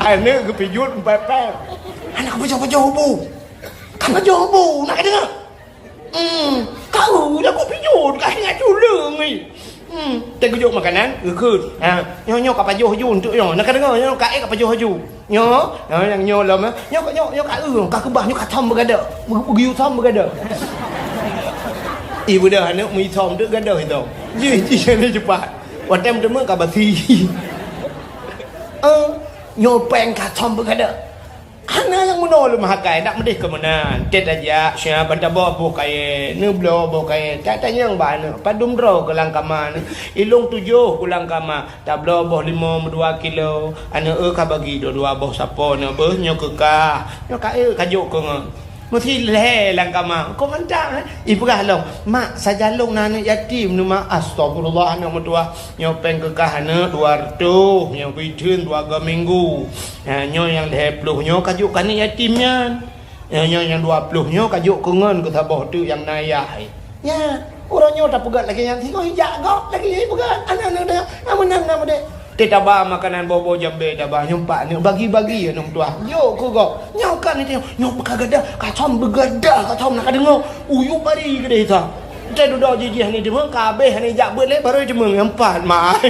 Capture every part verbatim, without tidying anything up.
Aneuk geupijuet meupeupet. Aneuk pajoh-pajoh bu. Ka pajoh bu, na kadeungoe? Hmm, ka eu dah ku pijuet, ka ingat tuleueng ni. Hmm, teugeujok makanan, geukheun. Ha, nyoe, nyoe ka pajoh ju untuk nyoe. Na kadeungoe, nyoe ka ék ka pajoh ju. Nyoe, nyoe nyang nyoe lom, eh. Nyoe, nyoe, nyoe ka eu, ka keubah, nyoe ka thom beugadôh. Beu-, beugeuyue thom beugadôh. Ih, beudah aneuk meuithom tu gadôh ithom. Jih, jih, ni cepat. Watèe meuteumé ka basi. Eh, nyoe péng ka thom beugadôh. Hana nyang meunoe lôn meuhakai, dak meudeh keu meunan. Tét tajak, siap ban tabloe boh kayèe, neubloe boh kayèe. Tak tanyong bak aneuk, padum droe keu lam kama nyoe. Ilông tujoh keu lam kama, tabloe boh limong meudua kilo. Aneuk eu ka bagi dua-dua boh sapo nyoe beuh, nyoe keu kah. Nyoe ka eu ka jok keu ngon. Meusi lhèe lam kama, kok mantap, eh? Ipeugah lom, "Mak, sajan lôn na aneuk yatim nyoe, Mak." Astagfirullah, aneuk meutuwah. Nyoe péng keu kah aneuk dua reutôh, nyoe beuitheun dua go minggu. Ha, nyoe nyang lhèe ploh nyoe ka jok keu aneuk yatim nyan. Nyoe, nyoe nyang dua ploh nyoe ka jok keu ngon keu saboh teuk nyang na yah. Nyan, uroe nyoe tapeugöt lagèe nyan, singoh ijak gob lagèe nyan ipeugöt. Aneuk-aneuk teuh, na meunan, na meudeh. Teuh taba makanan boh-boh jambé taba, nyoe pat aneuk bagi-bagi aneuk meutuwah. Jok keu gob. Nyoe kan itu, nyoe ka gadah, ka thom beugadah, ka thom na kadeungoe. Uyup bari keudeh sa. Teuh dudoe jih-jih hana teumeung, ka abéh hana ijak beuet lé, barô teumeung nyang pat, mak.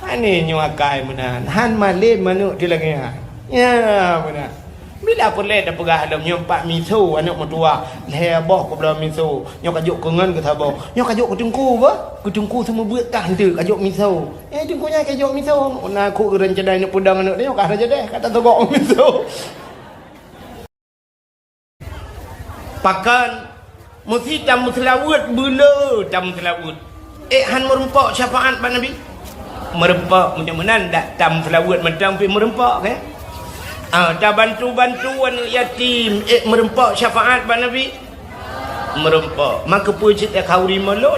Aneuk nyoe akai meunan, han malém aneuk teuh lagèe nyan. Ya, meunan. Bila peureulèe tapeugah lom nyoe pat miso aneuk meutuwah, lhèe boh kubloe miso, nyoe ka jok keu ngon keu saboh, nyoe ka jok keu teungku beuh, keu teungku seumeubeuet kah eunteuk ka jok miso. Eh, teungku nyan ka jok miso, na keu ureueng cadai neuk peudong aneuk nyoe ka rajadeh, ka tatogok miso. Pakon? Meusi tameuseulaweuet, beu le tameuseulaweuet. Ék han meurumpok syafaat bak Nabi? Meurumpok, meunyoe meunan dak tameuseulaweuet mantong pih meurumpok, kan? Ah, tabantu-bantu aneuk yatim, ék meurumpok syafaat bak Nabi? Meurumpok. Maka peue cit takhanduri mulod?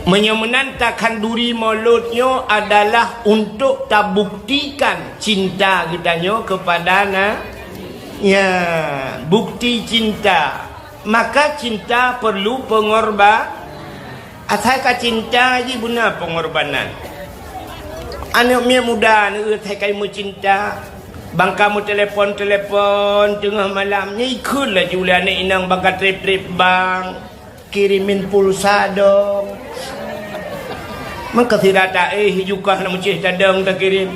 Meunyoe meunan takhanduri mulod nyoe adalah untuk tabuktikan cinta geutanyoe keupada na-, ya, bukti cinta. Maka cinta perlu pengorba-, asai ka cinta jih beuna pengorbanan. Aneuk miet muda neueu asai ka meucinta, bangka meutelepon-telepon teungoh malam, nyan ikheun laju lé aneuk inong bangka trép-trép bank. Kirimin pulsa dong. Meukeusira taéh jukah lam ucéh tadong takirém.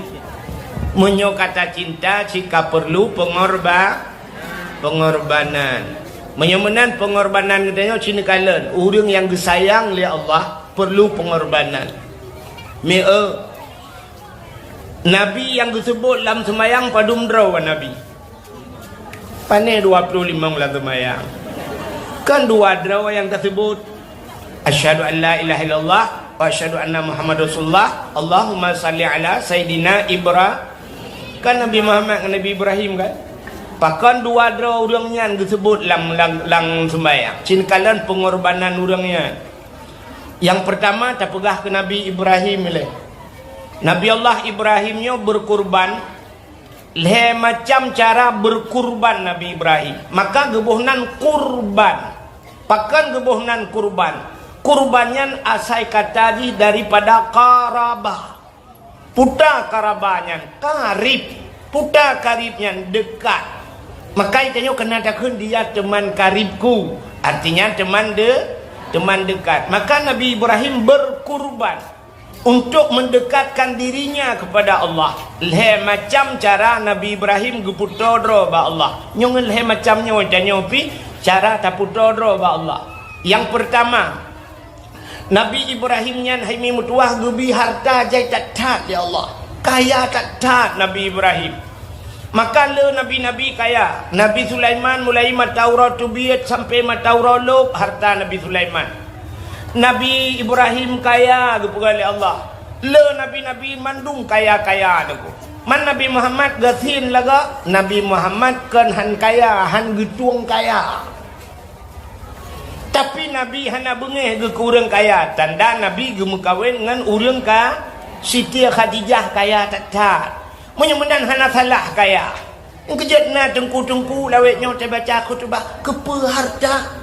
Meunyoe ka tacinta cit ka peurlu peungorba-, peungorbanan. Meunyoe meunan peungorbanan geutanyoe cit neukalon, ureuëng nyang geusayang lé Allah peurlu peungorbanan. Mieu, Nabi nyang geuseubut lam seumayang padum droe Nabi? Pané dua ploh limong lam seumayang. Kan dua droe nyang taseubut, "Asyhadu an la ilaha illallah wa asyhadu anna Muhammadar Rasulullah. Allahumma shalli ala Sayyidina Ibra-," kan Nabi Muhammad ngon Nabi Ibrahim kan? Pakon dua droe ureuëng nyan geuseubut lam, lam, lam seumayang? Cit neukalon peungorbanan ureuëng nyan. Nyang peurtama tapeugah keu Nabi Ibrahim ilée. Nabi Allah Ibrahim nyoe beurkurban. Lhée macam cara beurkurban Nabi Ibrahim. Maka geuboh nan kurban. Pakon geuboh nan kurban? Kurban nyan asai kata jih daripada qarabah. Peue ta qarabah nyan? Qarib. Peue ta qarib nyan? Deukat. Maka tanyoe keuneuk takheun, "Dia teman karibku." Artinya teman de-, teman dekat. Maka Nabi Ibrahim beurkurban. Untuk mendekatkan dirinya kepada Allah. Lhée macam cara Nabi Ibrahim geupeutoe droe bak Allah. Nyoe ngon lhée macam nyoe tanyoe pih cara tapeutoe droe bak Allah. Nyang peurtama, Nabi Ibrahim nyan hai mi meutuwah geubi harta jai that-that lé Allah. Kaya that-that Nabi Ibrahim. Maka le nabi-nabi kaya. Nabi Sulaiman mulai mata uroe teubiet sampai mata uroe lôb harta Nabi Sulaiman. Nabi Ibrahim kaya geupeugah lé Allah. Le nabi-nabi mandum kaya-kaya teungku. Man Nabi Muhammad gasien lagak, Nabi Muhammad kon han kaya, han geutueng kaya. Tapi Nabi hana beungéh geuh keu ureuëng kaya, tanda Nabi geumeukawen ngon ureuëng ka-, Siti Khadijah kaya that-that. Meunyoe meunan hana salah kaya. Keujeuet na teungku-teungku lawét nyoe tabaca khutubah, keupeue harta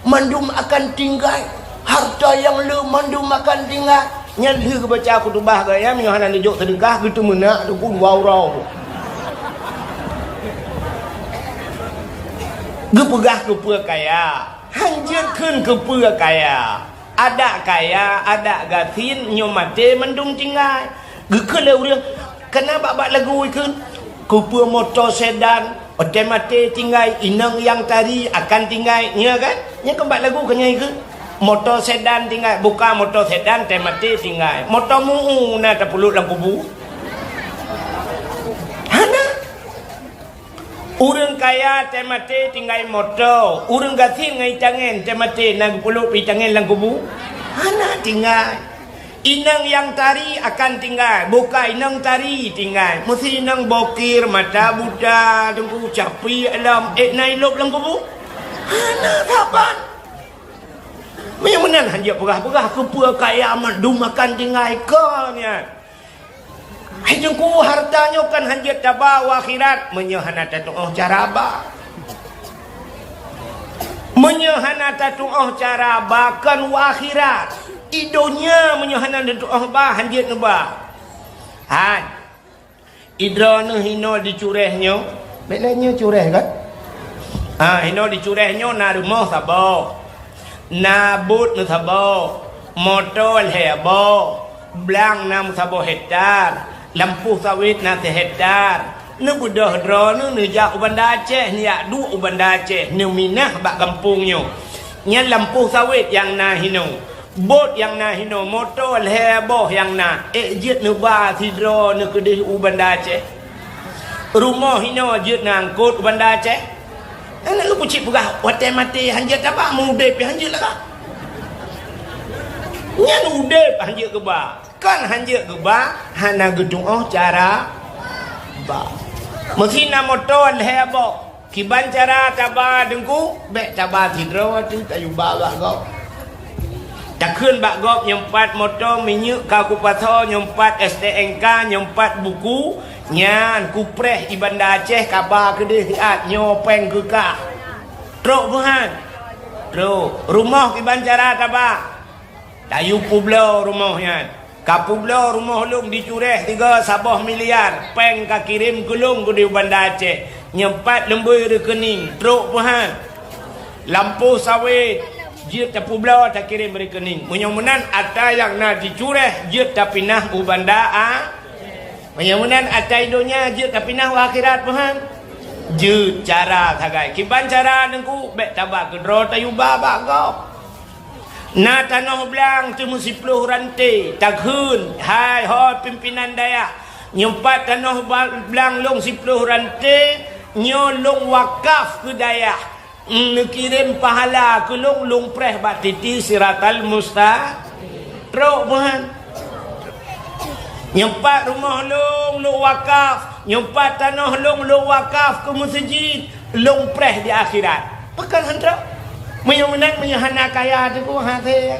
mandum akan tinggai, harta nyang le mandum akan tinggai. Nyan lheueh geubaca khutubah geuh nyan, meunyoe hana neujok seudeukah, geuteumeunak teungku dua uroe. Geupeugah keupeue kaya, hanjeuet kheun keupeue kaya. Adak kaya, adak gasien, nyoe maté mandum tinggai. Geukheun lé ureuëng, kana bak-bak lagu ikheun, keupeue moto sedan, watée maté tinggai, inong nyang tari akan tinggai. Nyoe kan? Nyoe kan bak lagu keu nyan ikheun. Moto sedan tinggai, buka moto sedan, watée maté tinggai. Moto mu'u na tapeulut lam kubu? Hana. Ureuëng kaya watée maté tinggai moto, ureuëng gasien ngon itangen watée maté na geupeulut itangen lam kubu? Hana tinggai. Inong nyang tari akan tinggai, buka inong tari tinggai. Meusi inong bokir, mata buta, teungku capi alam, ék na ilop lam kubu? Hana saban. Meunyoe meunan hanjeuet peugah-peugah keupeue kaya mandum akan tinggai kon nyan. Hai teungku, hareuta nyoe kan hanjeuet taba u akhirat meunyoe hana tatu'oh cara ba. Meunyoe hana tatu'oh cara ba kon u akhirat, i donya meunyoe hana tatu'oh ba hanjeuet neuba. Han. Idroe neuh hinoe dicureh nyoe, bék lé nyoe cureh kan? Ha, hinoe dicureh nyoe na rumoh saboh. Na bot meusaboh, moto lhée boh, blang na meusaboh hektar, lampôh sawét na sihektar. Neubeudôh droeneuh neujak u Banda Aceh, neujak duek u Banda Aceh, neuminah bak gampông nyoe. Nyan lampôh sawét nyang na hinoe, bot nyang na hinoe, moto lhée boh nyang na, ék jeuet neuba sidroeneuh keudeh u Banda Aceh. Rumoh hinoe jeuet neuangkot u Banda Aceh. Hana lôn peucit peugah, watée maté hanjeuet taba, meu udeb pih hanjeuet lagak. Nyan udeb hanjeuet geuba. Kon hanjeuet geuba, hana geutu'oh cara ba. Meusi na moto lhée boh. Kiban cara taba teungku, bék taba sidroe teuk tayue ba bak gob. Takheun bak gob nyoe pat moto minyeuk ka kupasoe, nyoe pat S T N K, nyoe pat buku, nyan kupreh i Banda Aceh kaba keudeh siat nyoe péng keu kah. Trok meuhan. Trok. Rumoh kiban cara taba. Tayue peubloe rumoh nyan. Ka peubloe rumoh lôn dicureh tiga saboh miliar, péng ka kirém keu lôn keudeh u Banda Aceh. Nyoe pat leumbôi rekening, trok meuhan. Lampôh sawét, jeuet tapeubloe takirém rekening. Meunyoe meunan atra nyang na jicureh jeuet tapinah u Banda A. Meunyoe meunan atra i donya jeuet tapinah u akhirat meuhan. Jeuet cara sagai. Kiban cara teungku, bék taba keudroe tayue ba bak gob. Na tanoh blang teumeu siploh ranté, takheun, hai ho pimpinan dayah, nyoe pat tanoh ba-, blang lôn siploh ranté, nyoe lôn wakaf keu dayah. Neukirém pahala keu lôn, lôn preh bak titi siratal musta-, trok meuhan. Nyoe pat rumoh lôn, lôn wakaf. Nyoe pat tanoh lôn, lôn wakaf keu meuseujid. Lôn preh di akhirat. Pakon han trok? Meunyoe meunan, meunyoe hana kaya teungku, hase.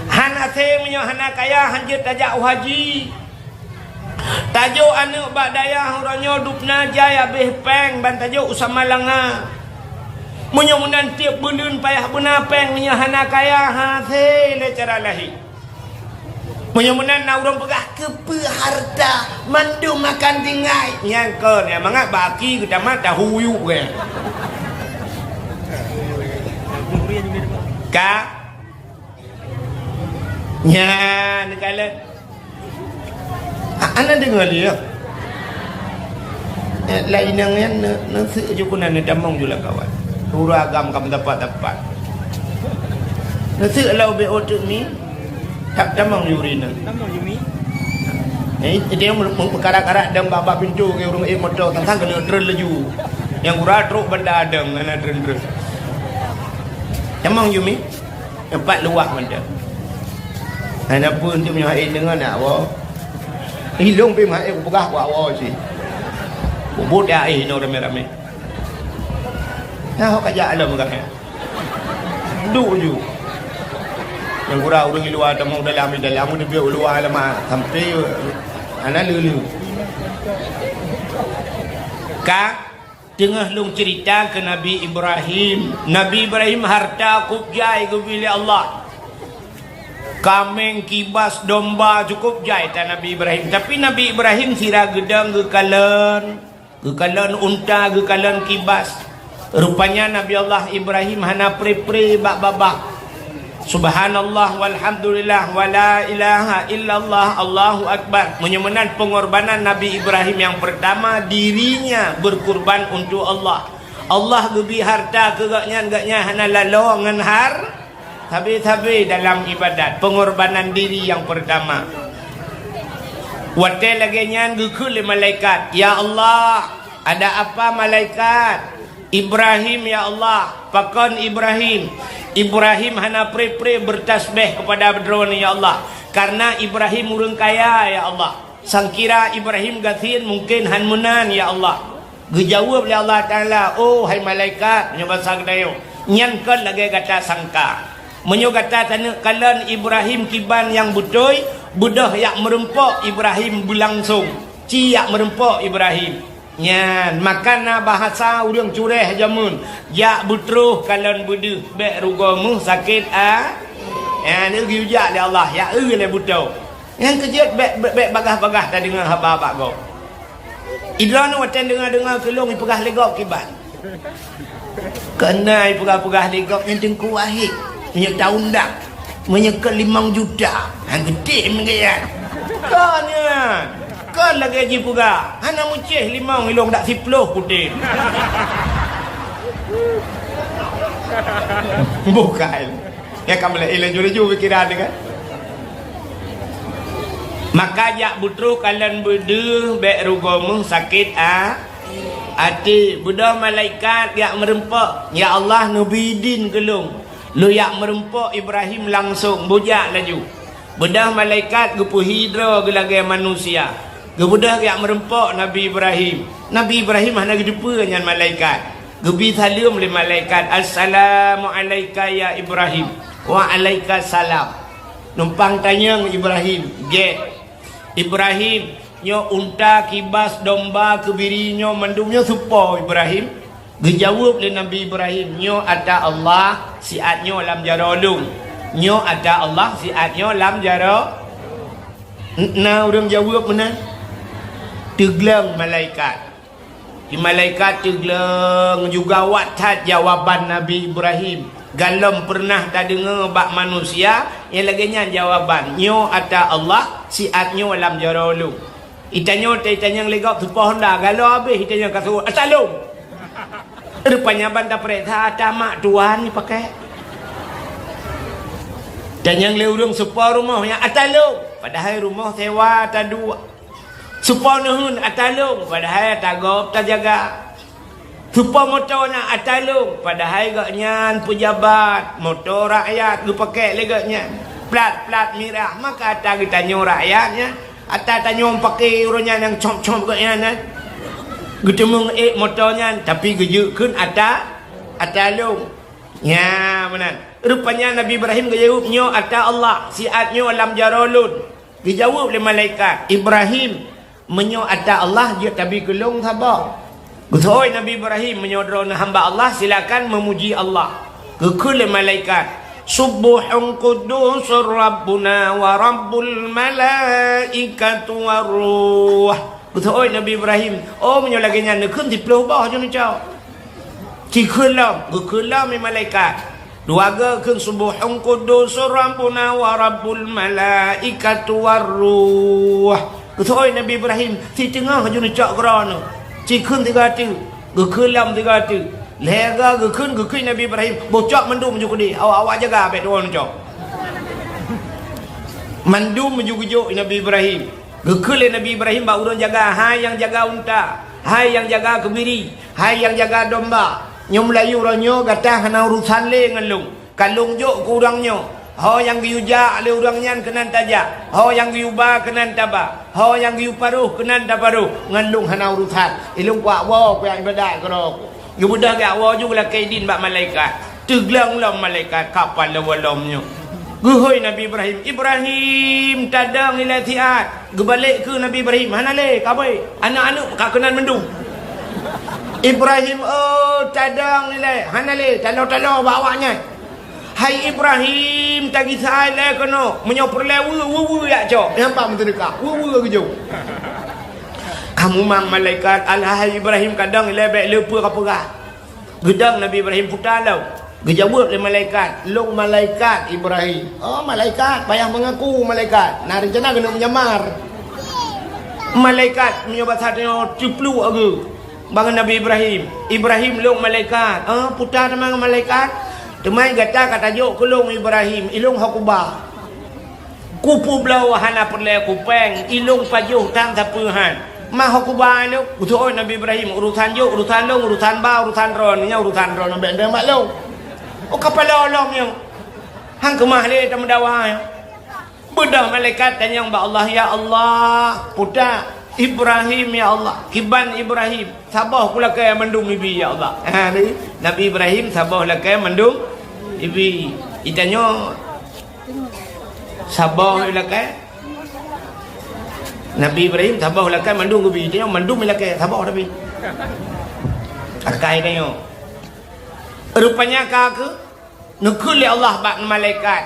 Hana se, meunyoe hana kaya, hanjeuet tajak u haji. Tajok aneuëk bak dayah uroe nyoe dubna jai habéh péng ban tajok u Samalanga. Meunyoe meunan tieb buleuen payah beuna péng meunyoe hana kaya, hase lé cara lahé. Meunyoe meunan na ureuëng peugah keupeue hareuta mandum akan tinggai, nyan kon nyang mangat bak aki geutamat tahu yuk ke. Ka Nyan neukalon. A-, hana deungoe lé, ya. Eh, laén inong nyan neu-, neuseuek ju keunan neutamong ju lam kawan. Ureuëng agam ka meusapat-sapat. Neuseuek lau B O teuk mi. Tak tamong ju ri nang. Tamong ju mi. Eh, dia meukarak-karak dong bak-bak pintu ke ureuëng eh moto tang-tang keuneuk treun laju. Nyang gura trok banda dong hana treun-treun. Tamong ju mi. Empat luwah mantong. Hana peue untuk meunyoe hai deungon nak woe. Ilong pih hai kupeugah kuat woe cit. Kubut ya eh inoe ramé-ramé. Nah, ka jak lom ka. Duek ju. Nyang gura ureuëng luwa tamong dalam, dalam, ureuëng luwa lama sampai hana lulu. Ka Teungoh lôn ceurita keu Nabi Ibrahim. Nabi Ibrahim hareuta kôb jai geubri lé Allah. Kaméng, kibas, domba, cukup jai that Nabi Ibrahim. Tapi Nabi Ibrahim sira geudong geukalon, geukalon unta, geukalon kibas. Rupanya Nabi Allah Ibrahim hana pre-pre bak babah. Subhanallah, walhamdulillah, wala ilaha illallah, Allahu Akbar. Meunyoe meunan pengorbanan Nabi Ibrahim yang pertama, dirinya berkurban untuk Allah. Allah geubri harta keu gobnyan, gobnyan hana lalo ngon har-, sabe-sabe dalam ibadat, pengorbanan diri yang pertama. Watée lagée nyan geukheun lé malaikat, "Ya Allah, ada apa malaikat?" "Ibrahim, ya Allah." "Pakon Ibrahim?" "Ibrahim hana pre-pre bertasbeh kepada Droeneuh, ya Allah, karena Ibrahim ureuëng kaya, ya Allah. Sangkira Ibrahim gasien mungken hán meunan, ya Allah." Geujaweueb lé Allah Taala, "Oh, hai malaikat," meunyoe basa geutanyoe, "nyan kon lagée gata sangka. Meunyoe gata taneuk kalon Ibrahim kiban nyang beutôi, beudôh jak meurumpok Ibrahim beulangsong, ci jak meurumpok Ibrahim." Nyan, maka na bahasa ureuëng curéh jameun, "Jak beutroh kalon beudeuh, bék rugoe meuh sakét a-." Nyan, geuyue jak lé Allah, jak eu lé beutoe. Nyang keujeuet bék, bék, bék bagaih-bagaih tadeungoe haba bak gob. Idroeneuh watée deungoe-deungoe keu lôn ipeugah lé gob kiban. Keunan ipeugah-peugah lé gob nyan Teungku Wahid, meunyoe taundang, meunyoe keu limong juta, ha, geutem geuyan. Kon nyan, kon lagée jipeugah, hana meucéh limong ilong dak siploh kutem. Bukai. Ya, ka meulai laju-laju pikiran dia kan. Maka jak beutroh kalon beudeuh bék rugoe meuh sakét a-, até. Beudôh malaikat jak meurumpok, "Ya Allah, neubi idin keu lôn. Lôn jak meurumpok Ibrahim langsong, beujak laju." Beudôh malaikat geupeuhi droe geulagée manusia. Geubeudôh jak meurumpok Nabi Ibrahim. Nabi Ibrahim hana geuteupeue nyan malaikat. Geubi saleuem lé malaikat, "Assalamu alaika ya Ibrahim." "Wa alaika salam." Numpang tanyong Ibrahim, "Gét, Ibrahim, nyoe unta, kibas, domba, keubiri nyoe mandum nyoe soe po Ibrahim?" Geujaweueb lé Nabi Ibrahim, "Nyoe ata Allah, siat nyoe lam jaroe lôn. Nyoe ata Allah, siat nyoe lam jaroe." Na ureuëng jaweueb meunan? Teugleng malaikat. Di malaikat teugleng juga awak that jawaban Nabi Ibrahim. Galom peureunah tadeungoe bak manusia nyang lagée nyan jawaban, "Nyoe ata Allah, siat nyoe lam jaroe lôn." Itanyoe teuitanyong lé gob soe po honda, galoe habéh itanyong ka seuôt, "Ata lôn?" Rupanya ban tapeuriksa ata mak tuan jipakée. Tanyong lé ureuëng soe po rumoh nyan, "Ata lôn?" Padahai rumoh sewa taduek. Soe po neuheun, "Ata lôn," padahai ata gob tajaga. Soe po moto nyan, "Ata lôn," padahai gobnyan peujabat, moto rakyat geupakée lé gobnyan. Plat-plat mirah, maka ata geutanyoe rakyat nyan. Ata tanyoe pakée uroe nyan nyang cop-cop gobnyan nyan. Geuteumeung ék moto nyan, tapi geujeuet kheun ata, ata lôn. Nya, meunan. Rupanya Nabi Ibrahim geujaweueb, "Nyoe ata Allah, siat nyoe lam jaroe lôn." Geujaweueb lé malaikat, "Ibrahim, meunyoe ata Allah, jeuet tabi keu lôn saboh." Geuseuôt Nabi Ibrahim, "Meunyoe droeneuh hamba Allah, silakan meumuji Allah." Geukheun lé malaikat, "Subbuhun quddusur Rabbuna wa Rabbul malaikatu war ruh." Geuseuôt Nabi Ibrahim, "Oh, meunyoe lagée nyan, neukheun siploh boh jeuet neucok." Cikheun lom, geukheun lom lé malaikat. Dua goe kheun, "Subbuhun quddusur Rabbuna wa Rabbul malaikatu war ruh." Geuseuôt Nabi Ibrahim, "Siteungoh jeuet neucok keudroe nyoe." Cikheun sigoe teuk, geukheun lom sigoe teuk. Lhée goe geukheun, geukheun Nabi Ibrahim, "Boh cok mandum ju keudeh, awak-awak jaga bék droeneuh cok." Mandum ju geujok Nabi Ibrahim. Geukheun lé Nabi Ibrahim bak ureuëng jaga, "Hai nyang jaga unta, hai nyang jaga keubiri, hai nyang jaga domba, nyoe meulayeue uroe nyoe gata hana urosan lé ngon lôn. Ka lôn jok keu ureuëng nyoe, ho nyang geuyue jak lé ureuëng nyan keunan tajak, ho nyang geuyue ba keunan taba, ho nyang geuyue paroh keunan taparoh, ngon lôn hana urosan. Ilôn kuak woe kuyak iébadat keudroe." Geubeudôh geujak woe ju geulakée idin bak malaikat. Teugleng lom malaikat, ka palom-palom nyoe. Geuhôi Nabi Ibrahim, "Ibrahim, tadong ilée siat." Geubalek keu Nabi Ibrahim, "Hana lé, kabée, aneuëk-aneuëk ka keunan mandum." "Ibrahim, oh, tadong ilée." "Hana lé, taloe-taloe bak awaknyan." "Hai Ibrahim, tagisa ilèe keunoe, meunyoe peureulèe weue, weue-weue jak cok." Nyan pat meuteudeuka, weue-weue geujok. Ka mumang malaikat, "Alah hai Ibrahim, kadang ilèe bèk le peue ka peugah." Geudong Nabi Ibrahim, "Puta lom." Geujaweueb lé malaikat, "Lôn malaikat Ibrahim." "Oh, malaikat, payah meungaku malaikat. Na reuncana keuneuk meujamar." Malaikat meunyoe basa tanyoe teupluek geuh. Bangon Nabi Ibrahim, "Ibrahim, lôn malaikat." "Oh, puta teuma ngon malaikat. Teuma gata ka tajok keu lôn Ibrahim, ilôn ho kuba. Kupeubloe hana peureulèe kupèng, ilôn pajoh tan sapeue han. Ma ho kuba lôn." Geuseuôt Nabi Ibrahim, "Urusan jok, urusan lôn, urusan ba, urusan droeneuh, nyan urusan droeneuh, bèk neudeungoe bak lôn." Oh, ka paloe lom nyoe. Han keumah lé tameudawa nyoe. Beudôh malaikat tanyong bak Allah, "Ya Allah, puta Ibrahim, ya Allah, kiban Ibrahim, saboh kulakèe mandum ibi, ya Allah." Ha, ni, Nabi Ibrahim saboh lakèe mandum ibi. Itanyoe saboh lakèe. Nabi Ibrahim saboh lakèe mandum ibi. Itanyoe mandum lakèe, saboh tapi. Akai tanyoe. Rupanya ka keu Neukheun lé Allah bak malaikat,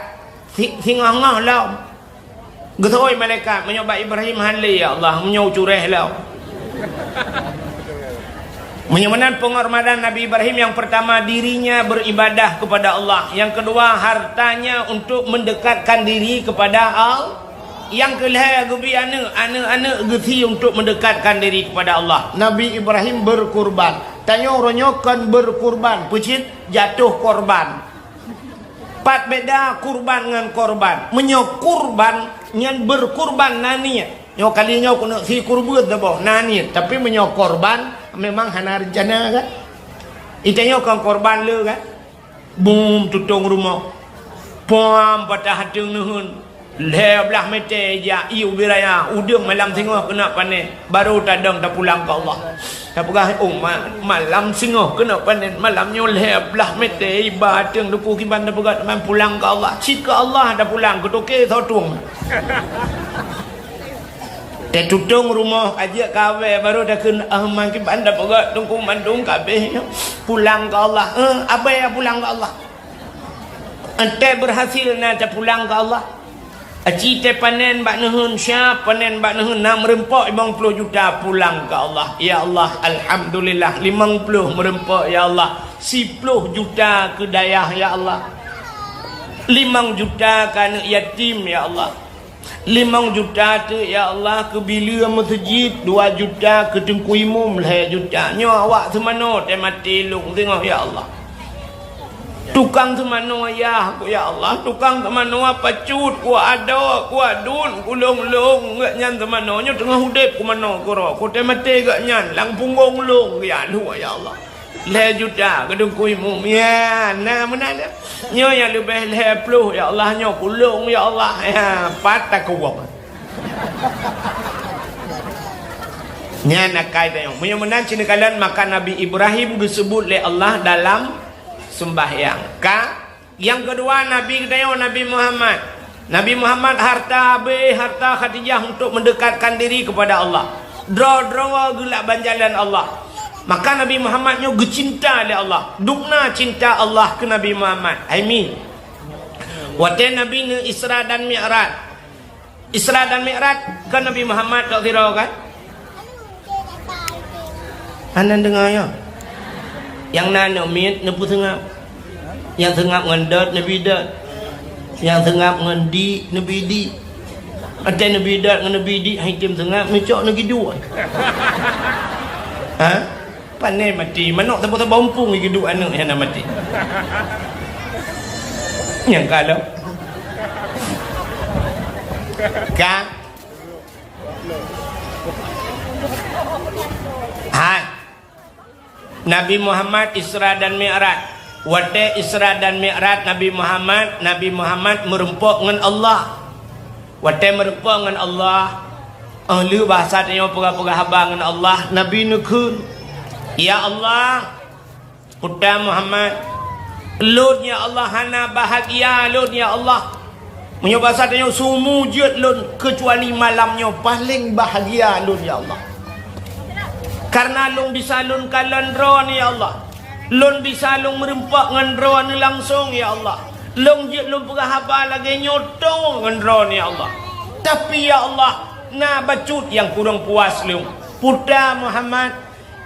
"Si-, singoh-ngoh lom." Geuseuôt malaikat, "Meunyoe bak Ibrahim han lé, ya Allah, meunyoe cureh lom." Meunyoe meunan penghormatan Nabi Ibrahim, yang pertama, dirinya beribadah kepada Allah. Yang kedua, hartanya untuk mendekatkan diri kepada Al-, nyang keu lhèe geubi aneuk, aneuk-aneuk geusie untuk mendekatkan diri kepada Allah. Nabi Ibrahim berkurban. Tanyoe uroe nyoe kon berkurban, peucit jatuh korban. Pat beda kurban ngon korban. Meunyoe kurban nyan berkurban na niet. Nyoe kali nyoe keuneuk sie kurban saboh na niet. Tapi meunyoe korban memang hana rencana kan. Itanyoe kon korban le kan. Bum tutong rumoh. Pam patah ateueng neuheun. Lhèe blah mètè jak ié ubé raya, udeueng malam singoh keuneuk panen, barô tadong tapulang keu Allah. Tapeugah, "Oh, ma-, malam singoh keuneuk panen, malam nyoe lhèe blah mètè iba ateueng duku kiban tapeugah teuma pulang keu Allah." Cit keu Allah tapulang, keu toke soe tueng. Tatutong rumoh, ajak kawé, barô takheun, "Ah, ma kiban tapeugah teungku mandum ka abéh nyoe. Pulang keu Allah." "Eh, abéh pulang keu Allah." Enteuk berhasil na tapulang keu Allah. Aci teupanen bak neuheun, siap panen bak neuheun, na meureumpok limong ploh juta, pulang keu Allah. Ya Allah, alhamdulillah, limong ploh meureumpok, ya Allah. Siploh juta keu dayah, ya Allah. Limong juta keu aneuk yatim, ya Allah. Limong juta teuk, ya Allah, keu bileue meuseujid, dua juta keu teungku imum, lhèe juta. Nyoe awak seumanoe teumaté lôn singoh, ya Allah. Tukang seumanoe ayah ku, ya Allah. Tukang seumanoe pacut, ku adoe, ku adun, ku lôn-lôn. Geuh nyan seumanoe nyoe teungoh udép ku manoe keudroe. Ku teumaté geuh nyan lam punggong lôn, ya Allah, ya Allah. Lhèe juta keu teungku imum. Ya, na meunan. Nyoe nyang leubeh lhèe ploh, ya Allah, nyoe keu lôn, ya Allah. Ya, pat takuwong. Nyan akai tanyoe. Meunyoe meunan cit neukalon, maka Nabi Ibrahim geuseubut lé Allah dalam seumbahyang. Ka, nyang keudua Nabi geutanyoe, Nabi Muhammad. Nabi Muhammad harta abéh, harta Khadijah untuk mendekatkan diri kepada Allah. Droe-droe geulakban jalan Allah. Maka Nabi Muhammad nyoe geucinta lé Allah. Dubna cinta Allah keu Nabi Muhammad. Hai mi. Watèe Nabi neu Isra dan Mi'raj. Isra dan Mi'raj kan Nabi Muhammad tok sidroe kan? Hana deungoe nyoe. Nyang na aneuk miet neupeuseungab. Nyang seungab ngon dot neubi dot. Nyang seungab ngon di neubi di. Watèe neubi dot ngon neubi di han item seungab, neucok neugi dua. Ha? Panen maté, manok saboh-saboh umpung geuduek aneuk nyang na maté. Nyang ka lom. Ka. Hai. Nabi Muhammad Isra dan Mi'raj. Watèe Isra dan Mi'raj Nabi Muhammad, Nabi Muhammad meureumpok ngon Allah. Watèe meureumpok ngon Allah, óh lheueh bahasa tanyoe peugah-peugah haba ngon Allah, Nabi neukheun, "Ya Allah, Puta Muhammad, lôn ya Allah hana bahagia lôn ya Allah. Meunyoe bahasa tanyoe, sumu jeuet lôn keucuali malam nyoe paleng bahagia lôn ya Allah. Kareuna lôn bisa lôn kalon Droeneuh ya Allah. Lôn bisa lôn meureumpok ngon Droeneuh langsong ya Allah. Lôn jeuet lôn peugah haba lagée nyoe tô ngon droeneuh, ya Allah. Tapi, ya Allah, na bacut nyang kurang puas lôn. Peue ta, Muhammad?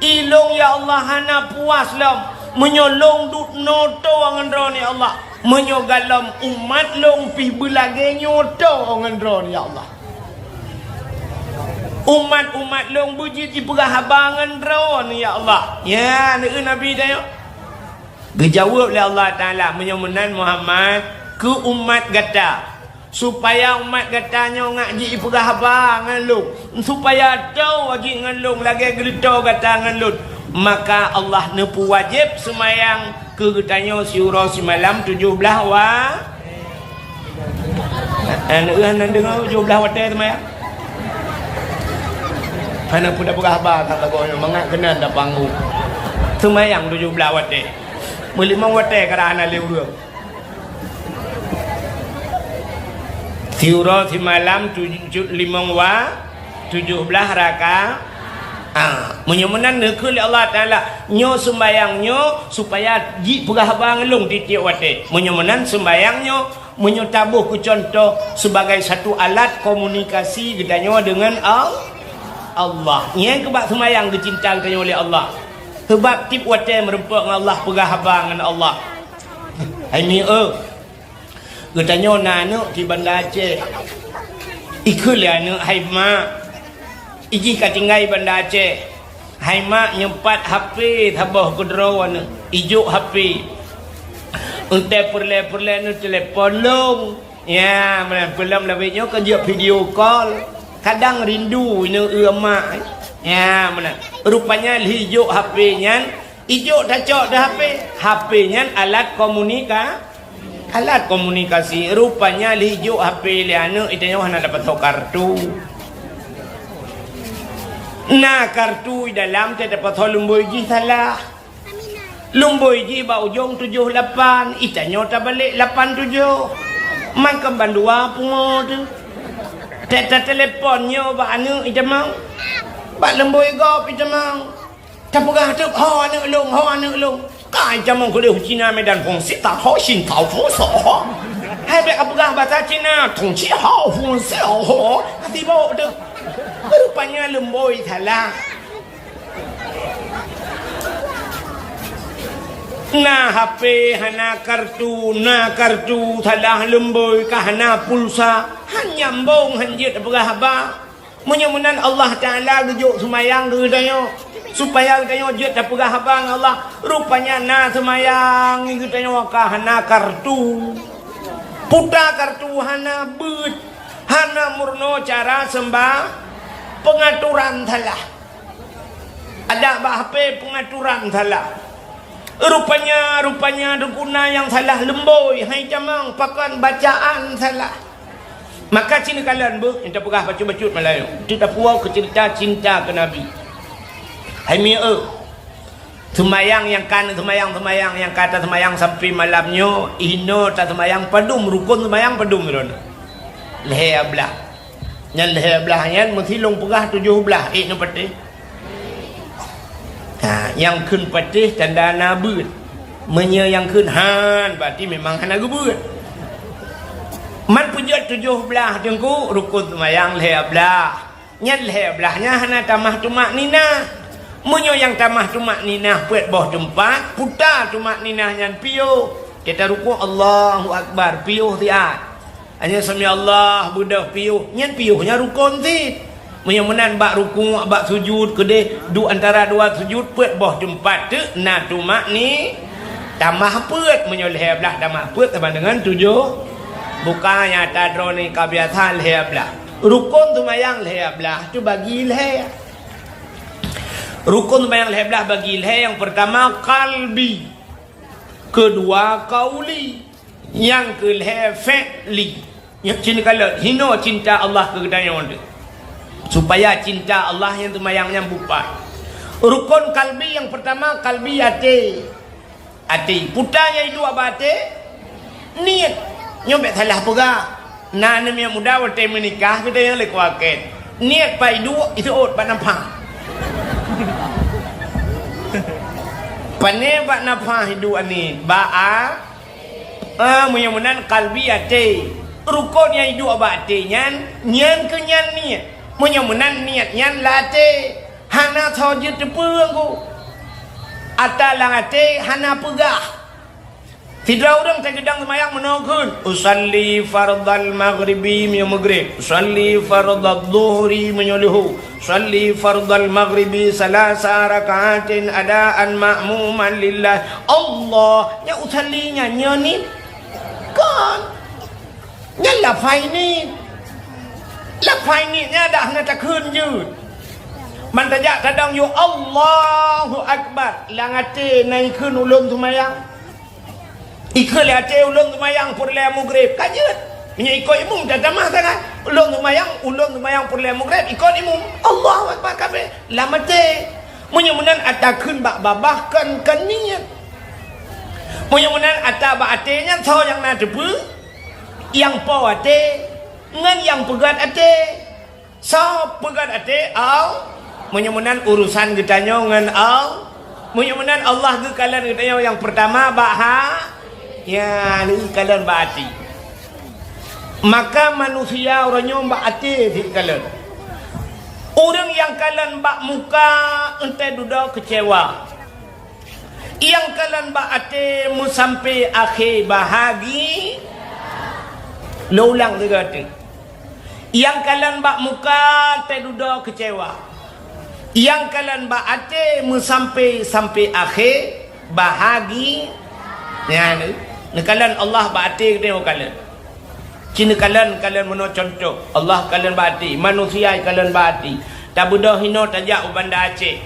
Ilôn, ya Allah, hana puas lom meunyoe lôn duek noe tô ngon droeneuh, ya Allah. Meunyoe golom umat lôn pih beulagée nyoe tô ngon droeneuh, ya Allah. Umat-umat lôn beujeuet jipeugah haba ngon droeneuh, ya Allah. Ya, neueu Nabi tanyoe. Geujaweueb lé Allah Taala, "Meunyoe meunan, Muhammad, keu umat gata, supaya umat gata nyoe ngak jipeugah haba ngon lôn, supaya tô jih ngon lôn lagée geureutoe gata ngon lôn, maka Allah neupeuwajéb seumayang keu geutanyoe siuroe simalam tujoh blaih wa-, eh, hana deungoe tujoh blaih watée seumayang." Hana peue tapeugah haba that lagoe nyoe, mangat keunan tapanggong. Seumayang tujoh blaih watée. Meulimong watée kadang hana lé ureuëng. Siuroe simalam tujoh, limong wa-, tujoh blaih raka-, ah, meunyoe meunan neukheun lé Allah Taala, nyoe sumbayang nyoe supaya jipeugah haba ngon lôn tieb-tieb watée. Meunyoe meunan sumbayang nyoe, meunyoe taboh keu cuntoh sebagai satu alat komunikasi geutanyoe deungon Al-, Allah. Nyan keuh bak sumbayang geucinta geutanyoe lé Allah. Seubab tieb watée meurumpok ngon Allah, peugah haba ngon Allah. Hai mieu, geutanyoe na aneuëk di Banda Aceh. Ikheun lé aneuëk, "Hai mak, ijih ka tinggai Banda Aceh. Hai mak, nyoe pat H P saboh keudroe aneuëk." Ijok H P. Eunteuk peureulée-peureulée neutelepon lôn. Ya, meunan peulom lawét nyoe ka jeuet video call. Kadang rindu neueu mak. Ya, meunan. Rupanya lheuh ijok H P nyan, ijok tacok di H P. H P nyan alat komunika-, alat komunikasi. Rupanya lheuh ijok H P lé aneuëk, geutanyoe hana tapasoe kartu. Na kartu di dalam, teuh tapasoe lumbôi jih salah. Lumbôi jih bak ujong tujoh lapan, geutanyoe tabalek lapan tujoh. Mangkam bandua pungo teuh. Teuh tatelepon nyoe bak aneuëk geutamong. Bak lumbôi gob geutamong. Tapeugah teuk, "Ho aneuëk lôn, ho aneuëk lôn." Ka geutamong keudeh u Cina Medan, fungsi ta ho shin tau fungsi ho. Hai bék kapeugah basa Cina, "Tong ci hao fungsi ho." Hati bawok teuk. Rupanya lumbôi salah. Na H P hana kartu, na kartu salah lumbôi, ka hana pulsa, han nyambong, han jeuet peugah haba. Meunyoe meunan Allah Taala geujok seumayang keu geutanyoe, supaya geutanyoe jeuet tapeugah haba ngon Allah. Rupanya na seumayang geutanyoe ka hana kartu. Puta kartu hana beuet, hana meurunoe cara seumba-, peungaturan salah. Adak bak H P peungaturan salah. Rupanya, rupanya teungku na nyang salah lumbôi, hai tamong pakon bacaan salah. Maka ci neukalon beuh, nyang tapeugah bacut-bacut Meulayu. Teuk tapuwoe keu ceurita cinta keu Nabi. Hai mieu, seumayang nyang ka seumayang-seumayang nyang ka taseumayang sampoe malam nyoe, inoe taseumayang padum, rukon seumayang padum droeneuh? Lhée blah. Nyan lhée blah nyan meusi lôn peugah tujoh blah, ék neupatéh. Ha, nyang kheun patéh tanda na beuet. Meunyoe nyang kheun han, berarti memang hana geubeuet. Man peujeuet tujoh blah teungku, rukon seumayang lhée blah. Nyan lhée blah nyan hana tamah tumakninah. Meunyoe nyang tamah tumakninah peuet boh teumpat, puta tumakninah nyan piôh. Teuh tarukon Allahu Akbar, piôh siat. Hanya sami Allah beudôh piôh, nyan piôh nyan rukon cit. Meunyoe meunan bak rukuk, bak sujud keudeh, duek antara dua sujud peuet boh teumpat teuk na tumakni-, tamah peuet. Meunyoe lhée blah tamah peuet sama dengan tujoh. Buka nyata droeneuh ka biasa lhée blah. Rukon seumayang lhée blah teubagi lhée. Rukon seumayang lhée blah bagi lhée, nyang peurtama kalbi, keudua kauli. Nyang keu lhée fi'li. Nyoe cit neukalon, hinoe cinta Allah keu geutanyoe teuh. Supaya cinta Allah nyang teumayang nyan beupat. Rukon kalbi nyang peurtama, kalbi até. Até. Puta nyang iduek bak até, niet. Nyoe bék salah peugah. Na aneuk miet muda watée meunikah geutanyoe lé kuakét. Niet pat iduek, iseuôt bak nafah. Pané bak nafah iduek niet? Bak a-, Ah, meunyoe meunan kalbi até. Rukon nyang iduek bak até nyan, nyan keuh nyan niet. Meunyoe meunan niet nyan lam até, hana soe jeuet teupeu ku. Ata lam até hana peugah. Sidroe ureuëng teugeudong seumayang meunoe kheun, "Usalli fardal maghribi," meunyoe maghrib, "Usalli fardal dhuhri," meunyoe luhu, "Usalli fardal maghribi salasa rakaatin adaan ma'muman lillah." Allah, nyan usalli nyan, nyoe niet. Kon. Nyan lafai niet. Lafai niet nyan dah na takheun jeuet. Man tajak tadong yue Allahu Akbar, lam até na ikheun ulôn seumayang. Ikheun lé até ulôn seumayang peureulée maghrib, ka jeuet. Meunyoe ikot imum, tatamah sangat. Ulôn seumayang, ulôn seumayang peureulée maghrib, ikot imum. Allahu Akbar kabeh. Lam até. Meunyoe meunan ata kheun bak babah kon, kon niet. Meunyoe meunan ata bak até nyan soe nyang na teupeu? Nyang po até ngon nyang peugét até. Soe peugét até? Al-, meunyoe meunan urusan geutanyoe ngon Al-, meunyoe meunan Allah geukalon geutanyoe nyang peurtama bak ha-, ya, lheueh kalon bak até. Maka manusia uroe nyoe bak até sit kalon. Ureuëng nyang kalon bak muka, enteuk dudoe keucewa. Nyang kalon bak até meusampé akhé bahagi-, lôn ulang lé gata. Nyang kalon bak muka, enteuk dudoe keucewa. Nyang kalon bak até meusampé, sampé akhé bahagi-, nyan, neukalon Allah bak até geutanyoe kalon. Ci neukalon, kalon meunoe cuntoh, Allah kalon bak até, manusia kalon bak até. Tabeudôh inoe tajak u Banda Aceh.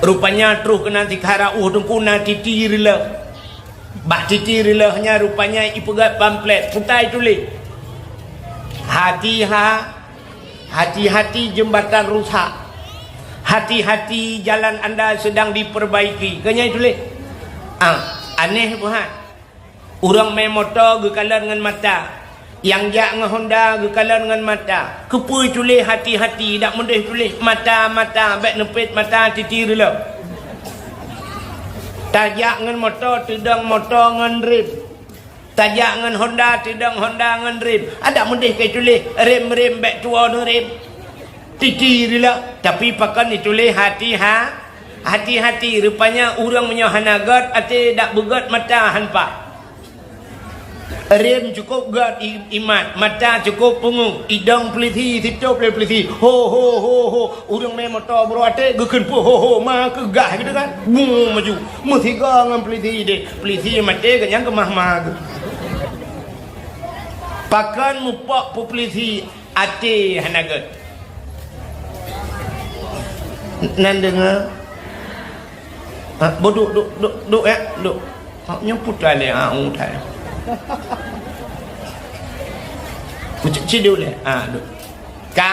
Rupanya troh keunan sikhala ueh teungku na titi reulôh. Bak titi reulôh nyan rupanya ipeugét pamflet, peue ta ituléh, "Hati-ha-, hati-hati jembatan rusak. Hati-hati jalan anda sedang diperbaiki." Keu nyan ituléh. Ah, aneh buhan. Ureuëng mé moto geukalon ngon mata, nyang jak ngon honda geukalon ngon mata. Keupeue tuléh hati-hati, dak meudeh tuléh mata-mata, bék neupet mata titi reulôh. Tajak ngon moto, teudong moto ngon rem. Tajak ngon honda, teudong honda ngon rem. Adak meudeh ka tuléh rem-rem, bék tuwoe neurem. Titi reulôh, tapi pakon ituléh hati-ha-, hati-hati. Rupanya ureuëng meunyoe hana gét até, dak beugét mata hanpa. Rem cukôp gét i-, imat, mata cukôp peungeuh, idong peulisi, sitôb lé peulisi. Ho, ho, ho, ho. Ureuëng mé moto bro até geukheun peue ho, ho, ma keugah gitu kan. Bu maju. Meusigoe ngon peulisi deh. Peulisi maté geuh nyang keumah ma geuh. Pakon mupok peue peulisi? Até hana gét. Nan deungoe? Ha, boh duek, duek, duek, duek, ya, duek. Ha, nyoe putra lé, ha, u thai. Ci, ci duek lé, ha, duek. Ka?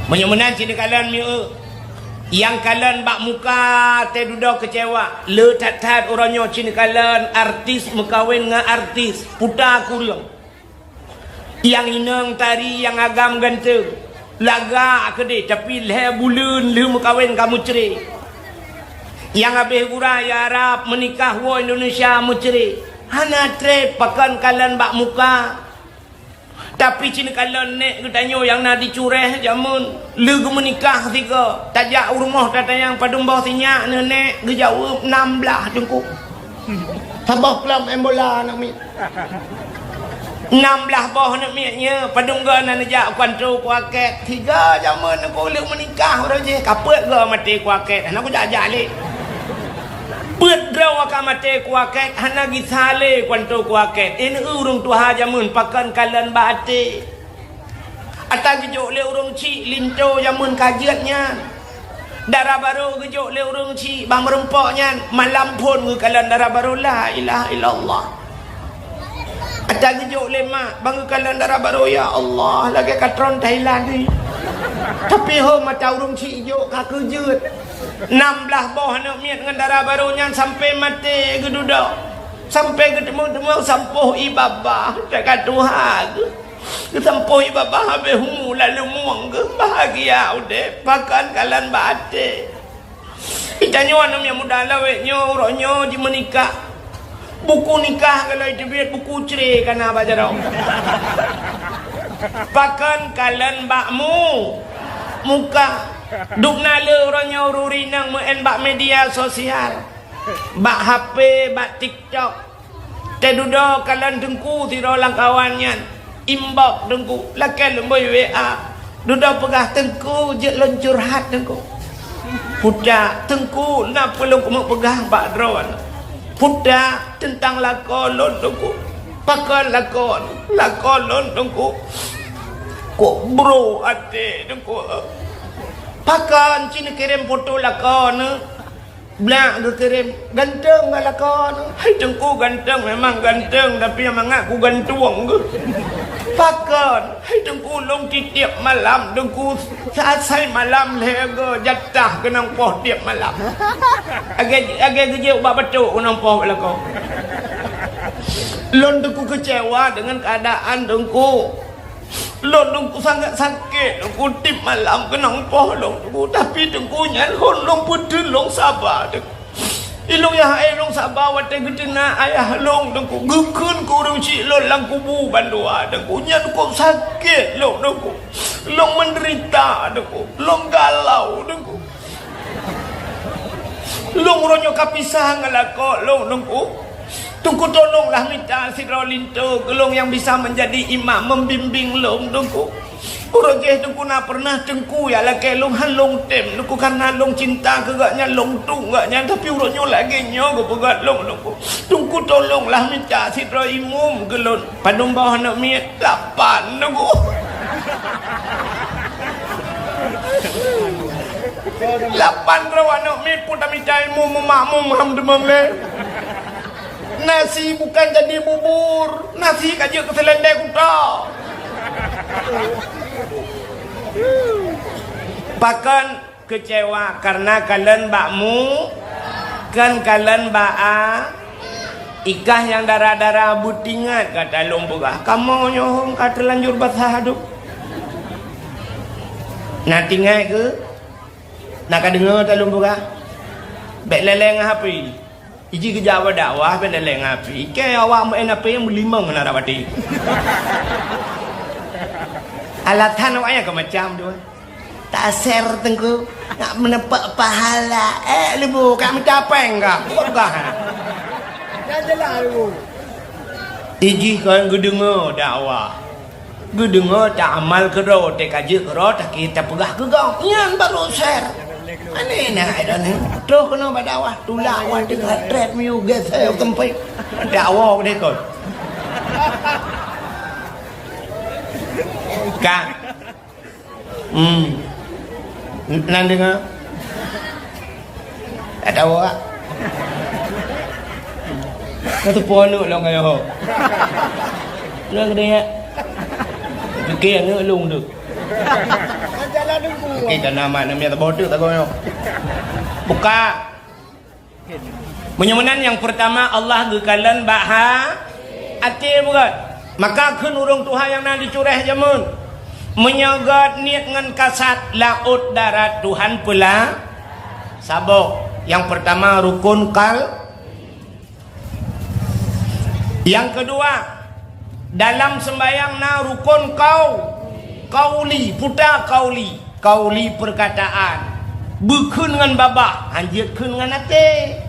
Meunyoe meunan ci neukalon mieu. Nyang kalon bak muka teududoe keucewa. Le that-that uroe nyoe ci neukalon artis meukawen ngon artis. Puta kureueng. Nyang inong tari nyang agam ganteng, lagak keudeh, tapi lhée buleuen lheueh meukawen ka meucre. Nyang habéh gura i Arab meunikah woe Indonesia meucre. Hana treb pakon kalon bak muka. Tapi ci neukalon nék geutanyoe nyang na di Cureh jameun. Lheueh geumeunikah sigoe, tajak u rumoh tatanyong padum boh sinyak neuh nék, geujaweueb nam blaih teungku. Saboh plom em bola aneuk miet. Nam blaih boh aneuk miet nyoe, padum goe na neujak u kantô kuakét. Sigoe jameun neupeuleuk meunikah uroe jih, ka peuet goe maté kuakét, hana kujak-jak lé. Peuet droe ka maté kuakét, hana gisa lé kantô kuakét. Ineuk ureuëng tuha jameun pakon kalon bak até. Ata geujok lé ureuëng chik linto jameun ka jeuet nyan. Dara barô geujok lé ureuëng chik bak meurumpok nyan, malam phon geukalon dara barô, la ilaha illallah. Ata geujok lé mak bak geukalon dara barô, ya Allah, lagée ka tron Thailand ni. Tapi ho mata ureuëng chik jok ka keujeuet. Nam blaih boh aneuk miet ngon dara barô nyan sampoe maté geududoe. Sampoe geuteumé-teumé sampoh ie babah, teuka tuha geuh. Geusampoh ie babah habéh umu lalu mueng geuh, bahagia udeb, pakon kalon bak até. Geutanyoe aneuk miet muda lawét nyoe, uroe nyoe jimeunikah. Buku nikah ka lheueh teubiet, buku cre ka na bak jaroe. Pakon kalon bak mu, muka. Dubna le uroe nyoe ureueng inong meu'en bak media sosial, bak H P, bak TikTok. Teududoe kalon teungku sidroe lam kawan nyan. Inbox teungku, lakée lôn bôi W A. Dudoe peugah, "Teungku, jeuet lôn curhat, teungku." "Putak, teungku, na peue lôn keumeung peugah bak droeneuh?" "Putak, teuntang lakoe lôn, teungku." "Pakon lakoe?" "Lakoe lôn, teungku, kok bro até, teungku." "Pakon?" "Ci neukirém foto lakoe neuh." Blah geukirém, "Ganteng ngon lakoe neuh?" "Hai teungku, ganteng memang ganteng, tapi nyang mangat kugantung geuh." "Pakon?" "Hai teungku, lôn tiep-tiep malam teungku, saát sai malam lhée go jatah keunong poh tiep malam." Lagée, lagée geujeuet ubak batuk keunong poh lakoe. Lôn teungku keucewa deungon keuadaan teungku. Lôn teungku sangat sakét, teungku tiep malam keunong poh lôn teungku, tapi teungku nyan lôn, lôn peuteun lôn saba teungku. Ilôn nyang hai lôn saba watée geuteuna ayah lôn teungku, geukheun keu ureueng chik lôn lam kubu bandua teungku, nyan kok sakét lôn teungku. Lôn meudeurita teungku, lôn galau teungku. Lôn uroe nyoe ka pisah ngon lakoe lôn teungku. Teungku tolonglah mita sidroe linto keu lôn nyang bisa meunjadi imam meubimbéng lôn teungku. Uroe jéh teungku na peureunah teungku jak lakée lôn han lôn tem teungku, kareuna lôn cinta keu gobnyan, lôn tueng gobnyan, tapi uroe nyoe lagée nyoe geupeugah lôn teungku. Teungku tolonglah mita sidroe imum keu lôn. Padum boh aneuk miet? Lapan teungku. Lapan droe aneuk miet pun tamita ilmu meumakmum ham teumam lé. Nasi bukan jadi bubur, nasi ka jeuet keu seulendé kuta. Pakon keucewa kareuna kalon bak mu, kon kalon bak a. Ikah nyang dara-dara beutingat gata lôn peugah, kamoe nyoe hom ka teulanjur basah adub. Na tingat keu? Na ka deungoe ta lôn peugah? Bék lé-lé ngon H P. Iji geujak bak dakwah bék lé-lé ngon H P. Ikei awak meu'en H P nyang meulimong na rab até. Alasan awaknyan ka macam tu. Taser teungku, nak meuneupok pahala. Eh, leubeh ka meucapeng ka. Peugah. Dah jelas leubeh. Ijih kon geudeungoe dakwah. Geudeungoe, ta amal keudroe, teuka jeuet keudroe, taki tapeugah keu gob. Nyan baru ser. Aneh na ai dah ni. Troh keunoe bak dakwah, tulak awak teuka treb miyueb geusée u teumpat. Dakwah deh kon. Ka. Hmm. Nan deungoe? Tak tahu awak. Kata pun aneuk lôn kaya ho. Lôn kena ingat. Fikir aneuk lôn tu. Fikir kana mak nam ya taboh tu tak kau. Buka. Meunyoe meunan nyang peurtama Allah geukalon bak ha-, até beugét. Maka kheun ureuëng tuha nyang na di cureh jameun, meunyoe gét niet ngon kasat laôt darat Tuhan peula saboh. Nyang peurtama rukun kal-, nyang keudua, dalam seumbahyang na rukun kau-, kauli, puta kauli. Kauli peurkataan, beukheun ngon babah, hanjeuet kheun ngon até.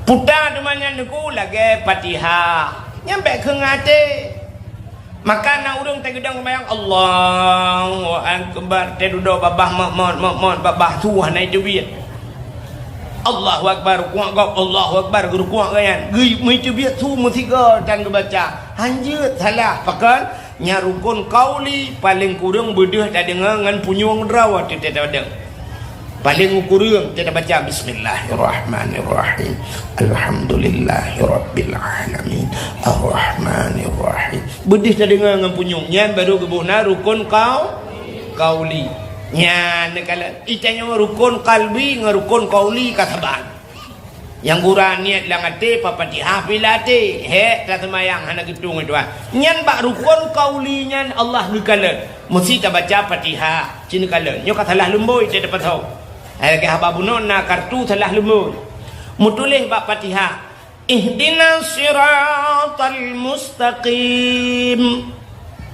Puta teuma nyan teungku lagée Fatihah, nyan bék kheun ngon até. Maka na ureuëng teugeudong seumayang, Allahu Akbar, teududoe babah mot-mot, mot-mot, babah su hana iteubiet. Allahu Akbar, rukuk gob, Allahu Akbar, geurukuk gobnyan. Geu-, meuteubiet su meusigoe tan geubaca. Hanjeuet salah, pakon? Nyan rukun kauli, paleng kureueng beudeuh tadeungoe ngon punyueng droe watée tadeungoe. Paleng kureueng tabaca, "Bismillahirrahmanirrahim. Alhamdulillahirabbil alamin. Arrahmanirrahim." Beudeuh tadeungoe ngon punyueng. Nyan barô geuboh na rukun kau-, kauli. Nyan neukalon. Itanyoe rukun kalbi ngon rukun kauli ka saban. Nyang gura niet lam até, Fatihah pih lam até. Hék taseumayang hana geutueng itu, ah. Nyan bak rukun kauli nyan Allah geukalon. Meusti tabaca Fatihah, ci neukalon. Nyoe ka salah lumbôi, teupeutho. Hai lagée haba bunoe na kartu salah lumbôi. Meutuléh bak Fatihah, Ihdinas siratal mustaqim.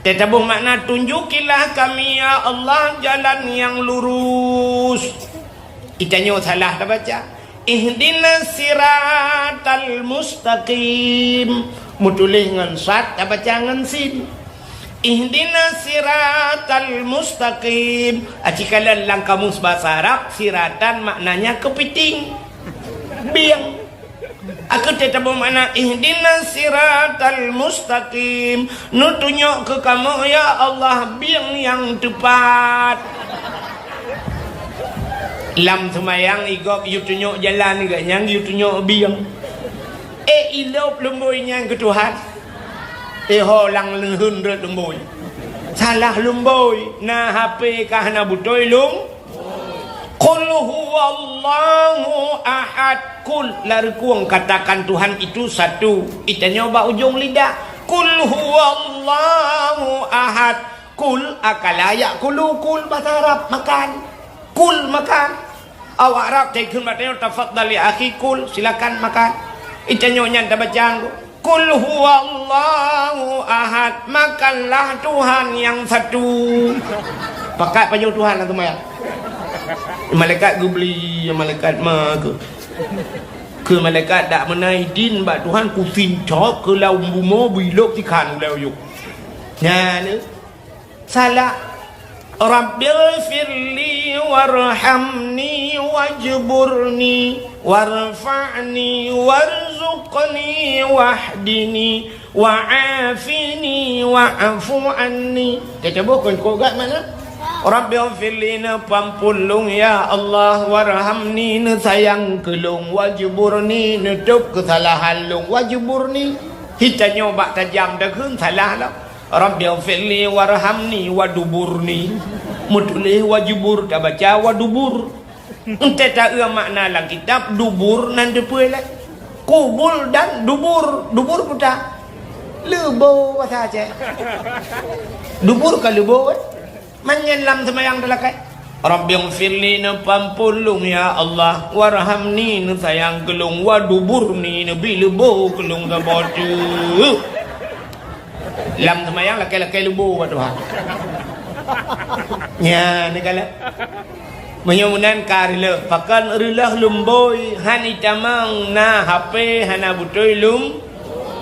Teutabong makna, tunjukilah kami, ya Allah, jalan yang lurus. Itanyoe salah tabaca. Ihdinas siratal mustaqim. Meutuléh ngon sad, tabaca ngon sin. Ihdinas siratal mustaqim. Aci kalon lam kamus bahasa Arab, siratan maknanya keupiting. Bieng. Aku teutabong makna, ihdinas siratal mustaqim. Neutunyok keu kamoe, ya Allah, bieng nyang teupat. Lam seumayang, i gob yue tunyok jalan, geuh nyang yue tunyok bieng. Eh, ilop lumbôi nyan keu Tuhan. Eh, ho lam leuheun rot lumbôi. Salah lumbôi, na H P ka hana beutôi lum. Qul huwallahu ahad. Qul, lareukong, katakan Tuhan itu satu. Itanyoe bak ujong lidah. Qul huwallahu ahad. Kul, akala ya'kulu, kul bahasa Arab, makan. Kul, makan. Awak Arab takheun bak tanyoe, "Tafadhal ya akhi, kul, silakan makan." Itanyoe nyan tabaca, "Kul huwallahu ahad, makanlah Tuhan yang satu." Pakat pajoh Tuhan lah teuma. Malaikat geubri, malaikat ma ke. Ke malaikat dak meunai din bak Tuhan, kusincok keu lam bumoe bilok tikhan ulai uyuek. Nyan, eh. Salah. Rabbighfirli warhamni wajburni warfa'ni warzuqni wahdini wa'afini wa'fu anni. Teutabong kon kok gat makna? Rabbighfirli, neupeuampôn lôn, ya Allah, warhamni, neusayang keu lôn, wajburni, neutôb keusalahan lôn, wajburni. Hitanyoe bak tajam takheun salah lom. Rabbighfirli warhamni waduburni. Meutuléh wajubur, tabaca wadubur. Entée taeu makna lam kitab, dubur nan teupeue lé. Kubul dan dubur. Dubur peue ta? Leubo basa Aceh. Dubur ka leubo kan? Manyang lam seumayang teulakée. Rabbighfirli, neupeuampôn lôn, ya Allah, warhamni, neusayang keu lôn, waduburni, neubi leubo keu lôn saboh teuk. Lam seumayang lakée-lakée leubo bak Tuhan. Nyan, neukalon. Meunyoe meunan ka reuloh, pakon reuloh lumbôi, han itamong na H P, hana beutôi lum-,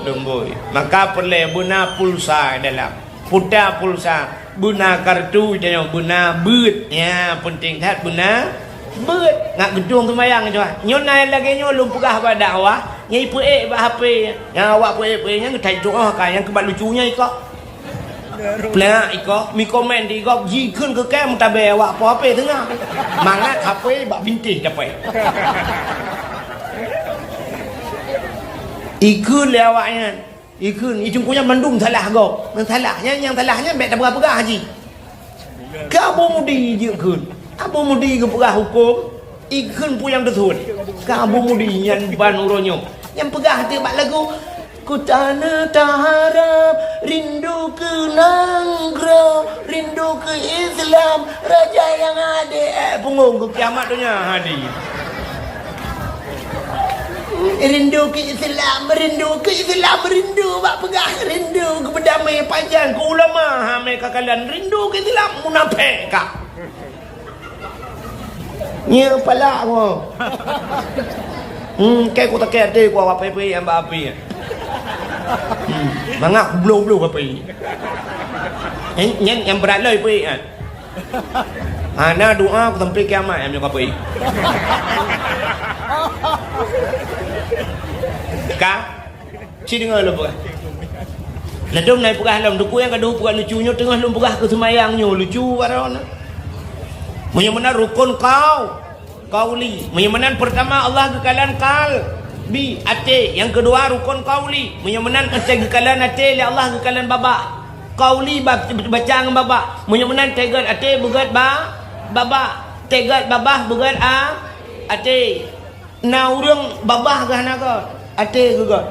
lumbôi. Maka peureulée beuna pulsa dalam. Puta pulsa, beuna kartu tanyoe, beuna beuet. Nyan, peunteng that beuna beuet. Ngat geutueng seumayang nyoe. Nyoe na lagée nyoe lôn peugah bak dakwah, nyang ipeuék bak H P. Nyang awak peuék-peuék nyan geutai tuoh ka, nyang keubat lucu nyan ikoh. Plak ikoh, mi komen di gob, jikheun keu kée meutabée awak po H P teungoh. Mangat H P bak bintéh dapée. Ikheun lé awak nyan. Ikheun, i teungku nyan mandum salah gob. Nyang salah nyan, nyang salah nyan bék tapeugah-peugah jih. Keu Abu Mudi jikheun. Abu Mudi geupeugah hukôm, ikheun peue nyang teusuet. Keu Abu Mudi nyan ban uroe nyoe. Nyang peugah teuk bak lagu, "Ku tanah taharap, rindu keu nanggroe, rindu keu Islam, raja nyang adé, eh, punggong keu kiamat donya hadi." Rindu keu Islam, rindu keu Islam, rindu bak peugah, rindu keu beudamé pajan, keu ulama, ha mé ka kalon, rindu keu Islam, munafék ka. Nyeuk palak mo. Hmm, kée ku takée até ku awak pé-pé nyang bak api. Hmm, mangat bloh-bloh api. Nyan, nyan nyang brat lom api, ha. Hana doa ku sampai kiamat nyang meunyoe ka pi. Ka? Ci deungoe lôn peugah. Ladôm na peugah lom, dukue nyang ka deuh peugah lucu nyoe teungoh lôn peugah keu seumayang nyoe, lucu baroe na. Meunyoe meunan rukon kau, Qauli. Meunyoe meunan, peurtama Allah geukalon qalbi, até. Nyang keudua rukon qauli. Meunyoe meunan, até geukalon até lé Allah geukalon babah. Qauli ba-, baca ngon babah. Meunyoe meunan, teugot até beugét ba-, babah. Teugot babah beugét a-, até. Na ureuëng babah geuh hana got, até geugot.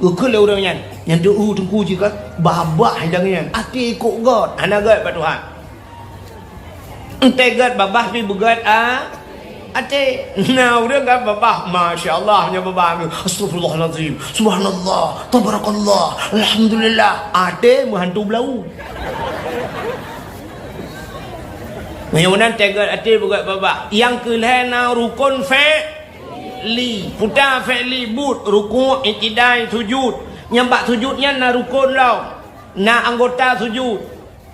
Geukheun lé ureuëng nyan, nyan deuh teungku jih kan, babah idang nyan, até kok got, hana got bak Tuhan. Entée got babah pih beugét a-, Até, na ureuëng kan babah, masya Allah, nyoe babah, astagfirullahalazim, subhanallah, tabarakallah, alhamdulillah. Até meuhantu blau. Meunyoe meunan teuga até beugét babah. Nyang keu lhée na rukon fi'li. Peue fi'li? Buet, rukuk, i'tidai, sujud. Nyang bak sujud nyan na rukon lom. Na anggota sujud.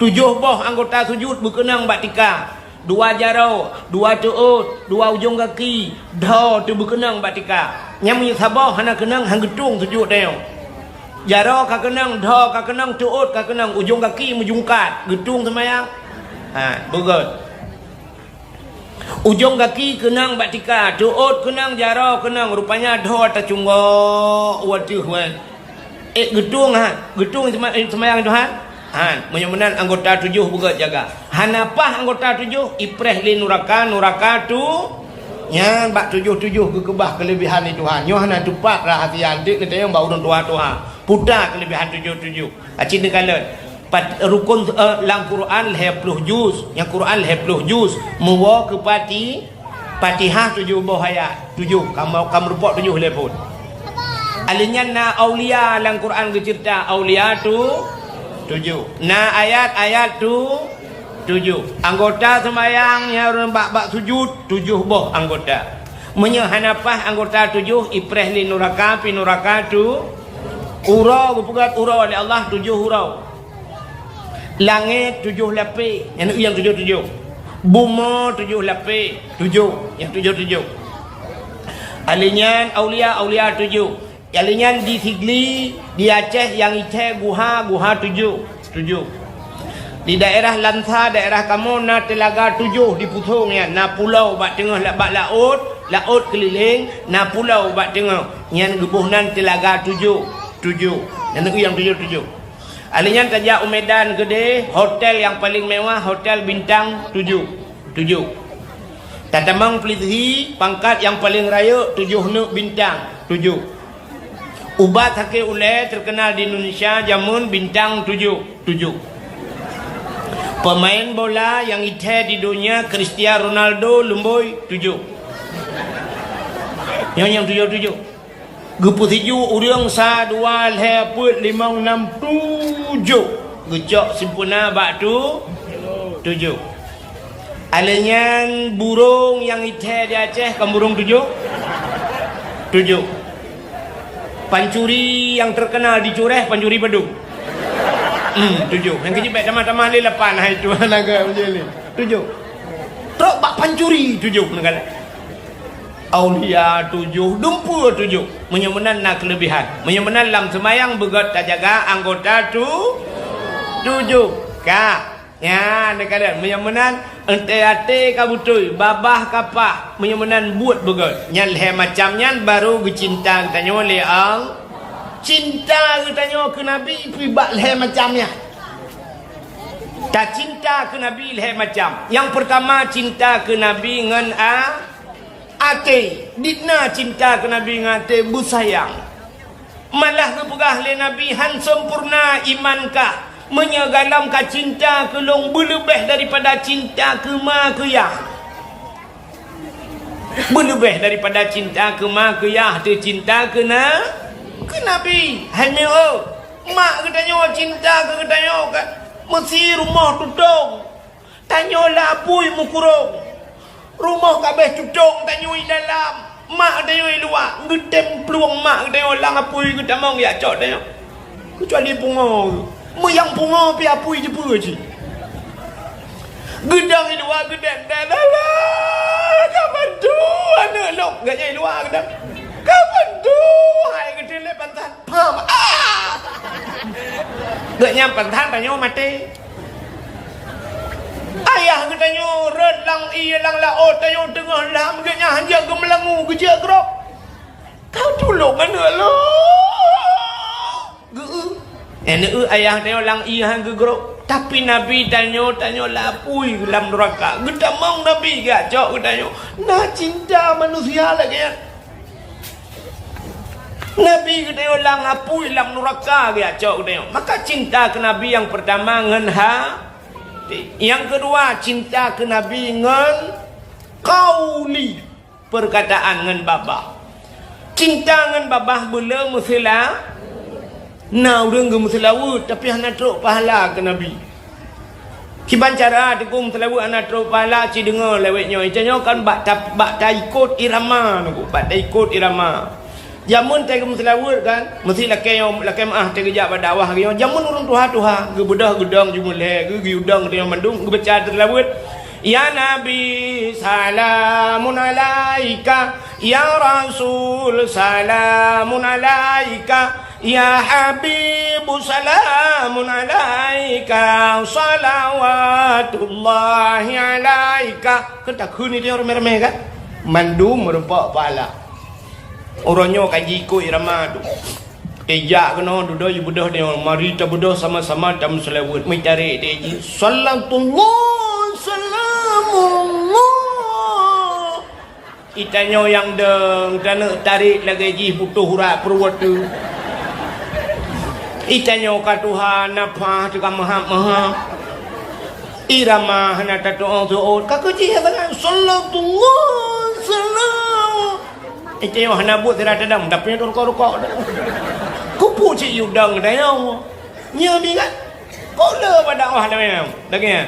Tujoh boh anggota sujud beukeunong bak tika. Dua jaroe, dua teuôt, dua ujong gaki, dhoe teuh beukeunong bak tika. Nyang meunyoe saboh hana keunong, han geutueng sujud tanyoe. Jaroe ka keunong, dhoe ka keunong, teuôt ka keunong, ujong gaki meujungkat, geutueng seumayang? Ha, beugét. Ujong gaki keunong bak tika, teuôt keunong, jaroe keunong, rupanya dhoe tacunggok u ateueh wée. Eh, geutueng han? Geutueng sema-, eh, seumayang Tuhan? Han, meunyoe meunan anggota tujoh beugét jaga. Hana paih anggota tujoh, ipreh lé nuraka, nuraka tu nyan bak tujoh-tujoh geukeubah keuleubehan lé Tuhan. Nyoe hana teupat rahasia, anteuk neutanyong bak ureuëng tuha-tuha. Peue keuleubehan tujoh-tujoh? Aci neukalon. Pat-, rukon, eh, lam Quran lhée ploh juz. Nyang Quran lhée ploh juz. Meuwoe keu Fati-, Fatihah tujoh boh ayat. Tujoh. Kamoe, kamoe rupok tujoh lhée phon. Alheuh nyan na aulia lam Quran geuceurita. Aulia tu tujoh. Na ayat-ayat tu tujoh. Anggota seumayang nyang bak, bak sujud, tujoh boh anggota. Meunyoe hana paih anggota tujoh, ipreh lé nuraka, pi nuraka tu uroe, geupeugét uroe lé Allah, tujoh uroe. Langét tujoh lapée, nyang tujoh-tujoh. Bumoe tujoh lapée, tujoh, nyang tujoh-tujoh. Alheuh nyan aulia, aulia tujoh. Alheuh nyan di Sigli, di Aceh nyang ithée guha, guha tujoh, tujoh. Di daerah Lansa, daerah kamoe na teulaga tujoh di Pusong nyan, na pulo bak teungoh la-, bak laôt, laôt keulileng, na pulo bak teungoh. Nyan geuboh nan teulaga tujoh, tujoh. Nyang tujoh-tujoh. Alheuh nyan tajak u Medan Keudeh, hotel nyang paleng mewah, hotel bintang tujoh, tujoh. Tatamong Plitzi, pangkat nyang paleng rayeuk, tujoh neuk bintang, tujoh. Ubat sakét ulée teukeunal di Indonesia, jameun bintang tujoh, tujoh. Peumaén bola nyang ithée di donya, Cristiano Ronaldo, lumboi tujoh. Nyoe nyang tujoh-tujoh. Geupeusiju ureuëng sa, dua, lhée, peuet, limong, nam, tujoh. Geucok sempurna bak tu, tujoh. Alheuh nyan burông nyang ithée di Aceh, kan burông tujoh? Tujoh. Pancuri nyang teukeunal di Cureh, pancuri padum? Hmm, tujoh. Nyang keujeuet bék tamah-tamah lé lapan, hai tuan agam jih lé. Tujoh. Trok bak pancuri, tujoh neukalon. Aulia tujoh, dumpeue tujoh. Meunyoe meunan na keuleubehan. Meunyoe meunan lam seumayang beugét tajaga anggota tu-, tujoh. Ka. Nyan, neukalon. Meunyoe meunan, até-até ka beutôi, babah ka paih. Meunyoe meunan buet beugét. Nyan lhée macam nyan baru geucinta geutanyoe lé Al-, cinta geutanyoe keu Nabi pih bak lhée macam nyan. Tacinta keu Nabi lhée macam. Nyang peurtama, cinta keu Nabi ngon a-, até. Dikna cinta keu Nabi ngon até beusayang. Malah geupeugah lé Nabi, "Han sempurna iman kah, meunyoe galom ka cinta keu lôn beuleubeh daripada cinta keu ma keu yah." Beuleubeh daripada cinta keu ma keu yah, teucinta keu na-, keu Nabi. Hai meu, mak geutanyoe cinta keu geutanyoe ka meusi rumoh tutong. Tanyoe lam apui meukurong. Rumoh ka abéh tutong tanyoe i dalam. Mak tanyoe i luwa, geutem plueng mak tanyoe lam apui geutamong jak cok tanyoe. Keucuali pungo. Meuyang pungo pih apui jipeue cit. Geudong i luwa geudong, "Dah, dah, dah, ka bantu aneuk lôn." Geuhnyan i luwa geudong. "Ka bantu, hai," geuteulet pantan. Pam. Ah! Geuhnyan pantan tanyoe maté. Ayah geutanyoe rhot lam ié lam laôt, tanyoe teungoh lam, geuhnyan hanjeuet geumeulangu geujeuet grob. Ka tulông aneuk lôn. Geu-, eh, neu-, ayah tanyoe lam ié han geugrob. Tapi Nabi tanyoe, tanyoe lam apui lam nuraka. Geutamong Nabi geujak cok geutanyoe. Na cinta manusia lagée nyan. Nabi geutanyoe lam apui lam nuraka geujak cok geutanyoe. Maka cinta keu Nabi nyang peurtama ngon ha-, nyang keudua cinta keu Nabi ngon qauli. Peurkataan ngon babah. Cinta ngon babah beuleu meuseula-, na ureuëng geumeuseulaweuet, tapi hana trok pahala keu Nabi. Kiban cara Teungku meuseulaweuet hana trok pahala, ci deungoe lewat nyoe. Ita nyoe kan bak ta-, bak taikot irama, Teungku, bak taikot irama. Jameun tai geumeuseulaweuet kan, meusti lakée nyoe, lakée meuáh tai geujak bak dakwah nyoe. Jameun ureuëng tuha-tuha, geubeudôh geudong jumeulee, geu-, geuyue dong teuh nyoe mandum, geubaca teuh seulaweuet. Ya Nabi, salamun alaika. Ya Rasul, salamun alaika. Ya Habibu, salamun alaika. Salawatullahi alaika. Kan takheun itu nyang ramé-ramé kan? Mandum meureumpok pahala. Uroe nyoe ka jiku irama tu. Ijak keunoe dudoe ibeudôh deungon mari tabeudôh sama-sama tameuseulaweuet. Meutarek deh jih. Salatullah, salamullah. Itanyoe nyang dong taneuk tarek lagée jih putôh urat peuruwot tu. Itanyoe ka tuha nafah teuka meuhab-meuhab. Irama hana tatu'oh-tu'oh. Ka keuh jih ya sangat. Salatullah, salam. Itanyoe hana buet sira tadam, tapi nyoe rukok-rukok. Kupu cit yudang geutanyoe. Nyoe bi kan? Kok le bak dakwah lagée nyan? Lagée nyan.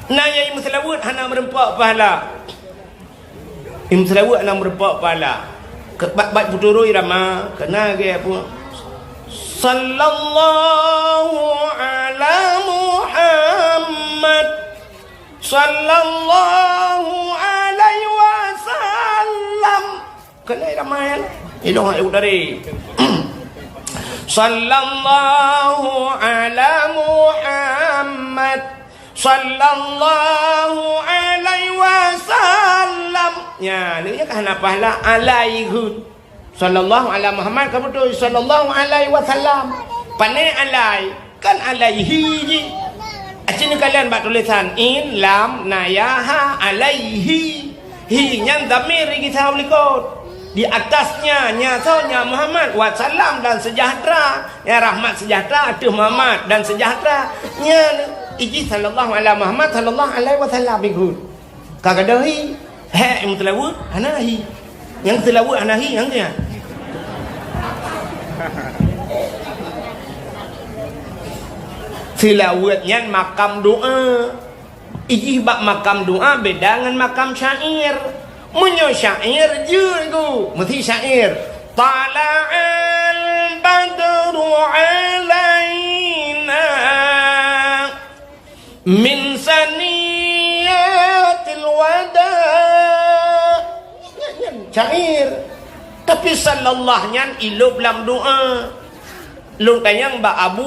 Na nyang meuseulaweuet hana meureumpok pahala. Nyang meuseulaweuet hana meureumpok pahala. Ke-, bat-bat putoro irama, kena ge apa? Sallallahu ala Muhammad. Sallallahu alaihi wasallam. Kena ramai. Ilong ayat dari. Sallallahu ala Muhammad. Sallallahu alaihi wasallam. Ya, ni kan hana pahala alaihi. Sallallahu ala Muhammad, ka beutôi, sallallahu alaihi wasallam. Pane alai, kan alaihi jih. Aci neukalon bak tulisan in, lam, na ya, ha, alaihi. Hi nyan dhamir gisa u likot. Di atasnya, nya soe, nya Muhammad, wasallam dan sejahtera. Ya rahmat sejahtera ateueh Muhammad dan sejahtera. Nya iji sallallahu ala Muhammad, sallallahu alaihi wasallam ikut. Ka gadôh hi, hék nyang meuseulaweuet hana hi. Nyang seulaweuet hana hi, nyang nyan. Seulaweuet nyan makam doa. Ijih bak makam doa beda ngon makam syair. Meunyoe syair jeuet ku, meusti syair. Tala'al badru alaina min saniyatil wada. Nyan, nyan syair. Tapi sallallahu nyan ilop lam doa. Lôn tanyong bak Abu,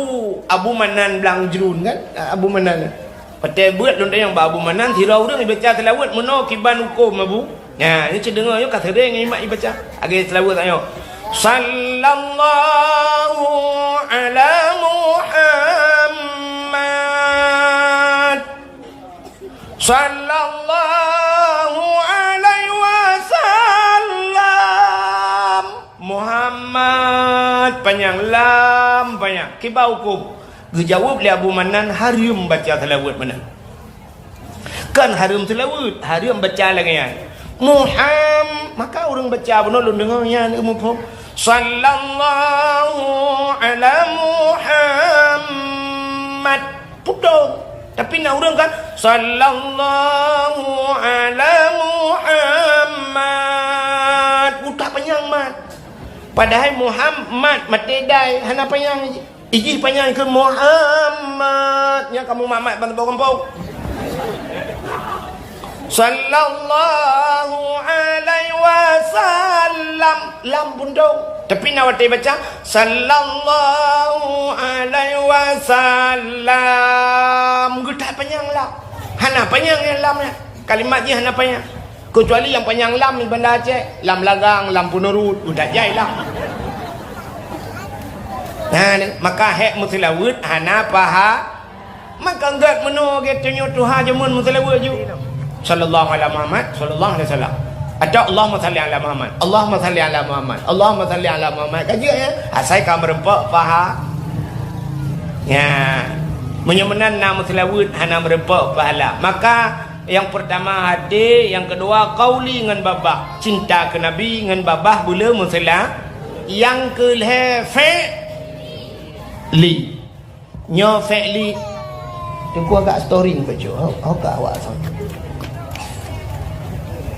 Abu Manan Blang Jrun kan? Abu Manan. Watée beuet lôn tanyong bak Abu Manan, sidroe ureuëng ibaca seulaweuet meunoe kiban huköm Abu. Nyan, nyoe cit deungoe nyoe ka seuréng ngon imat ibaca. Lagée seulaweuet tanyoe. Sallallahu ala Muhammad. Sallallahu alaihi wasallam. Muhammad panyang, lam panyang. Kiban huköm? Geujaweueb lé Abu Manan, hareuem baca seulaweuet meunan. Kan hareuem seulaweuet, hareuem baca lagée nyan. Muham-, maka ureuëng baca bunoe lôn deungoe nyan muphom. Sallallahu ala Muhammad. Putong. Tapi na ureuëng kan, "Sallallahu ala Muhammad." Utak panyang mat. Padahai Muhammad maté dai, hana panyang. Ijih panyang keu Muhammad. Nyang kamu mamat ban bawang bau. Sallallahu alaihi wasallam. Lam pun dong. Tapi na watée baca, "Sallallahu alaihi wasallam." Geutak panyang lam. Hana panyang nyang lam nyan. Kalimat jih hana panyang. Keucuali nyang panyang lam di Banda Aceh, lam Lagang, lam Peuneurut, geutak jai lam. Nah, ni, maka hék meuseulaweuet hana paha. Maka gét meunoe gét tanyoe tuha jameun meuseulaweuet ju. Sallallahu ala Muhammad, sallallahu alaihi wasallam. Atau Allahumma salli ala Muhammad, Allahumma salli ala Muhammad, Allahumma salli ala Muhammad. Ka jeuet ya? Asai ka meureumpok paha. Ya. Meunyoe meunan na meuseulaweuet hana meureumpok pahala, maka Nyang peurtama até, nyang keudua qauli ngon babah. Cinta keu Nabi ngon babah beuleu meusela. Nyang keu lhèe fi'li. Nyoe fi'li. Teungku agak storing bacut. Ho, ho ka awak son.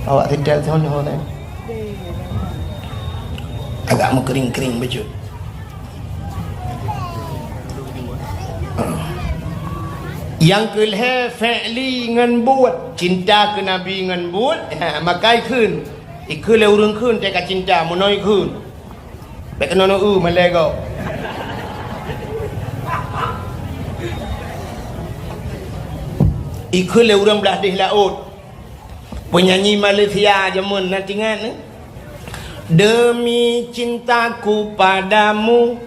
Awak tinggal son ho nyan. Agak meukering-kering bacut. Nyang keu lhèe fi'li ngon buet, cinta keu Nabi ngon buet, ha, maka ikheun. Ikheun lé ureueng kheun teuka cinta, meunoe ikheun. Bèk keunoe neu-eu malèe gob. Ikheun lé ureueng blah deh laôt. Penyanyi Malaysia jameun na teuingat, eh? Demi cintaku padamu,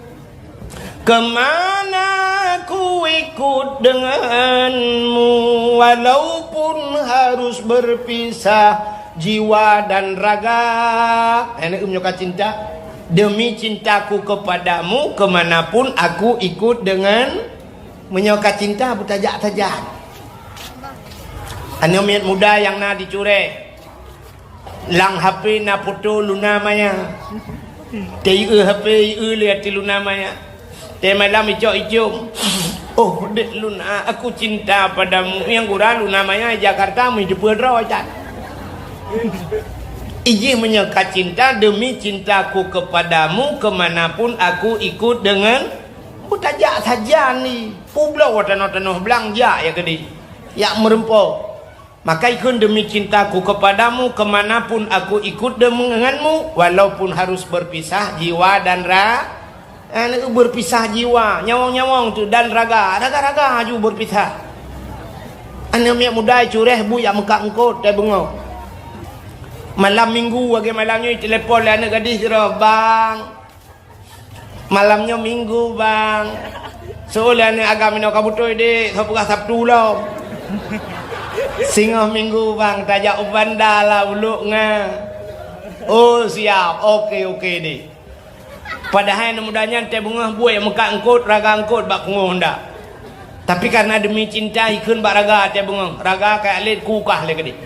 kemana ku ikut denganmu, walaupun harus berpisah jiwa dan raga. Hana neu-eu meunyoe ka cinta. Demi cintaku kepadamu, kemanapun aku ikut dengan. Meunyoe ka cinta, beutajak sajan. Aneuk miet muda nyang na di Cureh. Lam H P na foto Luna Maya. Teu-eu H P, eu lé ateueh Luna Maya. Teumalam icok icong. Oh, dek Luna, aku cinta padamu. Nyang gura Luna Maya Jakarta, meuteupeu droe that. Ijih meunyoe ka cinta, demi cintaku kepadamu, kemanapun aku ikut dengan beutajak sajan ni. Publoe tanoh-tanoh blang jak ya keudeh. Jak meureumpok. Maka ikheun demi cintaku kepadamu, kemanapun aku ikut denganmu, walaupun harus berpisah jiwa dan ra-, eh, berpisah jiwa, nyawöng-nyawöng tu, dan raga, raga-raga aju berpisah. Aneuk miet muda Cureh bu jak meukat eungkôt, tai beungoh. Malam minggu, lagèe malam nyoe, telepon lé aneuk gadih sidroe, "Bang, malam nyoe minggu, Bang." Seuôt lé aneuk agam inoe, "Ka beutôi, Dek, soe peugah Sabtu lom?" "Singoh minggu, Bang, tajak u Banda lah, Uluk Nga." "Oh, siap. Oke, oke, Dek." Padahai aneuk muda nyan teubeungoh buet meukat eungkôt, raga eungkôt bak pungo honda. Tapi karena demi cinta, ikheun bak raga teubeungoh. Raga ka lét kukah lé keudeh.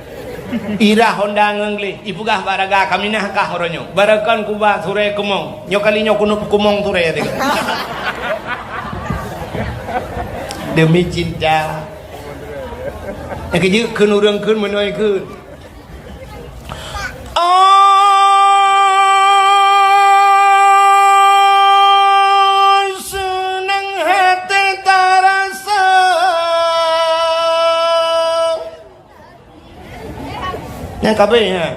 Irah honda ngon gleh, ipeugah bak raga, "Kaminah kah uroe nyoe. Barokon kuba surée keumong. Nyoe kali nyoe keuneuk peukeumong surée," teuka. Demi cinta. Nyang keujeuet kheun ureueng kheun meunoe kheun. Oh, seunang até tarasa. Nyang kabeh, ha.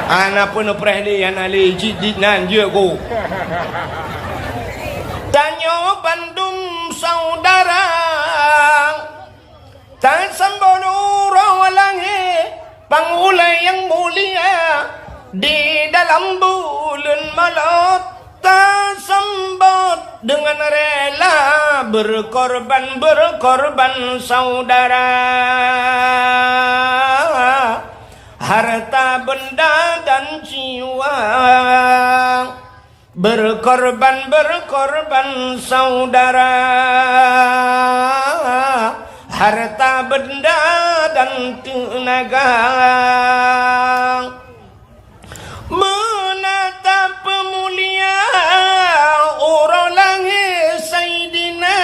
Ana pun preh lé, ana lé, cit dit nan, jeuet ko. Tanyoe bandum saudara. Tasambot uroe lahé pang ulèe nyang mulia, di dalam buleuen Molot tasambot deungon rela, berkorban-berkorban saudara. Harta benda dan jiwa. Berkorban-berkorban saudara, harta benda dan teunaga. Meunan tapeumulia uroe lahé Saidina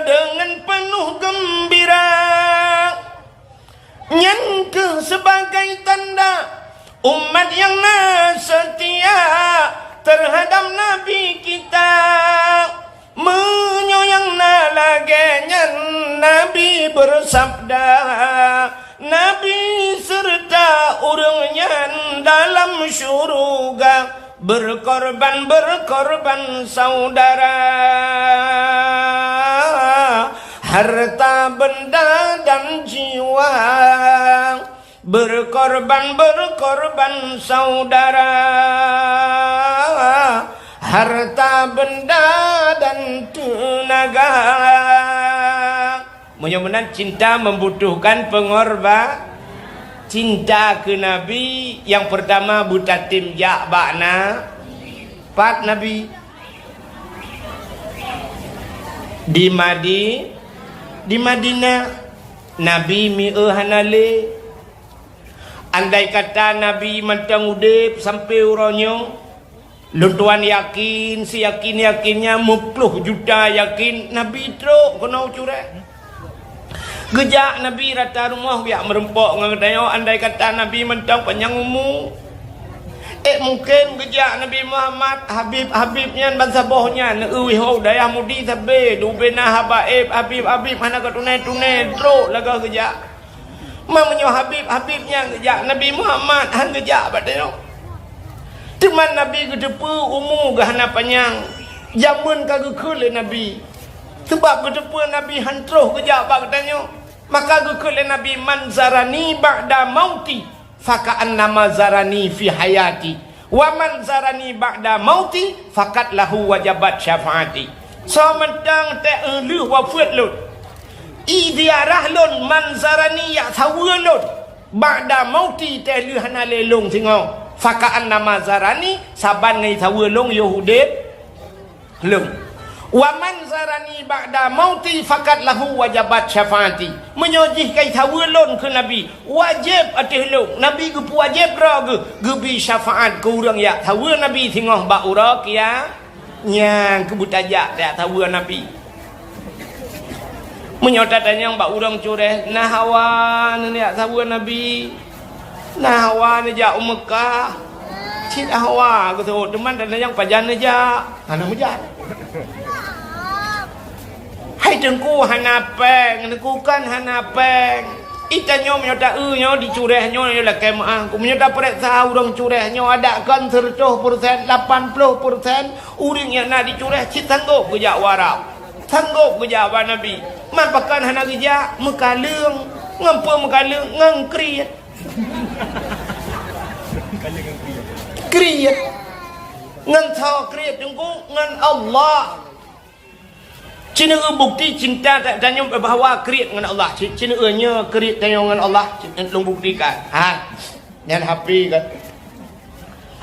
deungon peunoh geumbira. Nyan kheueh sebagai tanda umat nyang na seutia teuhadab Nabi kita. Meunyoe nyang na lagèe nyan, Nabi beusabda, Nabi seureuta ureueng nyan dalam syeuruga. Berkorban-berkorban saudara, harta benda dan jiwa. Berkorban-berkorban saudara, harta benda dan teunaga. Meunyoe meunan, cinta membutuhkan pengorba-, cinta keu Nabi nyang peurtama beutatem jak bak na-, pat Nabi? Di Madi-, di Madinah. Nabi mieu hana lé. Andai kata Nabi mantong udeb sampoe uroe nyoe, lôn tuan yakin, siyakin-yakinnya, meuploh juta yakin, Nabi trok keunoe u Cureh. Geujak Nabi rata rumoh geujak meurumpok ngon geutanyoe, andai kata Nabi mantong panyang umu. Eh, mungken geujak Nabi Muhammad, Habib-Habib nyan bansaboh nyan, neueu ho dayah Mudi sabe, dubena haba eb, Habib-Habib hana geutunai-tunai, trok lagèe geujak. Ma meunyoe Habib-Habib nyan geujak, Nabi Muhammad han geujak bak tanyoe. Teuma Nabi geuteupeue umu geuh hana panyang, jameun ka geukheun lé Nabi. Sabab geuteupeue Nabi han troh geujak bak geutanyoe, maka geukheun lé Nabi, "Man zarani ba'da mauti, faka'annama zarani fi hayati. Wa man zarani ba'da mauti, faqad lahu wajabat syafaati." Soe mantong teuh lheueh wafeuet lôn, i ziarah lôn, man zarani, jak saweue lôn, ba'da mauti, teuh lheueh hana lé lôn singoh, faka'annama zarani, saban ngon saweue lôn yoh udeb lôn. Wa man zarani ba'da mauti, faqad lahu wajabat syafaati. Meunyoe jih ka saweue lôn keu Nabi, wajéb ateueh lôn, Nabi geupeuwajéb droe geuh, geubri syafaat keu ureuëng jak saweue Nabi singoh bak uroe kia-, nyan keuh beutajak jak saweue Nabi. Meunyoe tatanyong bak ureuëng Cureh, na hawa neujak saweue Nabi? Na hawa neujak u Meukah? Cit hawa geuteuôt, teuma tatanyong pajan neujak? Hana meujak. Hai Teungku hana péng, Teungku kan hana péng. I tanyoe meunyoe ta-eu nyoe di Cureh nyoe, nyoe lakée meuáh. Meunyoe tapareksa ureuëng Cureh nyoe, adak kon seureutôh peureusén, lapan ploh peureusén ureuëng nyang na di Cureh cit sanggôp geujak u Arab. Sanggôp geujak bak Nabi. Man pakon hana geujak? Meukaleueng. Ngon peue meukaleueng? Ngon kriet. Kriet. Ngon soe kriet, Teungku? Ngon Allah. Ci neueu bukeuti cinta ta-, tanyoe bahwa kriet ngon Allah. Ci, ci neueu nyoe kriet tanyoe ngon Allah. Ci, lôn buktikan. Ha. Nyan H P kan.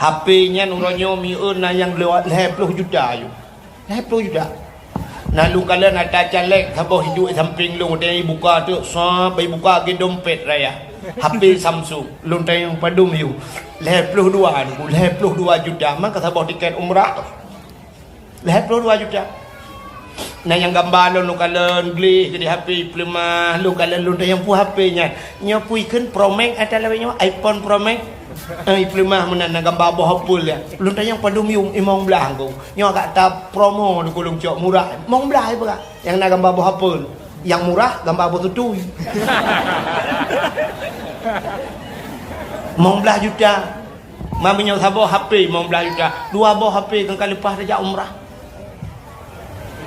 H P nyan uroe nyoe mieu na nyang lhèe ploh juta yôh. Lhèe ploh juta. Na lôn kalon ata caleg saboh iduek sampéng lôn, watée ibuka teuk, sab ibuka lagée dompet raya. H P Samsung, lôn tanyong padum yôh. Lhèe ploh dua, lhèe ploh dua juta, maka saboh tiket umrah. Lhèe ploh dua juta. Na nyang gamba lôn, lôn kalon gleh di H P ipeuleumah, lôn kalon lôn tanyong peue H P nyan. Nyoe peue ikheun Pro Max ata lawét nyoe, iPhone Pro Max. Eh, ipeuleumah meunan na gamba boh Apple nyan. Lôn tanyong padum yôh, limong blaih ngku. Nyoe agak ta promo di kulung cok murah. Limong blaih ipeugah. Nyang na gamba boh Apple. Nyang murah gamba boh tutui. Limong blaih juta. Ma meunyoe saboh H P limong blaih juta, dua boh H P kan ka leupah tajak umrah.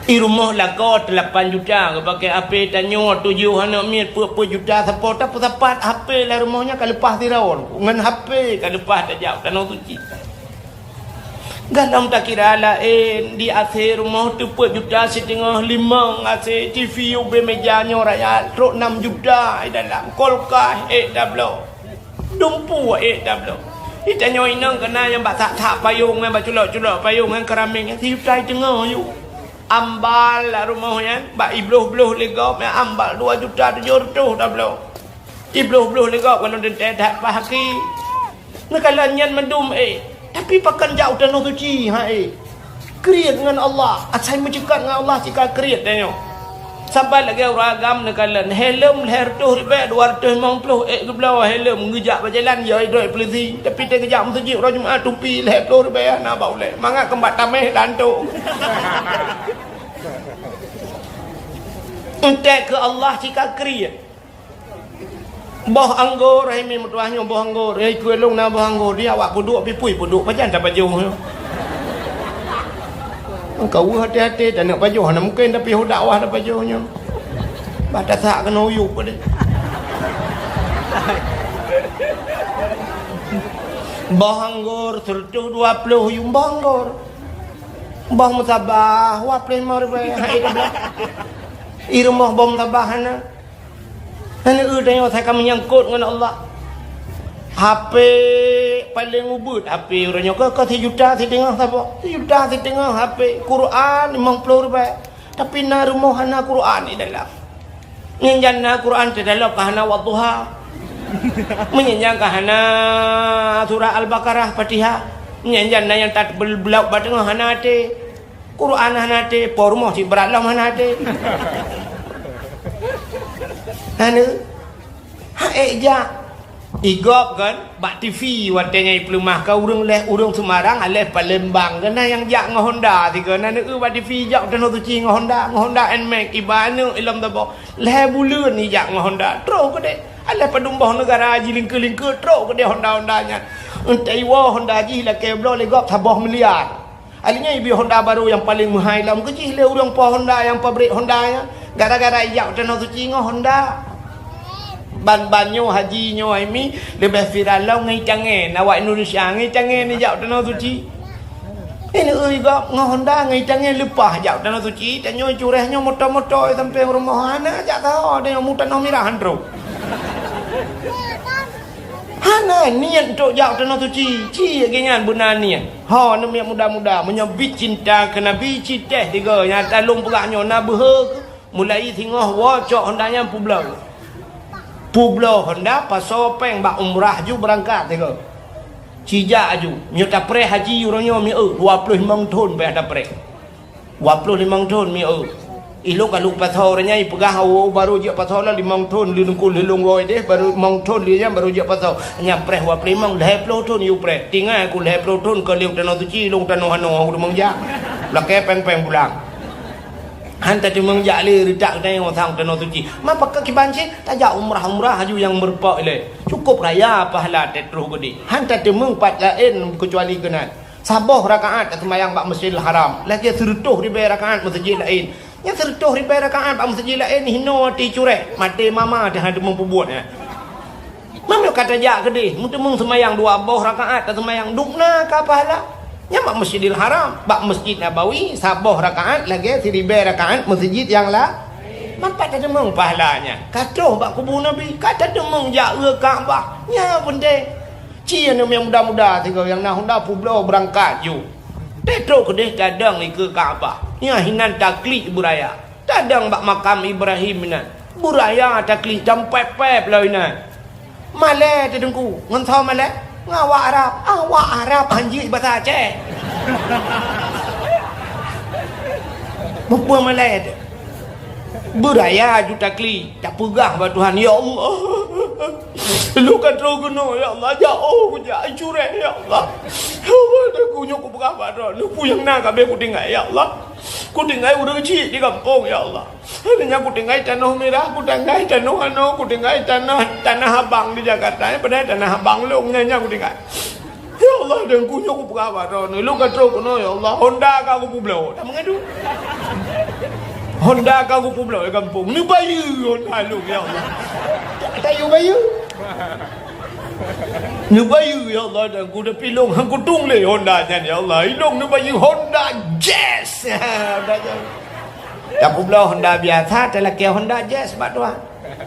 I rumoh lakoe lapan juta, geupaké H P tanyoe tujoh aneuk miet peuet-peuet juta sapo, tapeusapat H P lam rumoh nyan ka leupah sidroe, ngon H P ka leupah tajak tanoh suci. Galom takira laén, di A C rumoh teupeuet juta siteungoh, limong A C, T V ubé meja nyoe raya trok nam juta i dalam, kulkas ék tabloe. Dumpeue ék tabloe. Di tanyoe inong keunan nyang bak that-that payong nyan, bak culok-culok payong nyan, keramik nyan, sijuta siteungoh yôh. Ambal lam rumoh nyan, bak ibloh-bloh lé gob nyan, ambal dua juta tujoh reutôh tabloe. Ibloh-bloh lé gob, kalau teuntée that pah aki. Neukalon nyan mandum ék. Tapi pakon jak u tanoh suci, ha ék. Kriet ngon Allah, asai meuceukat ngon Allah cit ka kriet tanyoe. Saban lagée ureuëng agam neukalon, helm lhèe reutôh ribée, dua reutôh limong ploh ék geubloe helm, geujak bak jalan yo idroe polisi, tapi teuh geujak meuseujid uroe Jumat tupi lhèe ploh ribée hana bak ulée. Mangat keumbak tameh dan tu. Entek keu Allah cit ka kriet. Boh anggô, hai mi meutuah nyoe boh anggô, hai keu lôn na boh anggô, di awak peuduek pipui peuduek pajan tapajoh nyoe. Ka weueh até-até taneuk pajoh, hana mungken tapi ho dakwah tapajoh nyoe. Bah tasak keunoe uyuek padé. Boh anggô seureutôh dua ploh yum boh anggô. Boh meusabah, dua ploh limong ribée, hai dah blah. I rumoh boh meusabah hana. Hana eu tanyoe asai ka meunyangkot ngon Allah. H P paleng ubeuet, H P uroe nyoe ka, ka sijuta siteungoh saboh. Sijuta siteungoh H P, Quran limong ploh ribée. Tapi na rumoh hana Quran di dalam. Nyan jan na Quran teuh dalam ka hana Wadduha. Meunyan jan ka hana surah Al-Baqarah, Fatihah. Nyan jan na nyang tat bel-, beulauek bak teungoh hana até. Quran hana até, po rumoh cit brat lom hana até. Hana. Ha, ék jak. Igop kan, bak T V watée nyan ipeuleumah ka ureuëng lhée ureuëng Semarang, aléh Palembang. Keunan nyang jak ngon Honda sigoe, na neueu bak T V jak tanoh suci ngon Honda, ngon Honda Nmax, iba aneuk ilom saboh. Lhée buleuen ijak ngon Honda, trok keudeh. Aléh padum boh neugara jilingkeu-lingkeu, trok keudeh Honda-Honda nyan. Eunteuk iwoe Honda jih lakée bloe lé gob saboh miliar. Alinyan ibi Honda barô nyang paleng meuhai lom keujih lé ureuëng po Honda nyang pabrik Honda nyan. Gara-gara ijak tanoh suci ngon Honda. Ban-ban nyoe haji nyoe ai mi leubeh viral lom ngon itangée, na awak Indonesia ngon itangée nijak tanoh suci. Ini ui gob ngon Honda ngon itangée leupah jak tanoh suci, tanyoe cureh nyoe moto-moto sampai rumoh hana jak saho, tanyoe mu tanoh mirah han trok. Hana niet trok jak tanoh suci, ci lagée nyan beuna niet. Ho, aneuk miet muda-muda, meunyoe bit cinta keu Nabi, ci teh tiga nyang talông peugah nyoe na beuhe mulai singoh woe cok Honda nyan publoe. Publoe Honda pasoe péng bak umrah ju beurangkat tiga. Ci jak aju, nyoe tapreh haji uroe nyoe mieu dua ploh limong thon payah tapreh. Dua ploh limong thon mieu. Ilong ka lheueh pasoe uroe nyan ipeugah awoe barô jeuet pasoe lom limong thon lé nungkul lé lôn woe deh barô limong thon lé nyan barô jeuet pasoe. Nyan preh dua ploh limong lhée ploh thon yue preh. Tinggai ku lhée ploh thon ka lheueh tanoh suci ilong tanoh hanoe ureuëng jak. Lakée péng-péng pulang. Han tateumeung jak lé reutak geutanyoe sang tanoh suci. Ma pakon kiban cit tajak umrah-umrah aju nyang meureupak ilée. Cukup raya pahala tét troh geudeh. Han tateumeung pat laén keucuali keunan. Saboh rakaat taseumayang bak Masjidil Haram, lagée sireutôh ribée rakaat meuseujid laén. Nyang sireutôh ribée rakaat bak meuseujid laén hinoe ati curée, maté mama teuh hana teumeupubuet nyan. Meunyoe ka tajak keudeh, meuteumeung seumayang dua boh rakaat taseumayang dubna ka pahala. Nyan bak Masjidil Haram, bak Masjid Nabawi saboh rakaat lagée siribée rakaat meuseujid nyang la. Manfaat tateumeung pahala nyan. Ka troh bak kubu Nabi, ka tateumeung jak u Ka'bah. Nyan peunteng. Ci aneuk nyang muda-muda sigoe nyang na Honda publoe beurangkat ju. Teutrok keudeh tadong ikeue Ka'bah. Nyan hinan taklik beuraya. Tadong bak makam Ibrahim inan. Beuraya taklik tampép-pép lom inan. Malée teuh Teungku, ngon soe malée? Ngon awak Arab. Awak Arab hanjeuet basa Aceh. Mupeue malée teuh. Beuraya ju taklik, tapeugah bak Tuhan, "Ya Allah, lôn ka troh keunoe, ya Allah, jak oh kujak curée, ya Allah. Ya Allah, dan kunyueng kupeugah bak droe, neupuyang na ka bée kutinggai, ya Allah. Kutinggai ureuëng cit di gampông, ya Allah. Hanya kutinggai tanoh mirah, kutinggai tanoh anoe, kutinggai tanah, tanah abang di Jakarta, padahai tanah abang lôn nyan, nyan kutinggai." Ya Allah, dan kunyueng kupeugah bak droeneuh, lôn ka troh keunoe, ya Allah, Honda ka kupubloe. Dak meungadu. Honda ka kupubloe di gampông. Neubayeue Honda lôn, ya Allah. Dak tayue bayeue. Neubayeue, ya Allah, dan ku tapi lôn han kutueng lé Honda nyan, ya Allah. Ilôn neubayeue Honda Jazz. Honda Jazz. Tapubloe Honda biasa, talakée Honda Jazz bak tuan.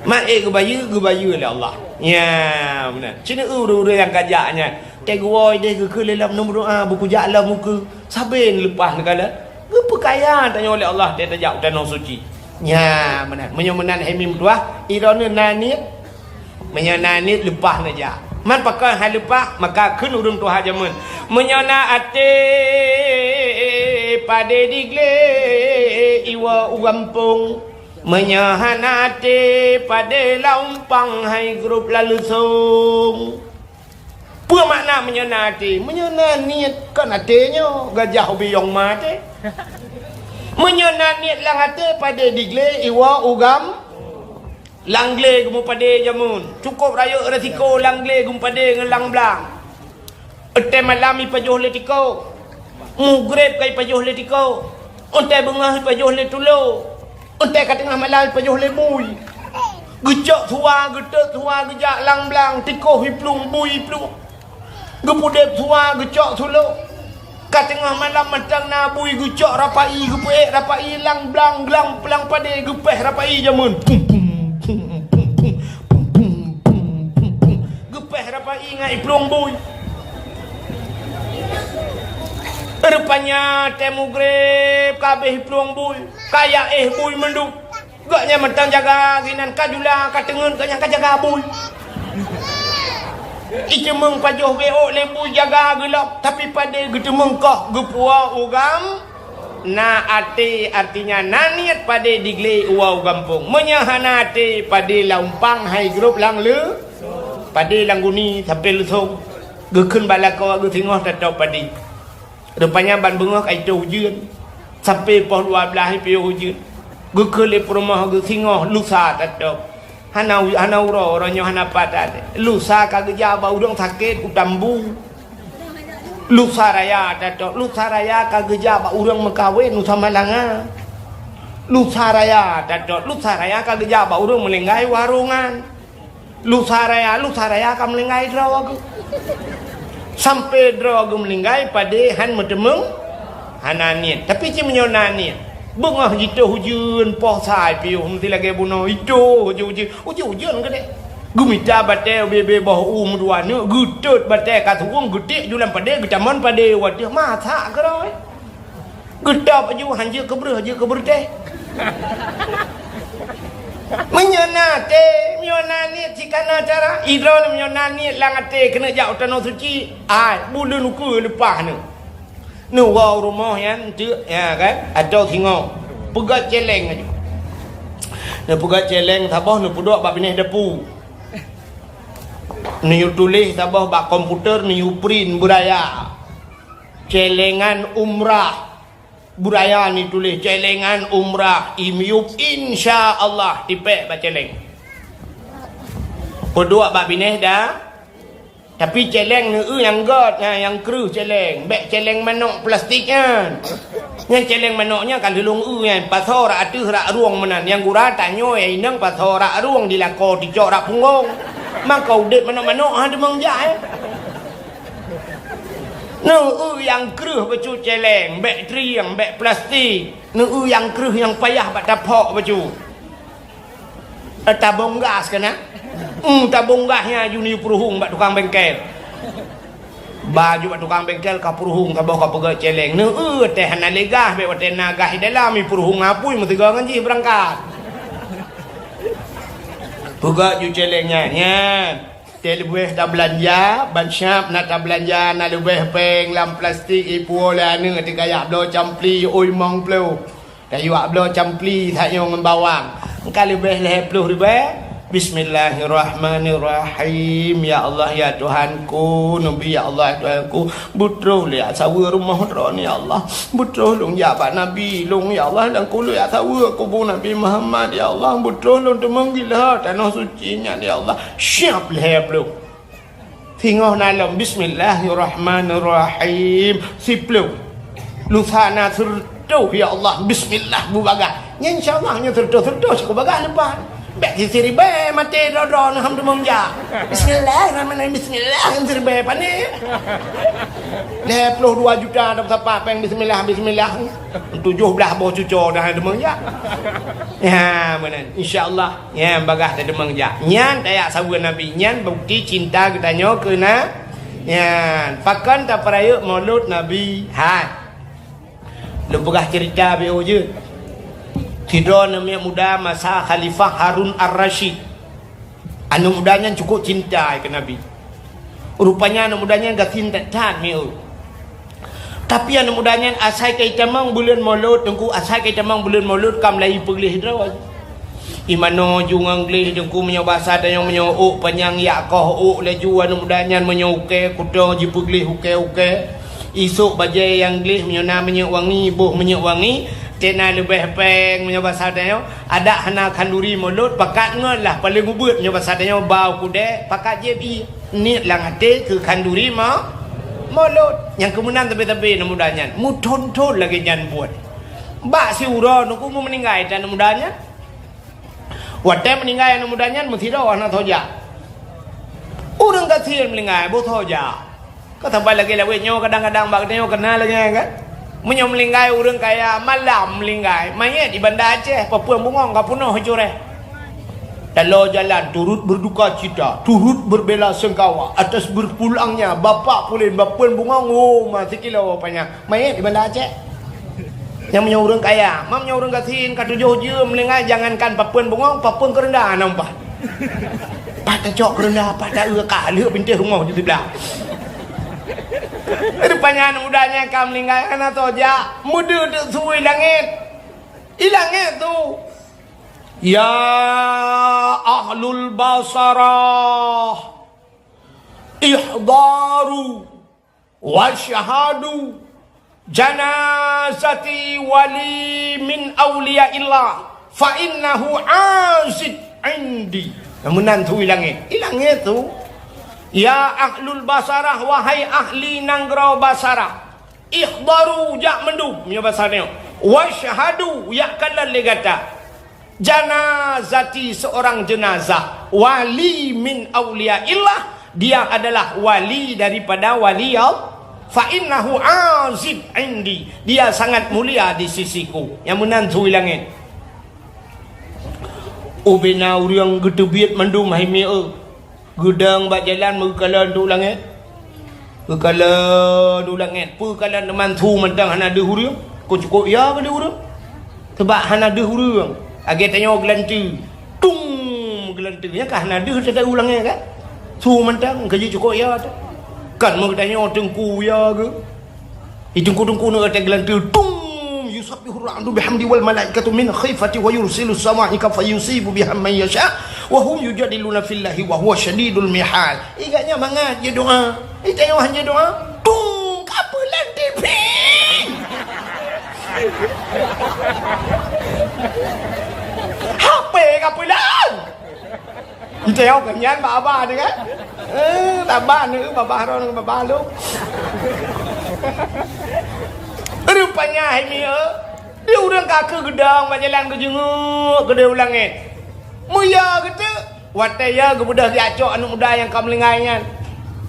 Mak ék geubayeue, geubayeue lé Allah. Nya, meunan. Ci neueu ureuëng-ureuëng nyang ka jak nyan. Teuh geuwoe deh geukheun lé lom neumeudoa, beukujak lom ukeue. Sabe neuleupah neukalon. Geupeukaya tanyoe lé Allah teuh tajak u tanoh suci. Nya, meunan. Meunyoe meunan hai mi meutuah, droeneuh na niet. Meunyoe na niet leupah neujak. Man pakon hai leupah, maka kheun ureuëng tuha jameun. Meunyoe na até padé diglé iwoe u gampông. Meunyoe hana até padé lam umpang hai grup laleusong. Peue makna meunyoe na até? Meunyoe na niet kon até nyoe, gajah ubiyong ma até. Meunyoe na niet lam até padé diglé iwoe u gam-, lam glé geumeupadé jameun. Cukôp rayeuk resiko lam glé geumeupadé ngon lam blang. Watée malam ipajoh lé tiko. Mugreb ka ipajoh lé tiko. Watée beungoh ipajoh lé tulo. Watée ka teungoh malam ipajoh lé bui. Geucok suwa, geutot suwa, geujak lam blang, tiko iplueng, bui iplueng. Geupeudeb suwa, geucok sulo. Ka teungoh malam mantong na bui geucok rapai, geupeuék rapai lam blang, glang, lam padé geupéh rapai jameun. Pum, pum, pum, pum, pum, pum, pum, pum, pum, pum. Geupéh rapai ngon iplueng bui. Rupanya tée mugreb ka abéh iplueng bui, ka ya éh bui mandum. Gobnyan mantong jaga sinan, ka jula, ka teungeut, gobnyan ka jaga bui. Iceumeung pajoh B O lé bui jaga geulop, tapi padé geuteumeung koh geupuwoe u gam-, na até, artinya na niet padé diglé u gampông. Meunyoe hana até, padé lam umpang hai grob lam le-, padé lam guni sampoe leusong. Geukheun bak lakoe geusingoh tatôb padé. Rupanya ban beungoh ka itoe ujeuen. Sampoe poh dua blaih piôh ujeuen. Geukheun lé peurumoh geusingoh lusa tatôb. Hana u-, hana uroe, uroe nyoe hana pat até. Lusa ka geujak bak ureuëng sakét u Tambu. Lusa raya tatôb. Lusa raya ka geujak bak ureuëng meukawen u Samalanga. Lusa raya tatôb. Lusa raya ka geujak bak ureuëng meuninggai u Harungan. Lusa raya, lusa raya ka meuninggai droe geuh. Sampoe droe geuh meuninggai padé han meuteumeung, hana niet. Tapi cit meunyoe na niet, beungoh jitoe ujeuen poh sa piôh meusti lagée bunoe itoe ujeuen-ujeuen, ujeuen-ujeuen keudeh. Geumita batée ubé-bé boh u meudua neuk, geutot batée ka suwueng, geutiek ju lam padé, geutamon padé u ateueh, masak keudroe. Geutôb aju han jeuet keu breueh, jeuet keu beureutéh. Meunyoe na até, meunyoe na niet, cit kana cara. Idroe meunyoe na niet lam até keuneuk jak u tanoh suci, ai, buleuen ukeue leupah neuh. Neuwoe u rumoh nyan teuk, ya kan? Atau singoh. Peugét céléng aju. Neupeugét céléng saboh neupeuduek bak binéh depu. Neuyue tuléh saboh bak komputer, neuyue print beuraya. Céléngan umrah. Beuraya neutuléh céléngan umrah, imiyup insya Allah tipék bak céléng. Peuduek bak binéh da, tapi céléng neu-eu nyang gét, nyang kreueh céléng, bék céléng manok plastik nyan. Nyang céléng manok nyan ka lheueh lôn eu nyan, pasoe rak ateueh rak rueng meunan. Nyang gura tanyoe inong pasoe rak rueng, di lakoe ticok rak punggong. Maka udeb manok-manok ha teumeung jak, eh. Neu-eu nyang kreueh bacut céléng, bék trieng, bék plastik. Neu-eu nyang kreueh nyang payah bak taphok bacut. Eh, tabong gas keunan? Hmm, tabong gas nyan aju neupeuruhueng bak tukang bengkel. Ba aju bak tukang bengkel ka peuruhueng saboh ka peugét céléng. Neu-eu teuh hana lé gas, bék watée na gas di dalam, ipeuruhueng apui meusigoe ngon jih beurangkat. Peugét ju céléng nyan, nyan. Teuleubeh tabeulanja, ban siab na tabeulanja, na leubeh péng lam plastik ipuwoe lé aneuëk teuka jak bloe campli, oi mong ploh. Tayue jak bloe campli that nyoe ngon bawang. Ka leubeh lhée ploh ribée. Bismillahirrahmanirrahim. Ya Allah, ya Tuhanku, Nabi, ya Allah, ya Tuhanku. Beutroh lé jak saweue rumoh droeneuh, ya Allah. Beutroh lôn jak bak Nabi lôn, ya Allah, dan kulét jak saweue kubu Nabi Muhammad, ya Allah. Beutroh lôn teumeung gila tanoh suci nyan, ya Allah. Siab lhée ploh. Singoh na lom, bismillahirrahmanirrahim. Siploh. Lusa na sireutoh, ya Allah, bismillah bubagaih. Nyan insya Allah nyoe sireutoh, sireutoh siku bagaih leupah. Bék siribée maté droe-droe neuh ham teumeung jak. Bismillahirrahmanirrahim, bismillah, nyan siribée pané. Lhée ploh dua juta dah sapat péng bismillah, bismillah. Tujoh blaih boh cuco dah teumeung jak. Ya, meunan. Insya Allah, nyan bagaih tateumeung jak. Nyan tajak saweue Nabi. Nyan bukti cinta geutanyoe keu na-, nyan. Pakon tapeurayeuk Maulud Nabi? Hai. Lôn peugah ceurita beu jeuet. Sidroe aneuk muda masa Khalifah Harun Ar-Rasyid. Aneuk muda nyan cukôp cinta keu Nabi. Rupanya aneuk muda nyan gasien that-that mieu. Tapi aneuk muda nyan asai ka itamong buleuen Maulud, Teungku, asai ka itamong buleuen Maulud ka mulai peugléh droe. Imanoe ju ngon gléh Teungku, meunyoe basa tanyoe meunyoe ôk panyang yak koh ôk laju aneuk muda nyan, meunyoe ukée kuto jipeugléh ukée-ukée. Isôk bajée nyang gléh meunyoe na minyeuk wangi, boh minyeuk wangi, tena leubeh péng meunyoe basa tanyoe, adak hana khanduri Maulud, pakat ngon lah paleng ubeuet meunyoe basa tanyoe, bau kudée, pakat jieb ié. Niet lam até keu khanduri ma-, Maulud. Nyang keumeunan sabe-sabe aneuk muda nyan, meuthon-thon lagée nyan buet. Bak siuroe Teungku meuninggai that aneuk muda nyan. Watée meuninggai aneuk muda nyan meusidroe hana soe jak. Ureuëng gasien meuninggai boh soe jak. Ka saban lagée lawét nyoe kadang-kadang bak geutanyoe keuna lagée nyan kan. Meunyoe meuninggai ureuëng kaya malam meuninggai, manyét di Banda Aceh, papeuen bungong ka peunoh icurée. Taloe jalan turut berduka cita, turut berbela sungkawa atas berpulangnya Bapak Pulen, papeuen bungong, oh, ma sikilo panyang. Manyét di Banda Aceh. Nyang meunyoe ureuëng kaya, ma meunyoe ureuëng gasien ka tujoh jeuem meuninggai, jangankan papeuen bungong, papeuen keureunda hana meupat. Pat tacok keureunda, pat ta-eu ka lheueh pintoe rumoh di siblah. Rupanya aneuk muda nyan ka meuninggai, hana soe jak, meudeuh teuk su i langét. I langét su. Ya ahlul basarah, ihdaru wasyhadu janazati wali min auliyaillah fa innahu azib indi. Meunan su i langét. I langét su. Ya ahlul basarah, wahai ahli nanggroe Basarah. Ihdaru, jak mandum, meunyoe basa nyoe. Wasyhadu, jak kalon lé gata. Janazati, seorang jenazah. Wali min auliyaillah, dia adalah wali daripada wali Allah. Fa innahu azib indi, dia sangat mulia di sisiku. Nyang meunan su i langét. Ubena ureuëng geuteubiet mandum hai mieu. Geudong bak jalan meukalon teuk langét. Geukalon teuk langét. Peu kalon teuma su mantong hana deuh ureuëng. Kok cukôp ya keu deuh ureuëng. Sabab hana deuh ureuëng. Lagée tanyoe geulanteue. Tung! Geulanteue. Nyan ka hana deuh teuh langét kan? Su mantong ka jicukôp ya teuh. Kan meugeutanyoe teungku ya geuh. Di teungku-teungku nyoe teuh geulanteue, tum, yusabbihur ra'du bihamdi wal malaikatu min khifati wa yursilus sawa'iqa fayusibu biha man yasha wa hum yujadiluna fillahi wa huwa syadidul mihal. Ingat nyan mangat jeuet doa. Di tanyoe hanjeuet doa, tum, ka peulan T V. H P ka peulan. Iteuh ka nyan bak abah teuh kan? Eh, abah nyoe, babah droe ngon babah lôn. Rupanya hai mieu, di ureuëng ka keu geudong bak jalan geujeungeuk keudeh u langét. Meuyah geuteuk, watée ya geubeudôh geujak cok aneuk muda nyang ka meuninggai nyan.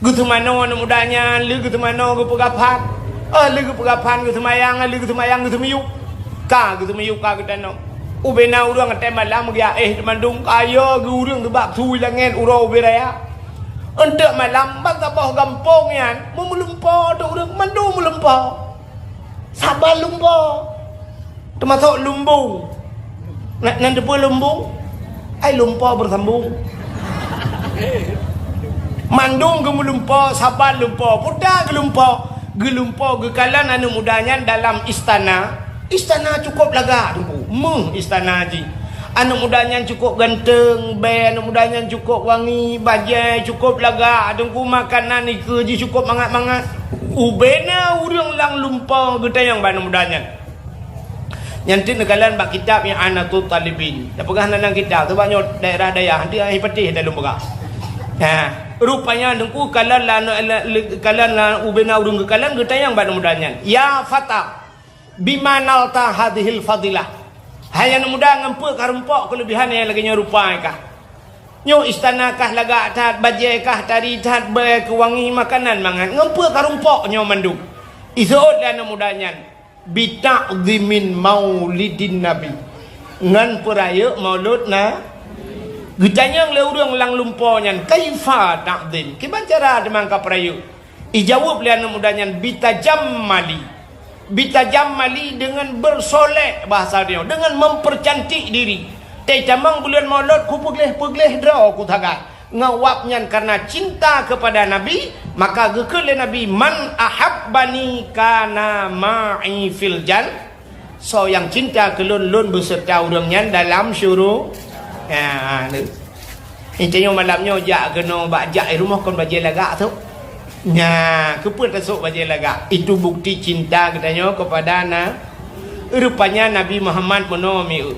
Geuseumanoe aneuk muda nyan, lheueh geuseumanoe geupeugah phan. Oh, lheueh geupeugah phan geuseumayang, lheueh geuseumayang geuseumiyueb. Ka geuseumiyueb ka geutanoh. Ubena ureuëng watée malam geuyak éh teumandum kaya geu ureuëng geubak su i langét uroe ubé raya. Eunteuk malam ban saboh gampông nyan meulumpoe teuk ureuëng mandum meulumpoe. Saban lumpoe. Teumasok lumbung. Na, nan teupeue lumbung? Ai lumpoe beusambong. Mandum geumeulumpoe, saban lumpoe, puta geulumpoe. Geulumpoe geukalon aneuk muda nyan dalam istana. Istana cukôp lagak teungku, meuh istana jih. Aneuk muda nyan cukôp ganteng, bèe aneuk muda nyan cukôp wangi, bajèe cukôp lagak teungku, makanan ikeue jih cukôp mangat-mangat. Ubena ureuëng lam lumpoe geutanyong bak aneuk muda nyan. Nyan teuk neukalon bak kitab I'anatut Talibin. Tapeugah nan kitab, sabab nyoe daerah dayah, nanti ai patéh dah lôn peugah. Ha, rupanya teungku kalon la, la, la, kalon la, ubena ureuëng geukalon geutanyong bak aneuk muda nyan. Ya fata, bima nalta hadhil fadilah. Hai aneuk muda, ngon peue karumpok keulebihan nyang lagée nyoe rupa kah? Nyoe istana kah lagak that, bajèe kah tari that, bèe keuh wangi, makanan mangat. Ngon peue karumpok nyoe mandum? Iseuôt lé aneuk muda nyan. Bita'zimin maulidin nabi, ngon peurayeuk maulud na. Geutanyong lé ureuëng lam lumpoe nyan, kaifa ta'zim, kiban cara teuma kapeurayeuk? Ijaweueb lé aneuk muda nyan, bitajammali. Bitajammali, deungon bersolek, bahasa dia, deungon mempercantik diri. Teutamong buleuen maulud kupeugleh-peugleh droe kusagai. Ngon wab nyan karena cinta kepada Nabi, maka geukheun lé Nabi, "Man ahabbani kana ma'i fil jan." Soe nyang cinta keu lôn, lôn beuseurta ureuëng nyan dalam syuru-, ya, ni. Inti nyoe malam nyoe jak keunoe bak jak i rumoh kon bajèe lagak tu. Nya, keupeue tasok bajèe lagak? Itu bukti cinta geutanyoe kepada na-, rupanya Nabi Muhammad meunoe mieu.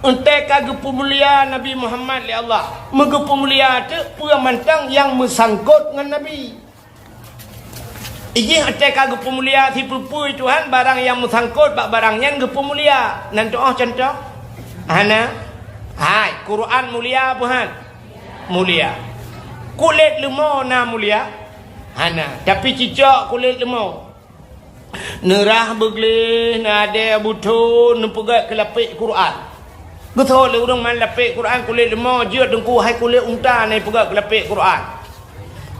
Eunteuk ka geupeumulia Nabi Muhammad lé Allah. Meugeupeumulia teuk peue mantong nyang meusangkot ngon Nabi. Ijih eunteuk ka geupeumulia sipeue-peue Tuhan, barang nyang meusangkot bak barang nyan geupeumulia. Nan tuoh cuntoh? Hana. Hai, Quran mulia peue han? Mulia. Kulét leumo na mulia? Hana. Tapi cicok kulét leumo. Neurah beugleh, neudée beuthon, neupeugét keu lapék Quran. Geutho lé ureuëng man lapék Quran kulét leumo jeuet teungku hai kulét unta na ipeugét keu lapék Quran.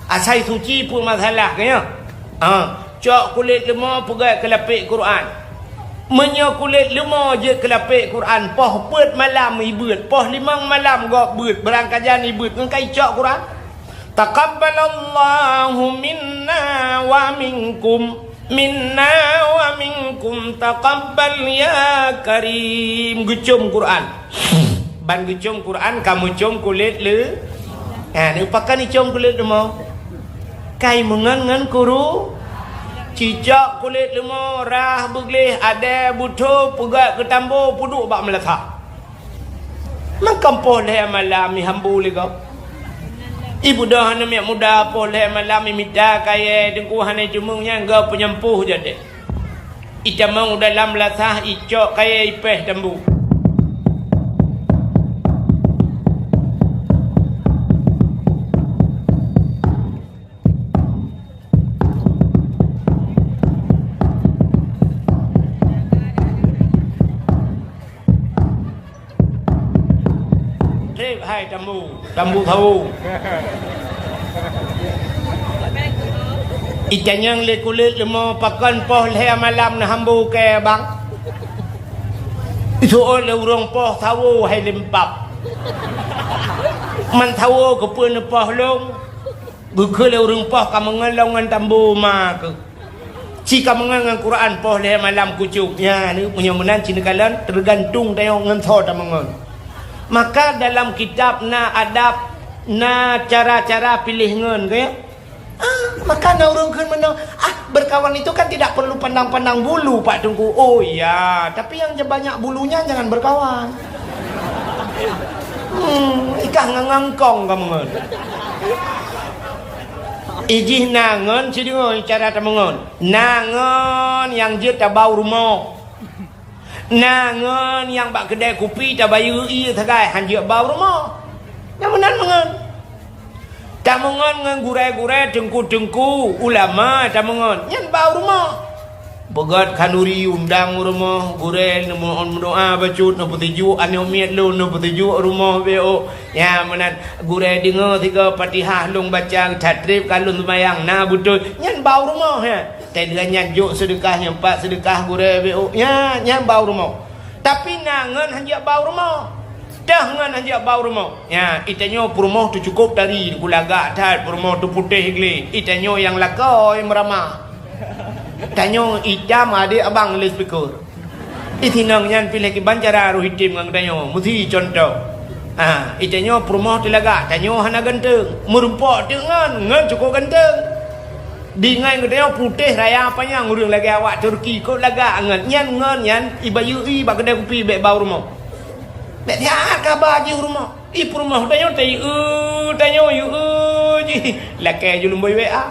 Asai suci peue masalah keu nyoe? Ha, cok kulét leumo peugét keu lapék Quran. Meunyoe kulét leumo jeuet keu lapék Quran, poh peuet malam ibeuet, poh limong malam gob beuet, beurangkajan ibeuet ngon ka icok Quran. Taqabbalallahu minna wa minkum, minna wa minkum taqabbal ya karim. Geucom Quran. Ban geucom Quran ka meucom kulét leu-, ha, neupakon icom kulét leumo. Kai meungon ngon kuru, cicok kulét leumo, rhah, beugleh, adèe, butho, peugöt keu tambo, peuduek bak meulasah. Mangkam poh lhèe malam ihambu lé gob. Ibeudôh aneuk miet muda poh lhèe malam imita kayèe, Teungku, hana iteumeung nyan gob peunyampôh jadèe. Itamong u dalam lasah, icok kayèe ipèh tambu. Trép hai tambu, tambu sawo. Itanyong lé kulét leumo pakon poh lhèe malam neuhambu kèe bang. Iseuôt lé ureueng poh sawo hai limpab. Man sawo keupeue neupoh lôn? Geukheun lé ureueng poh ka meungon lôn ngon tambu ma keuh. Ci ka meungon ngon Quran poh lhèe malam kucok. Nyan, meunyoe meunan ci neukalon, teugantung tanyoe ngon soe tameungon. Maka dalam kitab na adab, na cara-cara piléh ngon, ka ya? Ah, maka na ureueng kheun meunoe, "Ah, berkawan itu kan tidak perlu pandang-pandang bulu, Pak Teungku." Oh iya, tapi yang banyak bulunya jangan berkawan. Hmm, ikah ngang-ngang kong kameungon. Ijih na ngon, sideungoe cara tameungon. Na ngon nyang jeuet tabau rumoh. Na ngon nyang bak keudè kupi tabayeue ié sagai, han jeuet bau rumoh. Nyang meunan meungon. Tameungon ngon gurèe-gurèe, teungku-teungku, ulama tameungon. Nyan bau rumoh. Peugöt khanduri undang u rumoh, gurèe neumeudoa bacut, neupeutuju aneuk miet lôn, neupeutuju rumoh B O. Nyan meunan, gurèe deungoe sigoe Fatihah lôn baca, that trép ka lôn seumayang, na beutôi. Nyan bau rumoh, ya. Teudeungon nyan jok seudeukah, nyan pat seudeukah gurèe B O. Nyan, nyan bau rumoh. Tapi na ngon hanjeuet bau rumoh. Teuh ngon hanjeuet bau rumoh. Nyan, itanyoe peurumoh teuh cukôp tari, teungku lagak that, peurumoh teuh putéh glé. Itanyoe nyang lakoe meuramah. Tanyoe itam adék abang lé speaker. Itinong nyan piléh kiban cara roh item ngon geutanyoe. Meusi contoh. Ha, itanyoe peurumoh teuh lagak, tanyoe hana ganteng. Meurumpok teuk ngon, ngon cukôp ganteng. Di ngon geutanyoe putéh raya panyang ureueng lagèe awak Turki, kok lagak ngon. Nyan ngon nyan, ibayeue i bak keudè kupi bèk bau rumoh. Bèk siat kaba jih u rumoh. I peurumoh tanyoe tayue, tanyoe yue jih. Lakèe ju lumbôi W A.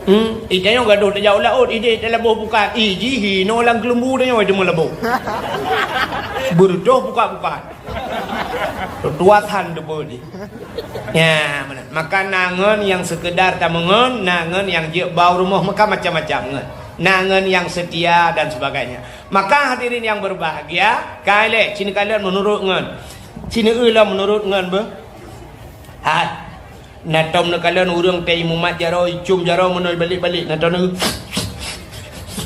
Hmm, i tanyoe gadôh tajak u laôt, idéh talaboh bukat. I jih inoe lam keulumbu tanyoe teuma laboh. Beureudoh bukat-bukat. Tutoe san teupeu jih. Ya, meunan. Maka na ngon nyang seukeudar tameungon, na ngon nyang jeuet bau rumoh, maka macam-macam ngon. Na ngon nyang seutia dan sebagainya. Maka hadirin yang berbahagia, ka ilèe, ci neukalon meunurot ngon. Ci neueu lom meunurot ngon beuh. Hai. Na tom neukalon ureueng teuh imumat jaroe, icom jaroe meunoe ibalek-balek. Na tom neueu.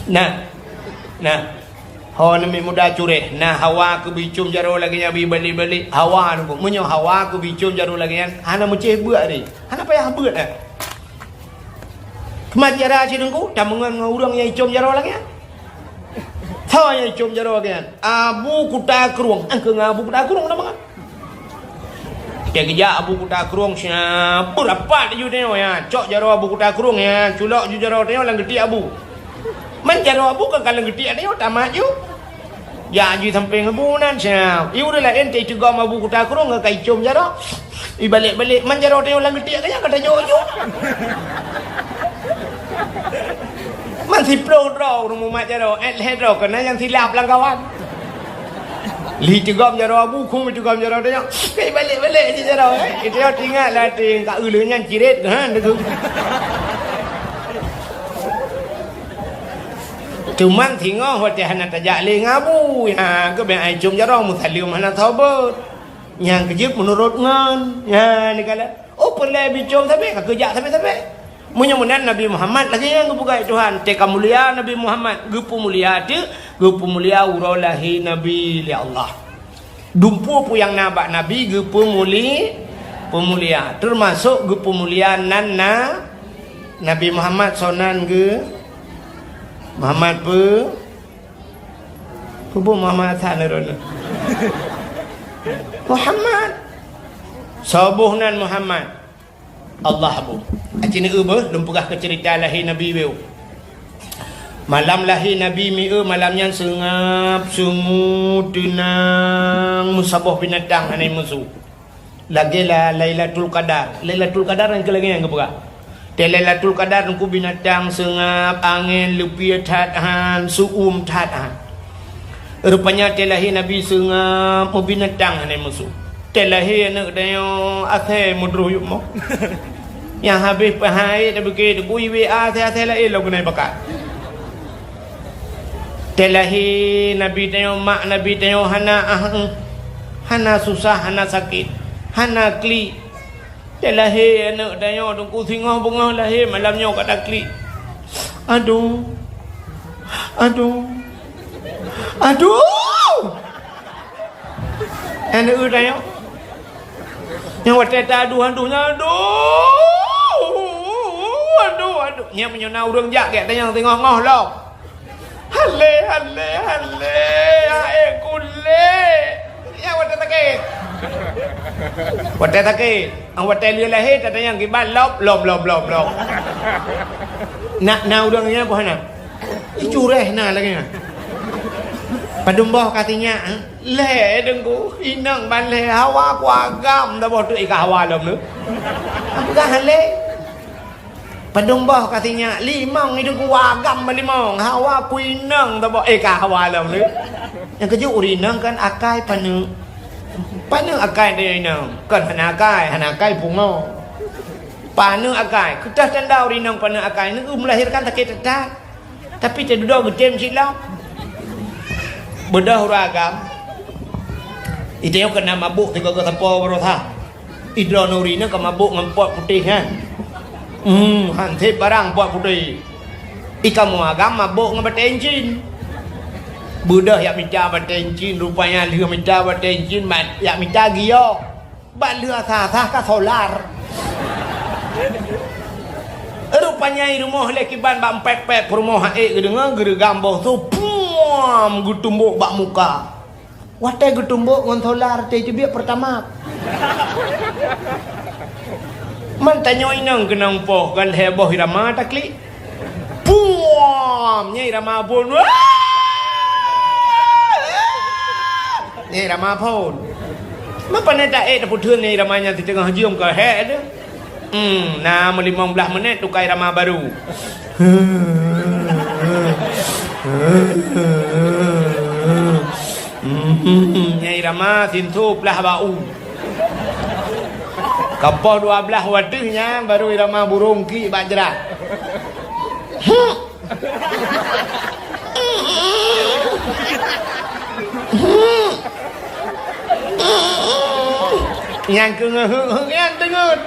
Na. Na. Ho aneuk miet muda curéh. Na hawa keu beuicom jaroe lagèe nyan beuibalek-balek. Hawa neuh. Meunyoe hawa keu beuicom jaroe lagèe nyan, hana meucéh beuet deh. Hana payah beuet deh. Keumat cara ci teungku, tameungon ngon ureueng nyang icom jaroe lagèe nyan. Soe nyang icom jaroe lagèe nyan? Abu Kuta Krueng. Angkeu ngon Abu Kuta Krueng nama kan? Dia geujak Abu Kuta Krueng siap. Beurapat laju tanyoe ya. Cok jaroe Abu Kuta Krueng ya. Culok ju jaroe tanyoe lam geutiek Abu. Man jaroe Abu kan ka lam geutiek tanyoe tamat ju. Jak jih sampéng Abu nan siap. Ié ureueng laén teuh iteugom Abu Kuta Krueng ka icom jaroe. Ibalek-balek, man jaroe tanyoe lam geutiek ka nyan ka tajok ju. Man siplôh droe ureueng mumat jaroe, eh, lhèe droe keunan nyang silap lam kawan. Lheuh iteugom jaroe Abu, kheun iteugom jaroe tanyoe. Ka ibalek-balek jih jaroe, eh. Iteungoh teuingat lam até ka eu lheueh nyan cirét, ha, teungku. Cuman singoh watèe hana tajak lé ngon Abu, ha, geubèe ai com jaroe meusaleuem hana sabat. Nyang keujeuet meunurot ngon, ha, neukalon. Oh, peureulèe bicom sabe, ka keujak sabe-sabe. Meunyoe meunan Nabi Muhammad lagèe nyan geupeugah Tuhan, teuka mulia Nabi Muhammad, geupeumulia teuk, geupeumulia uroe lahé Nabi lé Allah. Dumpeue peue nyang na bak Nabi geupeumuli-, peumulia, teumasok geupeumulia nan na Nabi Muhammad sonan geu-, Muhammad peu-, Kubu Muhammad Hasan Harun. Muhammad. Soe boh nan Muhammad? Allah boh. Aci neueu beuh, lôn peugah keu ceurita lahé Nabi beu. Malam lahé Nabi mieu malam nyan seungab, sungu, teunang, meusaboh binatang hana musoh. Lagèe la-, Lailatul Qadar. Lailatul Qadar nyang keu lagèe nyang geupeugah. Teuh Lailatul Qadar nyan binatang seungab, angén, leupie that han, su'um that han. Rupanya teuh lahé Nabi seungab, meubinatang hana musoh. Teuh lahé aneuk tanyoe asèe meudroh yup mo. Nyang habéh peuhai tapiké teukui W A asèe-asèe laén lom keuneuk pakat. Teuh lahé Nabi tanyoe, mak Nabi tanyoe hana ah, hana susah, hana sakét, hana klik. Teuh lahé aneuk tanyoe, Teungku, singoh beungoh lahé malam nyoe ka taklik. Aduh. Aduh. Aduh. Aneuk tanyoe. Nyang watèe ta aduh-aduh nyan, aduh. Aduh, aduh. Nyan meunyoe na ureueng jak gèt tanyong singoh ngoh lom. Hale, hale, hale, hai kulé. Ya, watèe sakét. Watèe sakét. Ang watèe lheueh lahé, tatanyong kiban lom, lom, lom, lom, lom. Na, na ureueng nyan boh na. Ih, cureh na lagèe nyan. Padum boh ka sinyak, eh? Lhèe, Teungku. Inong ban lhèe. Hawa ku agam dah boh tu, eh, ka hawa lom tu. Apa kah hale? Padum boh ka sinyak, limong, idong ku agam bak limong, hawa ku inong tabok, eh, ka hawa lom lé. Nyang keujeuet ureueng inong kan akai paneuk. Paneuk akai di inong, kan hana akai, hana akai pungo. Paneuk akai, keutah tanda ureueng inong paneuk akai, neu meulahirkan sakét that-that. Tapi teududoe geutem cit lom. Beudôh ureueng agam. Ita nyoe keunan mabök sigoe-goe sapo baroesa. Idroe nuri nyoe ka mabök ngon pot putéh nyan. Hmm, han sép barang pot putéh. Ikamoe agam mabök ngon batèe incin. Beudôh jak mita batèe incin, rupanya lheueh mita batèe incin, mat-, jak mita giok. Bak lheueh asah-asah ka solar. Rupanya i rumoh lé kiban bak empet-pet peurumoh, ék geudeungoe geureugam boh su, puam, geutumbok bak muka. Watèe geutumbok ngon solar, teuh teubiet peurtamax. Man tanyoe inong keunong poh, kan lhèe boh irama taklik. Puam! Nyan irama phôn. Nyan irama phôn. Meupanè taék tapeutheun nyan irama nyan siteungoh jeuem ka hék teuh. Hmm, na meulimong blaih menit tuka irama baru. Hmm, nyan irama sinso plah bak u. Ka poh dua blaih watèe nyan baru irama burông kik bak jrat. Nyang keu ngeuheuk-heuk nyan teungeut.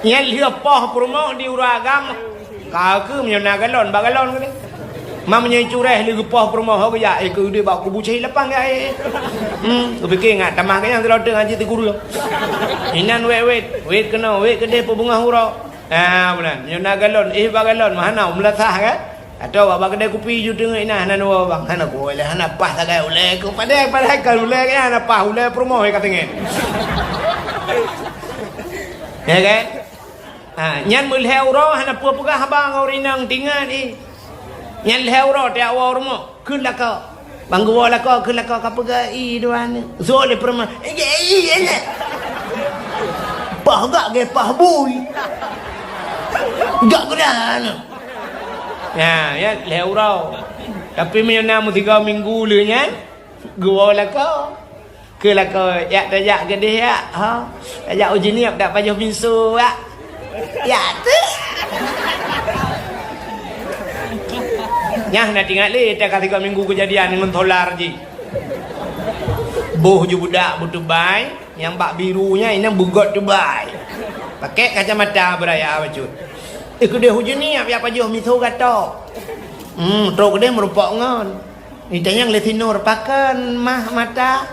Nyan lheueh poh peurumoh di ureueng agam. Ka keuh meunyoe na galon, bak galon keuh. Ma meunyoe cureh lé geupoh peurumoh ho geujak, eh, keu udép bak kubu cai lapang ya, eh. Hmm, geupiké ngat tamah keu nyang seuloteueng haji teukureueng. Inan wét-wét, wét keunoe, wét keudeh peubeungoh uroe. Ah, bulan. Meunyoe na galon, eh, bak galon, mah hana, meulasah kan? Atau bak, bak keudè kupi ju teungeut inan, hana nuwoe bang, hana kuwoe lé, hana paih sagai ulèe keu padai, padai kan ulèe kan, hana paih ulèe peurumoh ka teungeut. Ya kan? Ha, nyan meulhèe uroe hana peue peugah haba ngon ureueng inong tingat, eh. Nyan lhèe uroe tiak woe rumoh, kheun lakoe. Bang geuwoe lakoe, kheun lakoe ka peugah, "I dua ni." Zoe lé peurumoh, "Eh, eh, eh, eh." Pah gak ge pah bui. Gak geudah ni. Ya, ya, lhèe uroe. Tapi meunyoe na meusigoe minggu lé nyan, geuwoe lakoe. Keu lakoe, yak tajak keudeh yak, ha? Tajak u Jeunieb dak pajoh pinso yak. Yak tu. Nyang na tingat lé, teuka tiga minggu keujadian ngon solar jih. Boh ju budak beutubai, nyang bak biru nyan inong beugot tubai. Pakai kacamata beuraya bacut. Eh, keudeh ujeuen ni, ap-ap pajoh miseue gatok. Hmm, trok keudeh meurupok ngon. Itanyong lé sinur, pakon mah mata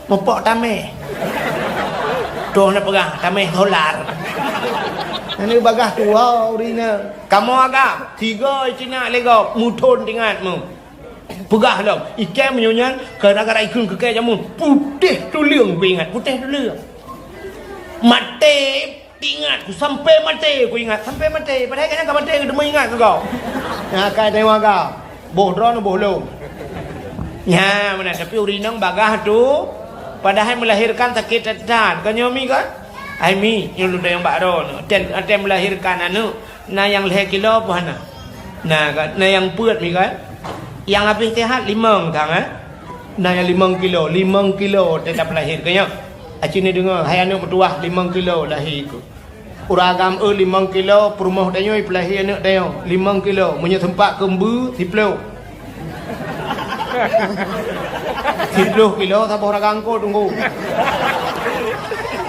mupok tameh. Troh na peugah, tameh solar. Nani bagah tuha ureueng inong. Kamoe agam, tiga cina lego, muthon tingat mu. Peugah lom, ikai meunyoe nyan, gara-gara ikheun keu kèe jameun, putéh tuleueng kuingat, putéh tuleueng. Maté Ingat ku, sampai maté ku ingat, sampai maté. Padahai kayang ka maté, ka teuma ingat keu gob. Nyan kai teurimong agam. Boh droeneuh, boh lôn. Nyan meunan, tapi ureueng inong bagah tu, padahai melahirkan sakét that-that. Kon nyoe mi kan? Hai mi, nyoe lôn tanyong bak droeneuh. Watèe, watèe melahirkan aneuk, na nyang lhèe kilo peue hana? Na kan? Na nyang peuet mi kan? Nyang habéh sehat limong thang, eh? Na nyang limong kilo, limong kilo watèe tapeulahé keu nyoe. Aci neudeungoe, hai aneuk meutuwah, limong kilo lahé keuh. Ureueng agam eu limong kilo, peurumoh tanyoe peulahé aneuk tanyoe, limong kilo. Meunyoe seumpat keu mbeue, siploh. Siploh kilo saboh ragam eungkôt teungku.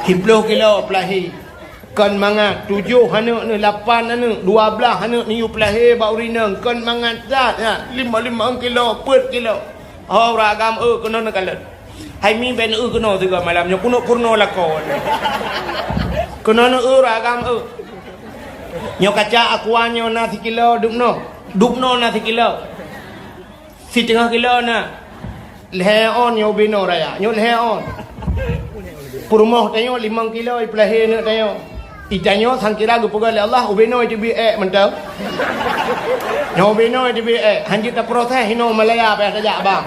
Siploh kilo peulahé. Kon mangat, tujoh aneuk neuh, lapan aneuk, dua blaih aneuk neuyue peulahé bak ureueng inong, kon mangat that nyan, limong-limong kilo, peuet kilo. Ho ureueng agam eu keunoe neukalon. Hai mi, bèk neu-eu keunoe sigoe malam nyoe, keuneuk peurunoe lakoe. Keunoe neu-eu ureueng agam eu. Nyoe kaca aqua nyoe na sikilo dubnoe. Dubnoe na sikilo. Siteungoh kilo na. Lhèe ôn nyoe ubé noe raya. Nyoe lhèe ôn. Peurumoh tanyoe limong kilo ipeulahé aneuk tanyoe. Itanyoe sangkira geupeugah lé Allah, ubé noe iteubiet èk mantong. Nyoe ubé noe iteubiet èk. Hanjeuet taproses inoe Malaya payah tajak bang.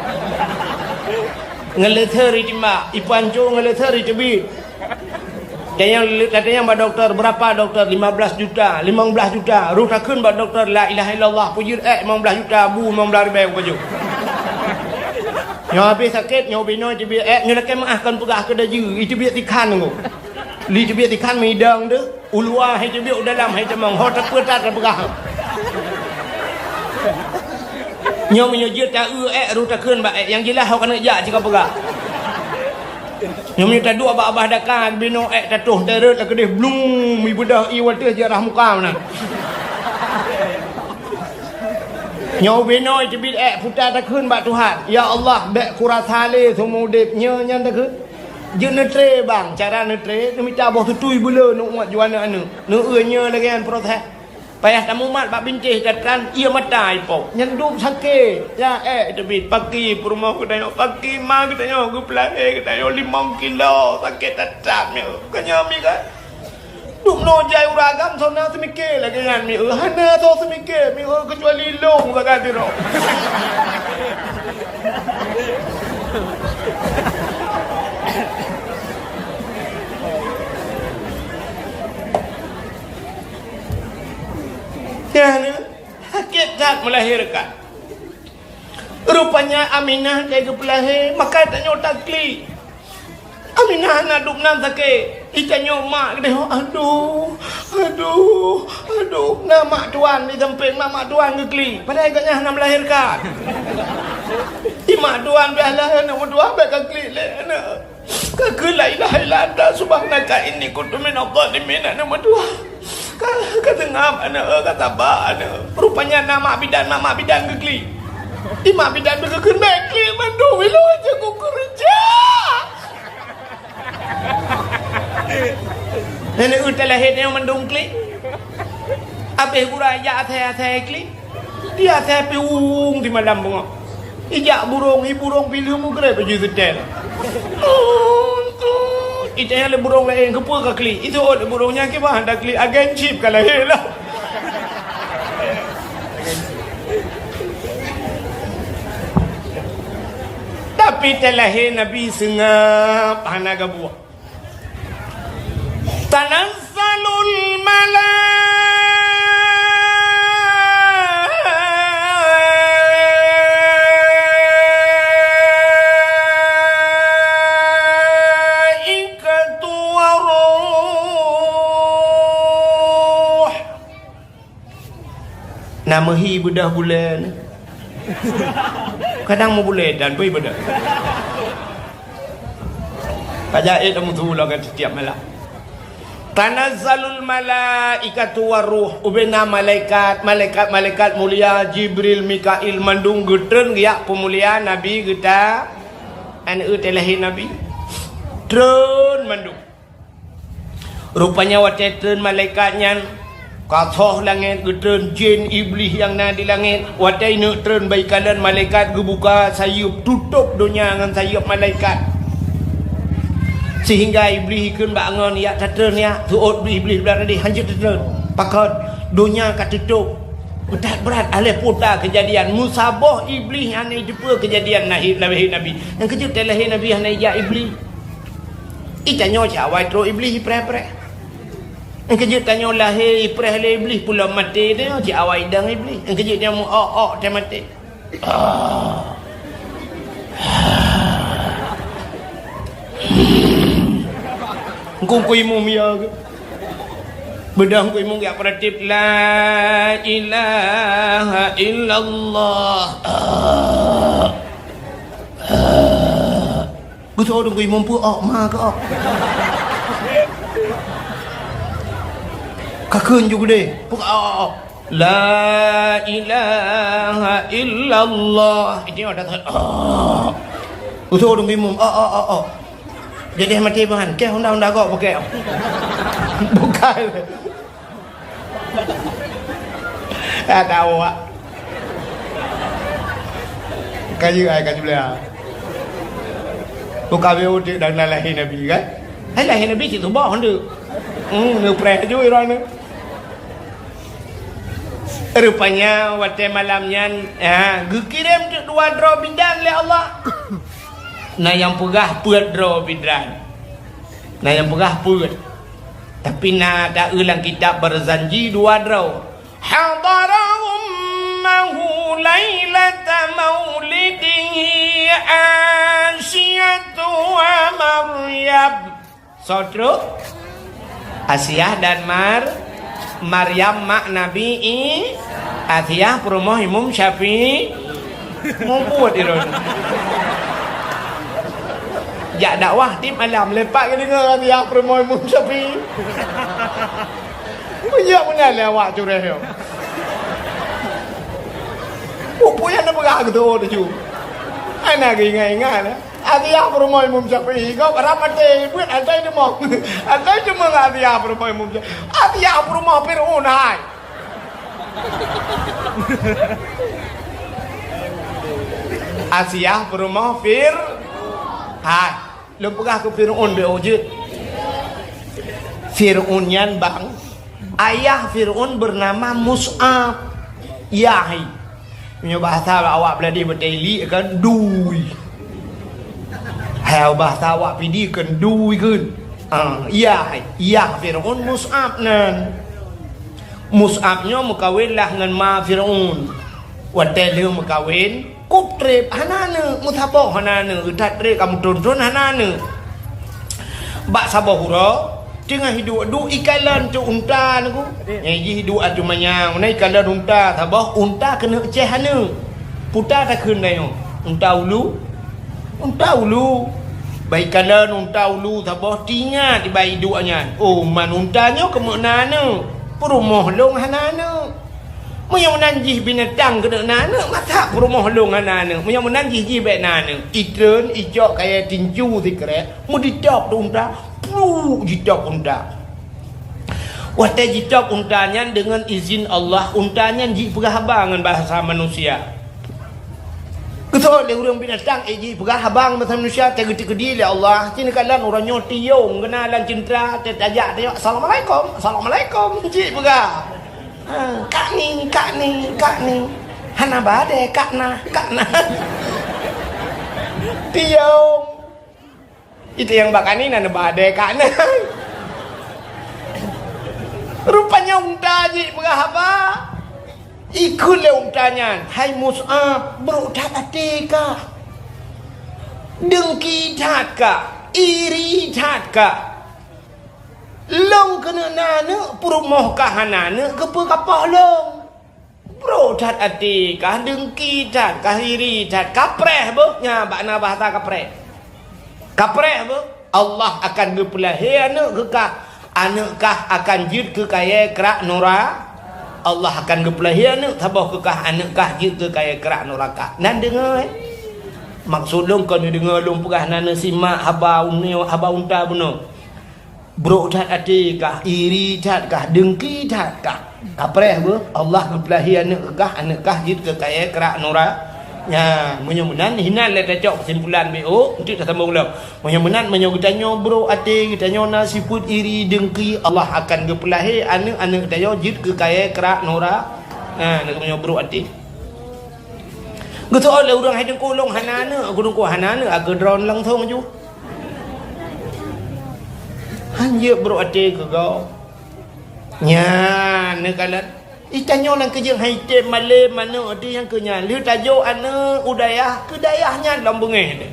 Ngon leuseur itimbak, ipancô ngon leuseur iteubiet. Tanyong, tatanyong bak dokto, berapa dokto? Lima belas juta, limong blaih juta. Roh takheun bak dokto, la ilaha illallah, peujeuet èk limong blaih juta, bu limong blaih ribèe ukeue. Nyoe habéh sakét, nyoe ubé noe iteubiet èk, nyoe lakèe meu'ah kon peugah keu dajeu, iteubiet sikhan nyoe. Li teubiet sikhan meudong teuh, u luwa hai teubiet, u dalam hai tamong, ho tapeue that tapeugah. Nyoe meunyoe jeuet ta-eu èk, roh takheun bak èk, nyang jeulaih ho keuneuk jak cit kapeugah. Nyoe meunyoe taduek bak babah daka, binoe èk tatoh, tarot lakeudeh blung, meubeudôh ié watèe jarah muka meunan. Nyoe ubé noe iteubiet èk, puta takheun bak Tuhan, "Ya Allah, bèk kurasa lé seumeu udép." Nyoe nyan takheun. Jeuet neutré bang, cara neutré, neumita boh tutui beuleu, neuuet ju aneuk-aneuk. Neu-eu nyoe lagèe nyan proses. Payah tamumat bak bintéh, tatran ié mata ipo. Nyan dum sakét. Ya, eh, teubiet paki peurumoh geutanyoe, paki ma geutanyoe, geupeulahé geutanyoe limong kilo, sakét that-that nyoe. Keu nyoe mi kan? Dum noe jai ureueng agam, soe na seumiké lagèe nyan mi, eh, hana soe seumiké mi, eh, keucuali lôn sagai sidroe. Nyan, sakét that melahirkan. Rupanya Aminah lé geupeulahé, maka tanyoe taklik. Aminah hana dum nan sakét. Itanyoe mak geutanyoe, aduh, aduh, aduh. Na mak tuan di sampéng, mak, mak tuan geuklik. Padahai gobnyan hana melahirkan. Di mak tuan pih lahé aneuk meutuah, bèk geuklik lé aneuk. Ka kheun, "La ilaha illa anta subhanaka inni kuntu minadh dhalimin," aneuk meutuah. Ka, ka seungab aneuk, ka saba aneuk. Rupanya na mak bidan, mak, mak bidan geuklik. Di mak bidan pih geukheun, "Bèk klik mandum, ilôn cit kukeureuja." Nenek utai lahé nyoe mandum klik. Abéh gura jak asai-asai klik. Dia asai pih ueng di malam beungoh. Ijak burông, i burông pih lheueh meugreb baju seutèl. Itanyong lé burông laén, "Keupeue ka klik?" Iteuôt lé burông nyan, "Kiban hana klik, agen chip ka lahé lah." Tapi talahé Nabi seungab hana gabuek. Tanazzalul malaikatu war ruh. Na meuhi beudôh buleuen. Kadang meubulée dan bui beudôh. Ka jai tamutu lagée setiap malam. Tanazzalul malaikatu waruh, ubena malaikat, malaikat-malaikat mulia, Jibril, Mikail, mandum geutreun geujak peumulia Nabi geuta, aneuëk teuh lahé Nabi. Treun mandum. Rupanya watée treun malaikat nyan, ka thoh langét geutreun jén Iblih nyang na di langét. Watée ineuk treun bak ikalon malaikat geubuka sayeuep, tutôp donya ngon sayeuep malaikat. Sehingga Iblih ikheun bak ngon, "Yak tatreun yak." Seuôt Iblih bak tadi, "Hanjeuet tatreun." Pakon? Donya ka tutôp. That brat, alah peue teuma keujadian. Meusaboh Iblih hana jiteupeue keujadian lahé, lahé Nabi. Nyang keujeuet teuma lahé Nabi hana ijak Iblih. Itanyoe cit awai trok Iblih ipreh-preh. Nyang keujeuet tanyoe lahé ipreh lé Iblih, pulom maté tanyoe cit awai dang Iblih. Nyang keujeuet nyan meu-ok-ok teuh maté. Engkong keu imum ya ke? Beudôh keu imum geujak peuratéb, "La ilaha illallah." Geusoe dong keu imum peue-ok, ma keu-ok. Ka kheun ju geudeh, peue-ok, ok, ok. "La ilaha illallah." Ini ada, ok. Geusoe dong keu imum, ok, ok, ok, ok. Jadi maté bahan, keh honda-honda gok pakai. Bukan. Ada awak. Kayu ai ka jeublah. Buka beu udik dan lahé Nabi kan? Hai lahé Nabi cit tuboh tu. Hmm, neupreh ju iran tu. Rupanya watée malam nyan, ha, geukirém teuk dua droe bidan lé Allah. Na nyang peugah peuet droe bidan. Na nyang peugah peuet. Tapi na taeu lam kitab Barzanji dua droe. Hadara ummahu lailata maulidihi Asiyatu wa Maryam. Soe trok? Asiah dan Mar-, Maryam mak Nabi I-, Asiah peurumoh Imum Syafi'i. Mubuet ilôn. Jak dakwah tiep malam, lepak geudeungoe Asiah peurumoh Imum Syafi'i. Meunyoe meunan lé awak cureh nyoe. Peue nyang neupeugah keu tuwoe tuju? Hana geuingat-ingat lé. Asiah peurumoh Imum Syafi'i, gob rab maté, buet asai teumoh. Asai teumoh ngon Asiah peurumoh Imum Syafi'i. Asiah peurumoh Fir'aun hai. Asiah peurumoh Fir-, hai. Lôn peugah keu Fir'aun beu jeuet. Fir'aun nyan bang, ayah Fir'aun bernama Mus'ab. Yah. Meunyoe bahasa awak Beuladeue beutôi li kan dui. Hai bahasa awak Pidie kan dui kan. Ah, yah, yah Fir'aun Mus'ab nan. Mus'ab nyoe meukawen lah ngon ma Fir'aun. Watée lheueh meukawen, kub treb hana aneuk, meusaboh hana aneuk, that treb ka meuthon-thon hana aneuk. Bak saboh uroe, teungoh iduek-duek ikalon cok unta nyoe. Nyang jih iduek ateueh manyang, na ikalon unta saboh, unta keuneuk ceh aneuk. Peue takheun tanyoe, unta ulu? Unta ulu. Bak ikalon unta ulu saboh, teuingat bak iduek nyan. Oh, man unta nyoe keumeuna aneuk. Peurumoh lôn hana aneuk. Meunyoe meunan jih binatang keuneuk na aneuk, masa peurumoh lôn hana aneuk? Meunyoe meunan jih, jih bék na aneuk. Itreun, icok kayée tinju sikrek, meuditôb teuh unta, pluk jitôb unta. Watée jitôb unta nyan deungon izin Allah, unta nyan jipeugah haba ngon bahasa manusia. Geusoe lé ureuëng binatang, eh, jipeugah haba ngon bahasa manusia, teugeutikeudi lé Allah. Cit neukalon uroe nyoe tiong, geunalan cintra, teutajak, teutajak, "Assalamualaikum, assalamualaikum," jipeugah. Ha, "Kak ni, kak ni, kak ni." Hana badée, kak na, kak na. Tiong. Itu nyang bak kak ni na neuba adée kak na. Rupanya unta jipeugah haba. Ikheun lé unta nyan, "Hai Mus'ab, brok that até kah. Deungki that kah. Iri that kah. Lôn keuneuk na aneuk, peurumoh kah hana aneuk, keupeue kapoh lôn?" Brok that até kah, deungki that kah, iri that, kapreh beuh, nyan bak na bahasa kapreh. Kapreh beuh, Allah akan geupeulahé aneuk keu kah. Aneuëk kah akan jeuet keu kayée krak nura-, Allah akan geupeulahé aneuëk saboh keu kah, aneuëk kah jeuet keu kayée krak nuraka. Nan deungoe, eh? Maksud lôn kon neudeungoe lôn peugah na neusimak haba uneue, haba unta bunoe. Brok that até kah, iri that kah, dengki that kah. Kapreh beuh, Allah geupeulahé aneuëk kah, aneuëk kah jeuet keu kayée krak nura-, nya, meunyoe meunan, hinan lé tacok keusimpulan B O, enteuk tasambong lom. Meunyoe meunan, meunyoe geutanyoe brok até, geutanyoe na sifeuet iri, dengki, Allah akan geupeulahé aneuëk-aneuëk geutanyoe jeuet keu kayée krak nura-, na, meunyoe brok até. Geusoe lé ureuëng hai teungku lôn hana aneuëk, aku teungku hana aneuëk, aku droen langsong ju. Hanjeuet brok até keu gob. Nyan neukalon. Itanyoe lam keujeueng hai tem malem aneuëk di nyang keu nyan. Lheueh tajok aneuëk u dayah, keu dayah nyan lom beungéh deh.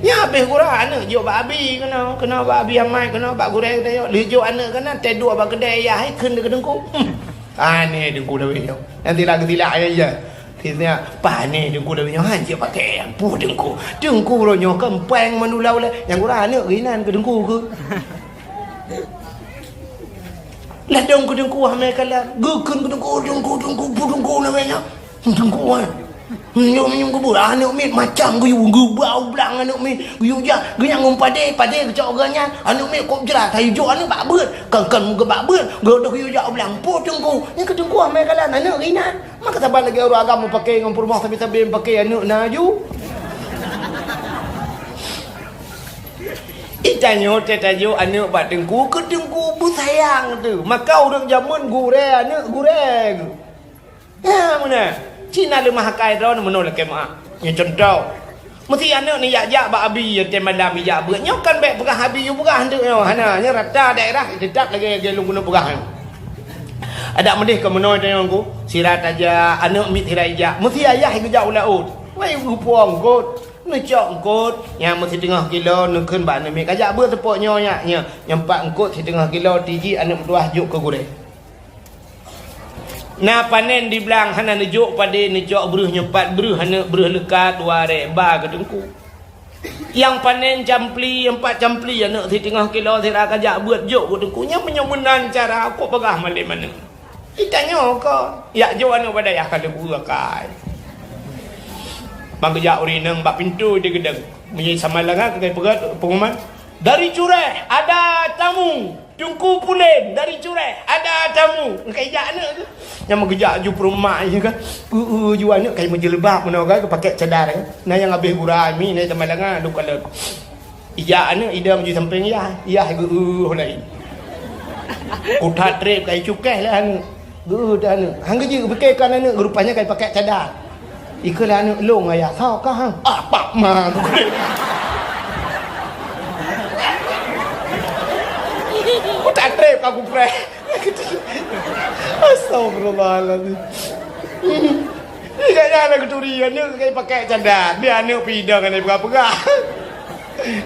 Nyan habéh gura aneuëk jok bak abi keunoe, keunoe bak abi amai, keunoe bak gurée geutanyoe. Lheueh jok aneuëk keunan, teuduek bak keudée yah hai kheun keu teungku. Hmm. Aneh teungku lawét nyoe. Nyang sila geusilak ayah. Sila pané teungku lawét nyoe han jeuet pakai. Puh teungku. Teungku roh nyoe kan péng mandula ulée. Nyang gura aneuëk geuinan keu teungku keu. Ladong keu teungku hamé kalan. Geukheun keu teungku, teungku, teungku, pu teungku namanya. Teungku, eh. Minum, minum kubur. Aneuk miet macam geuyue, geubau blang aneuk miet. Geuyue jak, geunyang ngon padé, padé geucok geuh nyan. Aneuk miet kop jrat, hayeu jok aneuk bak beuet. Kan, kan geuh bak beuet. Geuh geuyue jak blang. Pu teungku. Nyang keu teungku hamé kalan aneuk inan. Maka saban lagée ureuëng agam meupaké ngon peurumoh sabe-sabe meupaké aneuk na aju. Itanyoe teutajok aneuk bak teungku, keu teungku beusayang teuh. Maka ureuëng jameun gurée aneuk gurée. Ya, meunan. Cina leumah akai droe meunoe lakée meuah. Nyoe cuntoh. Meusi aneuk ni jak-jak bak abi, ya, tem malam jak beuet. Nyoe kan bék peugah abi yue peugah teuk nyoe. Hana, nyoe rata daerah teutap lagée, lagée lôn keuneuk peugah nyoe. Adak meudeh keu meunoe tanyoe ku, sira tajak, aneuk miet sira ijak. Meusi ayah geujak u laôt. Wai geupuang kot. Neucok eungkot nyang meusiteungoh kilo neukheun bak aneuk miet, "Kajak beuet seupôt nyoe nyak, nyoe, nyoe pat eungkot siteungoh kilo tiji aneuk meutuwah jok keu gurée." Na panen di blang hana neujok padé neucok breuh nyoe pat breuh aneuk breuh leuka dua ré ba keu teungku. Nyang panen campli, nyang pat campli aneuk siteungoh kilo sira kajak beuet jok keu teungku. Nyan meunyoe meunan cara kok peugah malem aneuk. Itanyoe kon, yak jok aneuk bak dayah ka leubu akai. Ban geujak ureueng inong bak pintoe di geudong. Meunyoe sama langa keukai peugah pengumuman, "Dari Cureh ada tamu, Teungku Pulen dari Cureh ada tamu." Keukai jak aneuk tu. Nyang meugeujak ju peurumak je kan. Eu-eu ju aneuk kai meujeuleuba meunoe kan, geupakek cadar kan. Na nyang habéh gura mi, na sama langa lôn kalon. Ijak aneuk idong ju sampéng yah, yah geu-eu laén. Kuthat trép kai cukéh lé aneuk. Geu-eu teuh aneuk. Han geujeuet geupike kan aneuk, rupanya kai pakek cadar. Ikeu lé aneuk, "Lôn ayah, soe kah, ha?" "Ah, pak ma," kuthat trép ka kupreh. Astagfirullahaladzim. Ingat nyan lagèe turi, aneuk kai pakek cadar. Dia aneuk pidong, aneuk peugah-peugah.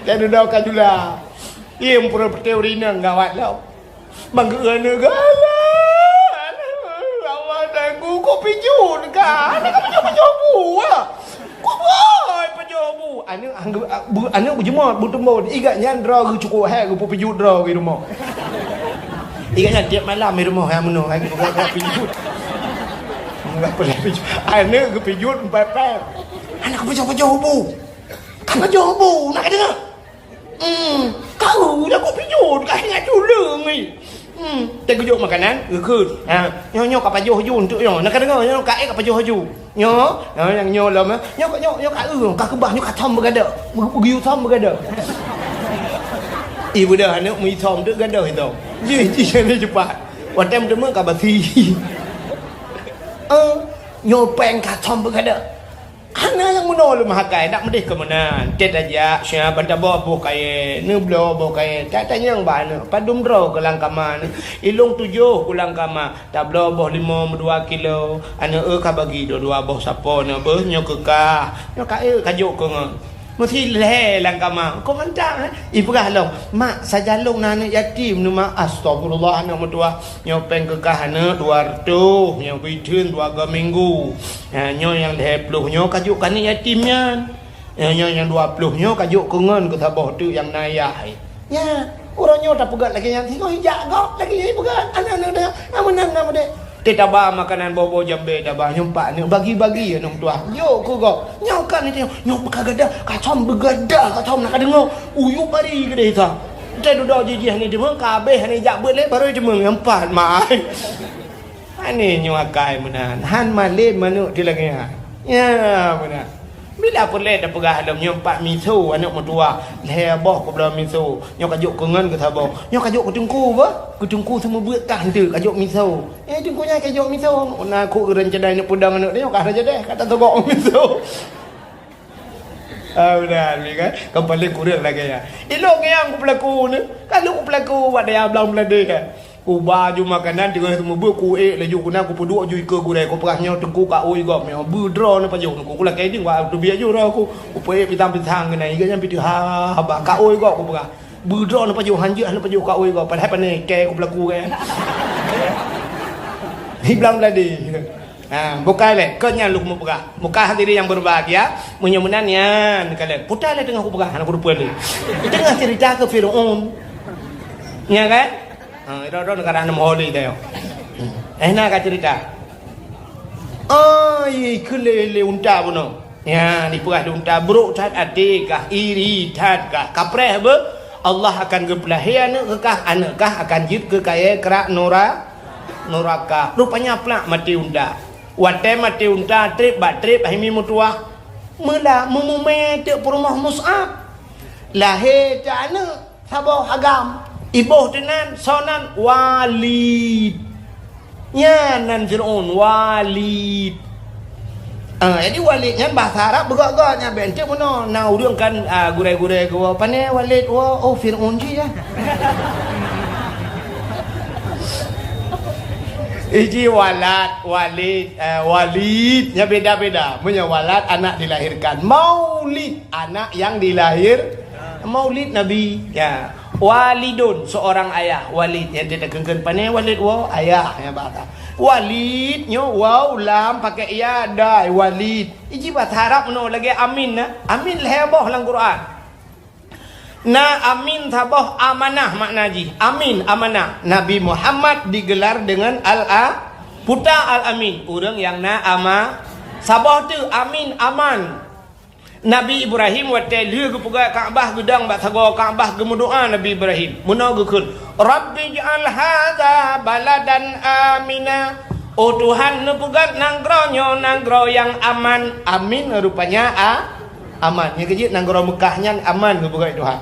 Dan udah ka jula. Iya, meupeureulèe ureueng inong gawat lom. Bang geu aneuk galak. Allah, Teungku, kok pijut kah? Aneuk ka pajoh-pajoh bu, ah. Kok boy pajoh bu? Aneuk, aneuk, bu-, aneuk beujeumat, beuteumon. Ingat nyan droe geuh cukôp hék geupeu pijut droe geuh rumoh. Ingat nyan tiep malam di rumoh, hai meunoe, hai geupeu pijut. Enggak pernah pijut. Aneuk geupijut, empat pèh. Aneuk ka pajoh-pajoh bu. Ka pajoh bu, nak deungoe? Hmm, kau dah kok pijut, kau ingat culeng ni. Hmm, teugeujok makanan, geukheun. Ha, nyoe, nyoe ka pajoh ju untuk nyoe. Nak deungoe, nyoe ka ék ka pajoh ju. Nyoe, nyoe nyang nyoe lom, eh. Nyoe, nyoe, nyoe ka eu, ka keubah, nyoe ka thom beugadôh. Beu-, beugeuyue thom beugadôh. Ih, beudah aneuk meuithom tu gadôh itu. Ji, ji, ni cepat. Watèe meuteumé ka basi. Eh, nyoe péng ka thom beugadôh. Hana nyang meunoe lom hakai, dak meudeh keu meunan. Tét tajak, sia ban taboh boh kayèe, neubloe boh kayèe. Tatanyong bak aneuk, padum droe keu lam kama nyoe. Ilông tujoh keu lam kama, tabloe boh limong meudua kilo. Aneuk eu ka bagi dua-dua boh sapo nyoe beuh, nyoe keu kah. Nyoe ka eu ka jok keu ngon. Meusi lhèe lam kama. Kok mantang, eh? Ipeugah lom, "Mak, sajan lông na aneuk yatim nyoe, Mak." Astagfirullah, aneuk meutuwah. Nyoe péng keu kah aneuk dua reutôh, nyoe biteun dua go minggu. Ha, nyoe nyang lhèe ploh nyoe ka jok keu aneuk yatim nyan. Nyoe, nyoe nyang dua ploh nyoe ka jok keu ngon keu saboh teuk nyang na ayah. Nyan. Uroe nyoe tapeugah lagèe nyan, singoh ijak gob lagèe nyan ipeugah. Aneuk-aneuk, aneuk-aneuk, aneuk-aneuk. Teuh taba makanan boh-boh jambé taba, nyoe pat aneuk bagi-bagi aneuk meutuah. Jok keu gob. Nyoe kan nyoe, nyoe peuka gadah, kacom beugadah, kacom na ka deungoe. Uyup bari keudeh sa. Teuh dudoe jijih hana deungoe, ka abéh hana ijak beuet lé, barô deungoe nyoe pat mai. Aneuk nyoe akai meunan, han malém aneuk di lagèe nyan. Ya, meunan. Bila peureulèe tapeugah lom nyoe pat miso aneuk meutuah, lhèe boh kubloe miso. Nyoe ka jok keu ngon keu saboh. Nyoe ka jok keu teungku bah. Keu teungku seumeubeuet kah enteuk ka jok miso. Eh, teungku nyan ka jok miso. Na kok ureueng cadai neuk peudong aneuk nyoe ka rajadeh, ka tatogok miso. Ah, meunan, kan? Kan paléng kureueng lagèe nyan. Ilôn nyang kupeulaku ni. Ka lôn kupeulaku bak dayah blang Bangladesh, kan? Kuba ju makanan, teungoh seumeubeuet, kuék laju keunan, kupeuduek ju ikeue gurèe, kupeugah nyoe teungku ka ôi gob nyoe, beudroe neupajoh teungku, kulakèe deueng bak teubiet ju droe ku, kupeuék pisang-pisang keunan, iga nyan pih teuh ha, haba ka ôi gob kupeugah. Beudroe neupajoh, hanjeuet neupajoh ka ôi gob, padahai pané kèe kupeulaku kèe. Di blang Bangladesh. Ha, bukai lé, kon nyan lôn mupeugah. Bukai hadirin yang berbahagia, meunyoe meunan nyan kalon. Puta lé teungoh kupeugah, hana kuteupeu lé. Teungoh cerita keu Firaun. Nya kan? Ha, droe-droe neugara aneuk meuhôi lé tanyoe. Eh, na ka cerita. Ai, keu lé, lé unta bunoe. Nyan, dipeugah lé unta, brok that até kah, iri that kah. Kapreh beuh, Allah akan geupeulahé aneuk keu kah, aneuk kah akan jeuet keu kayèe krak nura-, nuraka. Rupanya plak maté unta. Watèe maté unta, trép bak trép, hai mi meutuah. Meula meumumé teuk peurumoh Mus'ab. Lahé teuh aneuk. Saboh agam, iboh teuh nan, soe nan? Walid. Nyan nan Fir'aun, Walid. Ah, jadi Walid nyan bahasa Arab beugöt-göt nyan, bèk enteuk bunoe. Na ureueng kan, ah, gurèe-gurèe geuwoe, "Pané Walid woe?" "Oh, Fir'aun jih nyan." Iji Walad, Walid, eh, Walid, nyan beda-beda. Meunyoe Walad, anak dilahirkan. Maulid, anak yang dilahir-, Maulid Nabi, ya. Walidun, seorang ayah. Walid, nyang teuka keungkeun pané Walid woe, ayah, ya, bahasa. Walid, nyoe waw, lam, pakai ya, dai, Walid. Iji bahasa Arab meunoe lagèe amin, na. Amin lhèe boh lam Quran. Na amin saboh, amanah makna jih. Amin, amanah. Nabi Muhammad digelar dengan Al-A-, Puta Al-Amin. Ureueng nyang na ama-, saboh teuk amin, aman. Nabi Ibrahim watèe lheueh geupeugöt Ka'bah, geudong bak sagoe Ka'bah, geumeudoa Nabi Ibrahim. Meunoe geukheun, "Rabbij'al hadza baladan amina." Oh Tuhan, neupeugöt nanggroe nyoe nanggroe nyang aman. Amin rupanya a-, aman. Nyang keujeuet nanggroe Meukah nyan aman geupeugöt Tuhan.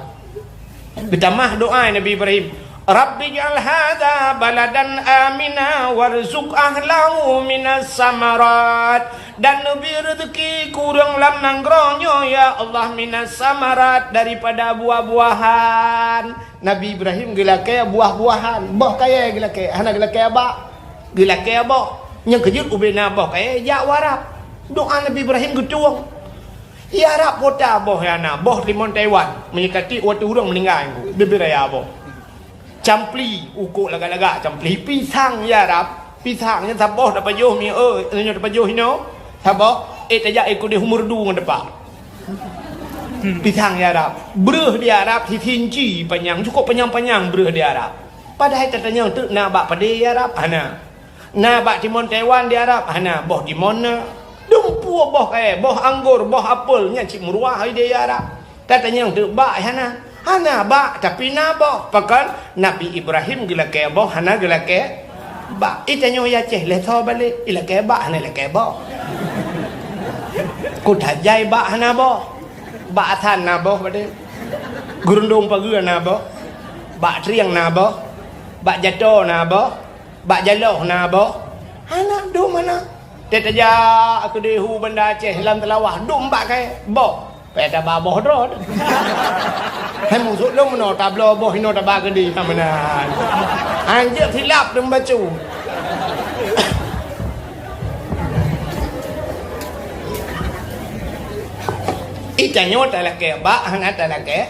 Geutamah doa Nabi Ibrahim, "Rabbij'al hadza baladan amina warzuq ahlahu minas samarat." Dan neubri reuzeuki keu ureueng lam nanggroe nyoe, ya Allah, minas samarat, daripada buah-buahan. Nabi Ibrahim geulakèe buah-buahan, boh kayèe geulakèe, hana geulakèe bak. Geulakèe boh. Nyang keujeuet ubé na boh kayèe jak u Arab. Doa Nabi Ibrahim geutueng. Di Arab kota boh nyang na, boh limon Taiwan. Meunyoe ka tiek watèe ureueng meuninggai, bibir raya boh. Campli, ukok lagak-lagak campli. Pisang di Arab, pisang nyan saboh tapajoh mi, eh, nyoe tapajoh inoe. Saboh, eh, tajak, eh, keudeh u Meureudu ngon teumpat. Pisang di Arab. Breuh di Arab sisinci panyang, cukôp panyang-panyang breuh di Arab. Padahai tatanyong teuk na bak padé di Arab? Hana. Na bak timon Taiwan di Arab? Hana. Boh timon na. Dumpeue boh kayèe, boh anggor, boh apel, nyan cit meuruah di Arab. Tatanyong teuk bak hana? Hana bak, tapi na boh. Pakon? Nabi Ibrahim geulakèe boh, hana geulakèe bak. Itanyoe di Aceh, lhèe soe balek, ilakèe bak, hana ilakèe boh. Kuta Jai bak hana boh. Bak Asan na boh padé. Geurundong Pageue na boh. Bak Trieng na boh. Bak Jato na boh. Bak Jaloh na boh. Hana, dum hana. Teuh tajak keudeh u Banda Aceh lam Teulawah, dum bak kayèe, boh. Payah taba boh droe. Hai musoh lôn meunoe tabloe boh inoe taba keudeh ka meunan. Hanjeuet silap dum bacut. Itanyoe talakèe bak, hana talakèe.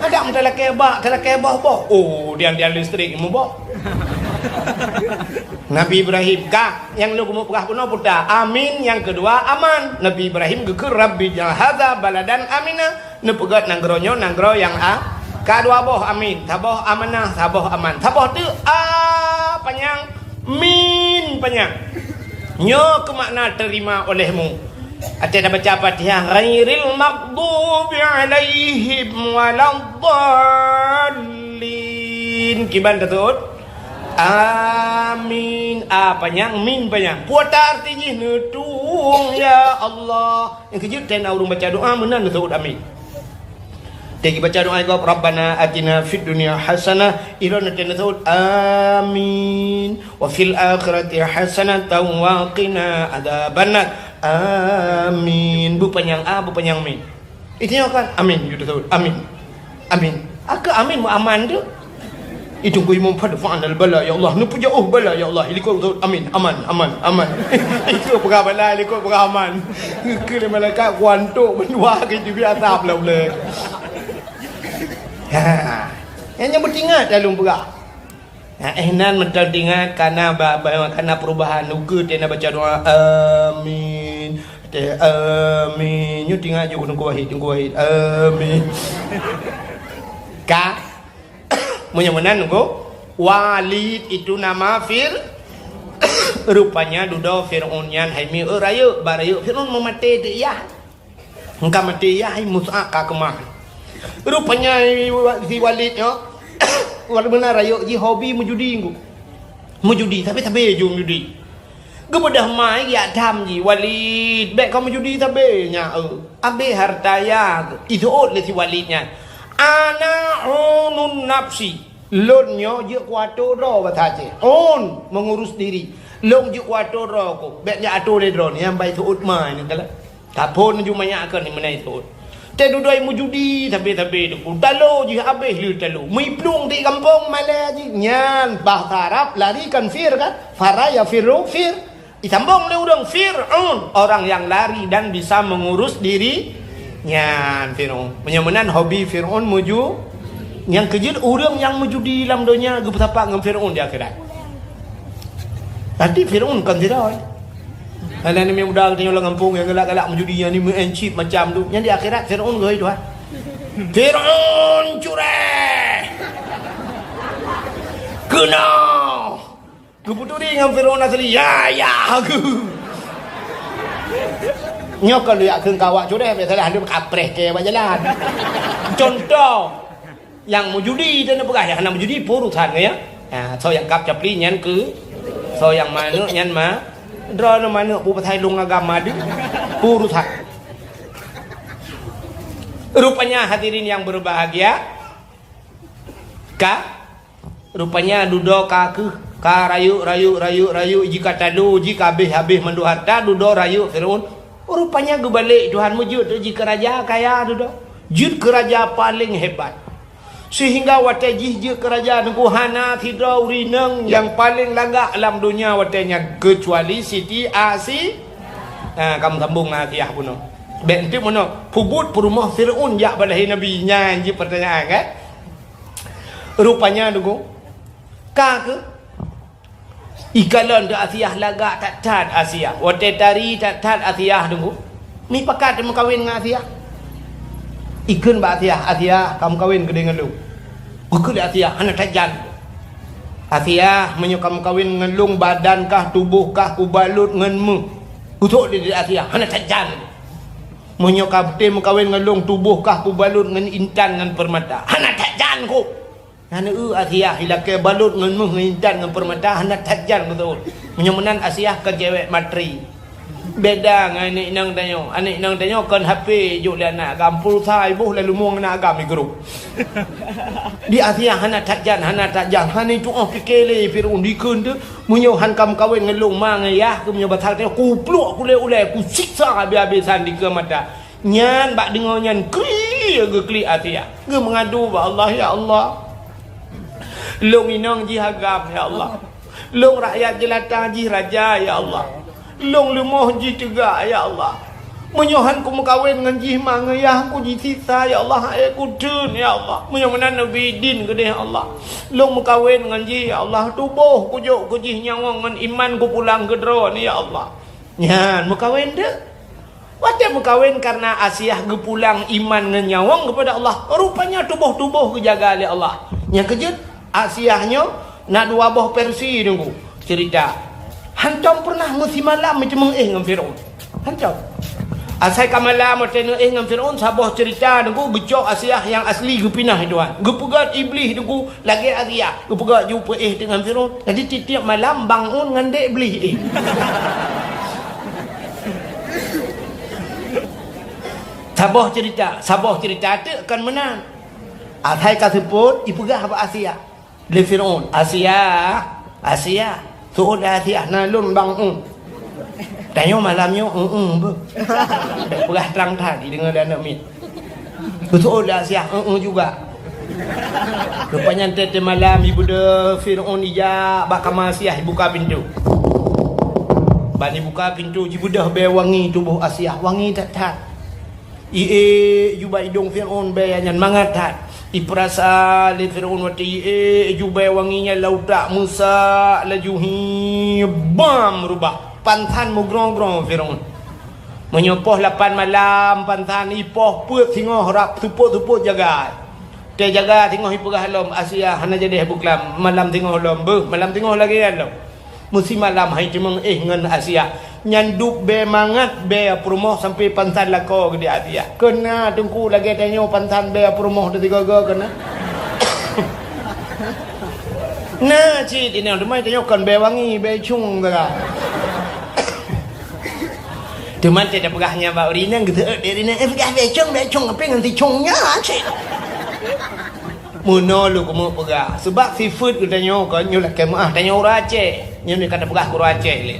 Adak meutalakèe bak, talakèe boh-boh. Oh, dian-dian listrik muboh. Nabi Ibrahim, ka, nyang lôn keumeung peugah bunoe puta. Amin, nyang keudua, aman. Nabi Ibrahim geukheun, "Rabbij'al hadza baladan amina." Neupeugöt nanggroe nyoe nanggroe nyang a-, Ka dua boh amin, saboh amanah, saboh aman. Saboh teuk a panyang, min panyang. Nyoe keumakna terima olehmu. Até tabaca Fatihah, ghairil maghdubi alaihim waladdallin. Kiban taseuôt? Amin. A panyang, min panyang. Peue arti jih? Neutueng, ya Allah. Nyang keujeuet teuh na ureuëng baca doa meunan neuseuôt amin. Teuh baca doa gob, "Rabbana atina fid dunya hasanah," ilon teuh neuseuôt amin. "Wa fil akhirati hasanatan wa qina adzabannar." Amin. Beupanyang a, beupanyang min. Itu nyoe kan? Amin. Jeuet taseuôt. Amin. Amin. Akhé amin meuaman tu. Itu ku imum, "Fadfa'nal bala, ya Allah. Neupeujeuet bala, ya Allah." Ilikot taseuôt. Amin. Aman, aman, aman. Itu peugah bala, ilikot peugah aman. Keu lé malaikat kuantok mendua ke jibi asap lah ulée. Ha. Nyang nyan beutingat lalu peugah. Nah, eh, nan mantong teuingat, kana ba-, ba-, kana perubahan. Ukeue teuh na baca doa, amin. Teuh, amin. Nyoe teuingat ju Teungku Wahid, Teungku Wahid. Amin. Ka? Meunyoe meunan, Teungku, Walid itu nama Fir-, rupanya dudoe Fir'aun nyan hai mi, eh, rayeuk, ba rayeuk Fir'aun meumaté teuh yah. Engka maté yah, hai Musa ka keumah. Rupanya si Walid nyoe, walaupun na rayeuk jih hobi meujudi, Teungku. Meujudi, sabe-sabe ju meujudi. Geubeudôh mai jak tham jih, "Walid, bék kau meujudi sabe nyan, eu. Abéh hareuta yah." Iseuôt lé si Walid nyan, "Ana unun nafsi." Lôn nyoe jeuet kuato droe basa Aceh. Un, mengurus diri. Lôn jeuet kuato droe ku. Bék jak ato lé droe nyan, bai seuôt mai nyan kalon. Taphon ju manyak keu ni meunai seuôt. Teuh dudoe meujudi sabe-sabe Teungku. Talo jih abéh lé talo. Meuplueng di gampông malée jih. Nyan bahasa Arab lari kan fir kan? Fara yafirru fir. Disambong lé ureuëng Fir'aun, orang yang lari dan bisa mengurus diri. Nyan Fir'aun. Meunyoe meunan hobi Fir'aun meuju-, nyang keujeuet ureuëng nyang meujudi lam donya geupeusapat ngon Fir'aun di akhirat. Tapi Fir'aun kon sidroe. Hana ni muda geutanyoe lam gampông nyang galak-galak meujudi, nyang ni meu'en chip macam tu. Nyang di akhirat Fir'aun geuhôi Tuhan. Fir'aun cureh. Keunoe. Geupeuturi ngon Fir'aun asli, "Ya, ya, aku." Nyoe kon lheueh kheun keu awak cureh, biasalah lheueh kapreh keu bak jalan. Contoh, nyang meujudi teuh neupeugah, nyang hana meujudi peue urusan ngon nyan. Ha, soe nyang kab capli nyan keu, soe nyang manök nyan ma, droeneuh manök peue pasai lôn agam ma deuh, peue urusan. Rupanya hadirin yang berbahagia, ka Rupanya dudoe ka keuh, ka rayeuk, rayeuk, rayeuk, rayeuk, jih ka talo, jih ka habéh-habéh mandum hareuta, dudoe rayeuk Fir'aun. Rupanya geubalek Tuhan meujeuet jih keu raja kaya dudoe. Jeuet keu raja paleng hebat. Seuhingga watée jih jeuet keu raja Teungku hana sidroe ureuëng inong nyang paleng lagak lam donya watée nyan keucuali Siti Asi-, ha, ka meusambong ngon Asiah bunoe. Bék enteuk bunoe, peubuet peurumoh Fir'aun jak balahé Nabi, nyan jeuet peurtanyaan, kan? Rupanya Teungku, ka keuh, ikalon teuh Asiah lagak that-that Asiah. Watée tari that-that Asiah Teungku, mipakat meukawen ngon Asiah. Ikheun bak Asiah, "Asiah, ka meukawen keudeh ngon lôn." Geukheun lé Asiah, "Hana that jan." "Asiah, meunyoe ka meukawen ngon lôn, badan kah, tuboh kah kubalot ngon méuh." Geusok lé Asiah, "Hana that jan." "Meunyoe ka beutôi meukawen ngon lôn, tuboh kah kubalot ngon intan ngon peurmata." "Hana that jan kôh." Nyan eu Asiah ilakée balot ngon méuh ngon intan ngon peurmata hana that jan beutôi. Meunyoe meunan Asiah keu cewek matri. Beda ngon aneuk inong tanyoe. Aneuk inong tanyoe kon H P jok lé aneuk agam, pulsa iboh lalu mueng aneuk agam igrôp. Di Asiah hana that jan, hana that jan. Hana tuoh pike lé Fir'aun dikheun teuh. Meunyoe han ka meukawen ngon lôn ma ngon yah keuh, meunyoe basa tanyoe, kupluek kulée ulée, kusiksa habéh-habésan dikeue mata. Nyan bak deungoe nyan klik geuklik Asiah. Geumeungadu bak Allah, "Ya Allah, lôn inong jih agam, ya Allah. Lôn rakyat jeulata jih raja, ya Allah. Lôn leumoh jih teuga, ya Allah. Meunyoe han kumeukawen ngon jih ma ngon yah, kujisiksa, ya Allah, han ék kuteun, ya Allah. Meunyoe meunan neubi idin keudeh, ya Allah. Lôn meukawen ngon jih, ya Allah. Tuboh kujok keu jih nyawöng ngon iman kupulang keu Droeneuh, ya Allah." Nyan meukawen teuh. Watée meukawen, kareuna Asiah geupulang iman ngon nyawöng keupada Allah, rupanya tuboh-tuboh geujaga lé Allah. Nyang keujeuet, Asiah nyoe na dua boh versi, Teungku, ceurita. Hantom peureunah meusimalam meuteumeuéh ngon Fir'aun. Hantom. Asai ka malam watée neuéh ngon Fir'aun, saboh ceurita, Teungku, geucok Asiah nyang asli geupinah, Tuhan. Geupeugét Iblih, Teungku, lagée Asiah. Geupeugét ju peuéh teuk ngon Fir'aun. Jadi tieb-tieb malam bangun ngon dek Iblih éh. Saboh ceurita, saboh ceurita teuk kon meunan. Asai ka seupôt, ipeugah bak Asiah. Lé Fir'aun, "Asiah, Asiah, seuôt lé Asiah, na lôn bangun." Tanyoe malam nyoe, "Eueh, beuh." Peugah trang that, jideungoe lé aneuk miet. Seuôt lé Asiah, "Eueh juga." Rupanya teuh malam, ibeudôh Fir'aun ijak bak kama Asiah, ibuka pintoe. Ban ibuka pintoe, jibeudôh bée wangi tuboh Asiah, wangi that-that. Iék ju bak idong Fir'aun bée nyan, mangat that. Ipeurasa lé Fir'aun watée iék ju bée wangi nyan, lam utak meusak laju, hi, bam, reubah. Pansan meugrong-grong Fir'aun. Meunyoe poh lapan malam, pansan ipoh peuet singoh rab seupôt-seupôt jagai. Teujaga singoh ipeugah lom, "Asiah, hana jadi buklam, malam singoh lom, beuh, malam singoh lagée nyan lom." Meusimalam hai teumeuéh ngon Asiah. Nyan dub bée mangat bée peurumoh sampoe pansan lakoe geude Asiah. Keu na Teungku lagée tanyoe pansan bée peurumoh teusigoe-goe keu na. Na cit inong teuma tanyoe kon bée wangi, bée cung sagai. Teuma teuh tapeugah nyan bak ureueng inong, geuseuôt lé ureueng inong, "Eh, peugah bée cung, bée cung, tapi ngon si cung nyan cit." Meunoe lôn keumeung peugah, seubab sifeuet geutanyoe kon nyoe lakée meuáh, tanyoe ureueng Aceh. Nyoe ka tapeugah keu ureueng Aceh lé.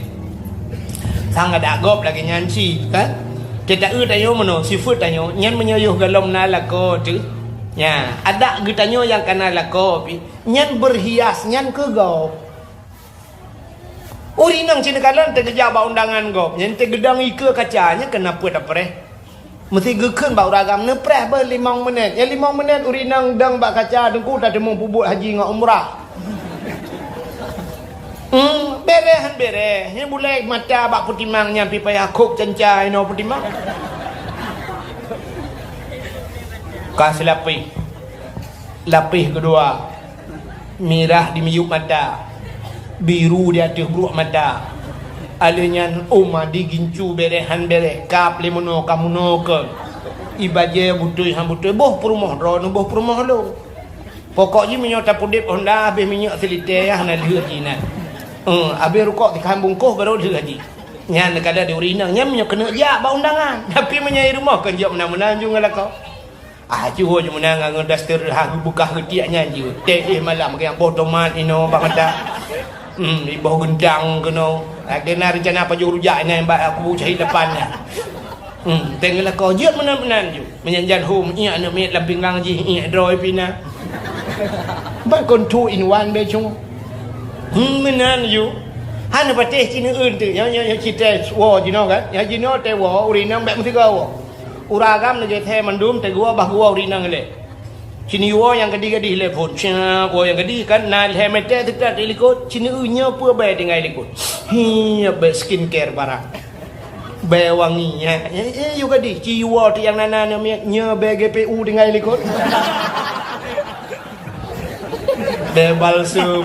Sang adak gob lagée nyan cit, kan? Teuta-eu tanyoe meunoe, sifeuet tanyoe, nyan meunyoe yoh gohlom na lakoe teuh. Nya, adak geutanyoe nyang ka na lakoe pih, nyan beurhias nyan keu gob. Ureueng inong cit neukalon teuh geujak bak undangan gob, nyan teuh geudong ikeue kaca, nyan keuneuk peuet apreh. Meusti geukheun bak ureueng agam neupreh beuh limong menit. Nyan limong menit ureueng inong dong bak kaca, Teungku, tateumong peubuet haji ngon umrah. Hmm, bereh han bereh. Nyan bulèe mata bak peutimang nyan pih payah khôb canca inoe peutimang. Ka seulapéh. Lapéh keudua. Mirah di miyueb mata, biru di ateueh bruek mata. Alheuh nyan, ôm adi gincu bereh han bereh, kab lé meunoe ka meunoe keu. Ibajée beutôi han beutôi, boh peurumoh droeneuh, boh peurumoh lôn. Pokok jih meunyoe tapeudeb honda habéh minyeuk silitée, hana lheueh jih nyan. Eh, habéh rukok sikhan bungkôh barô lheueh jih. Nyan kada di ureueng inong, nyan meunyoe keuneuk jak bak undangan. Tapi meunyoe i rumoh kon jok meunan-meunan ju ngon lakoe. Ah, jiwoe ju meunan ngon daster ha geubeukah geutiek nyan jeuet. Teuh malam nyang boh tomat inoe bak mata. Hmm, iboh geuntang keunoe. Lagée na reuncana pajoh rujak nyan bak kubu syahid lapan nyan. Hmm, teuh ngon lakoe jeuet meunan-meunan ju. Meunyan jan hom, iék aneuk miet lam pinggang jih, iék droe pih na. Ban kon two in one bée cong. Hmm, meunan ju. Hana patéh ci neueun teuh. Nyoe, nyoe, nyoe ci teuh woe jinoe kan. Nyoe jinoe teuh woe, ureueng inong bèk meusigoe woe. Ureueng agam lagée thée mandum teuh geuwoe bah geuwoe ureueng inong ilée. Ci neuwoe nyang gadih-gadih ilée phon. Siap woe nyang gadih kan, na lhée mètè teutat di likot. Ci neueu nyoe peue bèe tinggai likot. Hi, bèe skincare barang. Bèe wangi, ya. Eh, eh, yue gadih. Ci woe teuh nyang na-na nyoe miet, nyoe bèe G P U tinggai likot. Bèe balsem.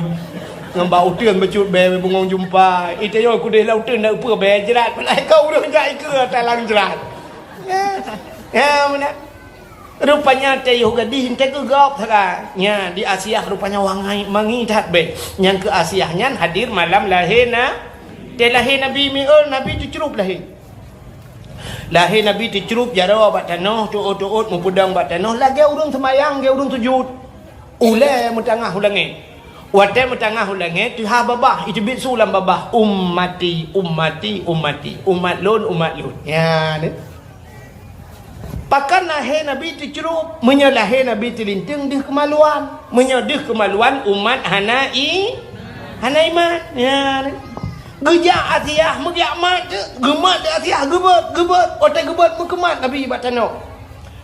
Ngon bak uteuen bacut bèe bungong jumpa. Ita nyoe kudeh lam uteuen na peue bèe jrat. Peulai kau ureueng jak ikeue talang jrat. Ya. Ya, meunan. Rupanya teuh yoh gadih teuh keu gob sagai. Nya, di Asiah rupanya wangai mangi that bèe. Nyang keu Asiah nyan hadir malam lahé na-, teuh lahé Nabi Mi'ul, Nabi teucrup lahé. Lahé Nabi teucrup jaroe bak tanoh, teuôt-teuôt meupeudong bak tanoh, lagée ureueng seumayang, lagée ureueng sujut. Ulée meutangah u langét. Watée meutangah u langét, teuhah babah, iteubiet su lam babah, "Ummati, ummati, ummati." Umat lôn, umat lôn. Nya, ni. Pakon lahé Nabi teucrup? Meunyoe lahé Nabi teulinteung deuh keumaluan. Meunyoe deuh keumaluan, umat hana i-, hana iman. Nya, ni. Geujak Asiah, meujak mat, geumat lé Asiah, geubeuet, geubeuet. Watée geubeuet, meukeumat Nabi bak tanoh.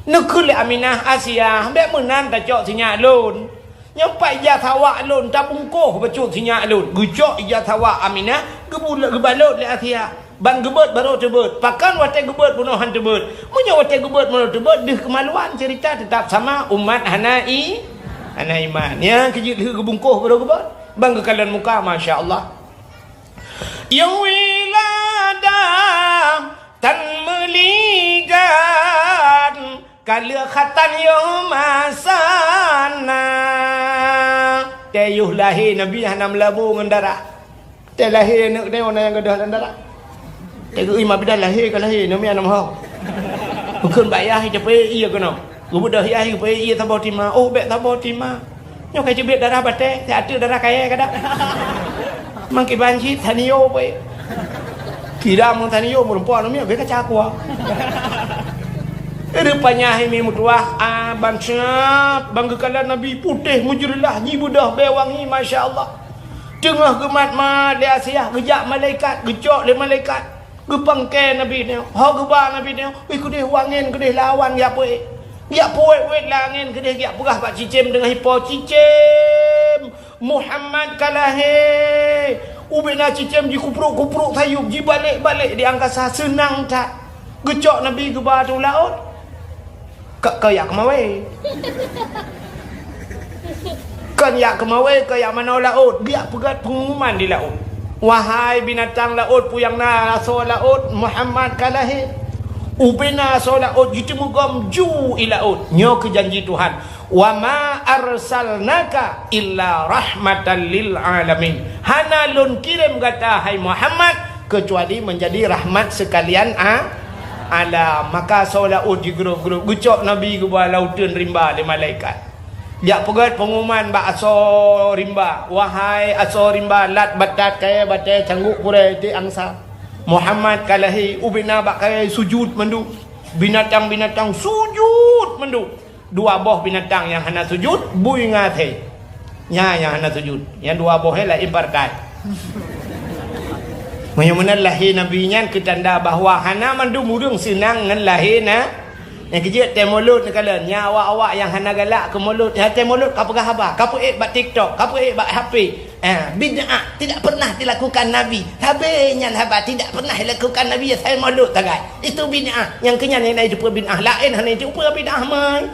Neukheun lé Aminah, "Asiah, bèk meunan tacok sinyak lôn. Nyoe pat ija sawak lôn, tabungkôh bacut sinyak lôn." Geucok ija sawak Aminah, geubul-, geubalot lé Asiah. Ban geubeuet barô teubeuet. Pakon watée geubeuet bunoe han teubeuet? Meunyoe watée geubeuet bunoe teubeuet, deuh keumaluan ceurita, teutap sama umat hana i-, hana iman. Nyang keujeuet lheueh geubungkôh barô geubeuet. Ban geukalon muka, masya Allah. Nyang wilada tan meuligan, ka lheueh khatan yoh masa na. Teuh yoh lahé Nabi hana meulabô ngon darah. Teuh lahé aneuk nyoe na nyang gadôh lam darah. Teuh geuh imam bidan lahé ka lahé, nyoe meunan meuhong. Bukon bak yah, ija peuék ié keunoe. Geubeudôh yah, ija peuék ié saboh tima. Oh, bék saboh tima. Nyoe ka jeubiet darah batée, siat teuk darah kayée kada. Mangkiban cit tanio peuék. Kira meutanio meureumpok nyoe miet beu kaca kuah. Rupanya hai mi meutuah, ah, ban siap, ban geukalon Nabi putéh meujeurelah, jibeudôh bée wangi, masya Allah. Teungoh geumat-mat lé Asiah, geujak malaikat, geucok lé malaikat, geupangke Nabi nyoe, ho geuba Nabi nyoe, ih keudeh wangen, keudeh lawan geujak peuék. Geujak peuwet-wet lam angén, keudeh geujak peugah bak cicém teungoh ipo, "Cicém, Muhammad ka lahé." Ubena cicém jikuprok-kuprok sayup, jibalek-balek di angkasa, seunang that. Geucok Nabi geuba u laôt. Ka, ka jak keumawé. Kon jak keumawé, kon jak manoe laôt, geujak peugét peungumuman di laôt. "Wahai binatang laôt, peue nyang na asoe laôt, Muhammad ka lahé." Ubena asoe laôt jiteumugom ju i laôt. Nyoe keuh janji Tuhan, "Wa ma arsalnaka illa rahmatan lil alamin." Hana lôn kirém gata, hai Muhammad, keucuali meunjadi rahmat seukalian a-, alam. Maka asoe laôt jigrôp-grôp, geucok Nabi geuba lam uteuen rimba lé malaikat. Jak peugét peungumuman bak asoe rimba, "Wahai asoe rimba, lat batat kayée batée, cangguek purée tiek angsa, Muhammad ka lahé." Ubena bak kayée sujut mandum. Binatang-binatang sujut mandum. Dua boh binatang nyang hana sujut, bui ngon asée. Nyan nyang hana sujut. Nyang dua boh nyan laén partai. Meunyoe meunan lahé Nabi nyan keu tanda bahwa hana mandum ureuëng seunang ngon lahé na-, nyang keujeuet teuh mulod neukalon. Nyan awak-awak nyang hana galak keu mulod. Nyan teuh mulod ka peugah haba, ka peuék bak TikTok, ka peuék bak H P. Ah, bid'ah tidak pernah dilakukan Nabi. Sabe nyan haba tidak pernah dilakukan Nabi, ya saya mulod sagai. Itu bid'ah. Nyang keu nyan hana jiteupeue bid'ah, laén hana jiteupeue bid'ah mai.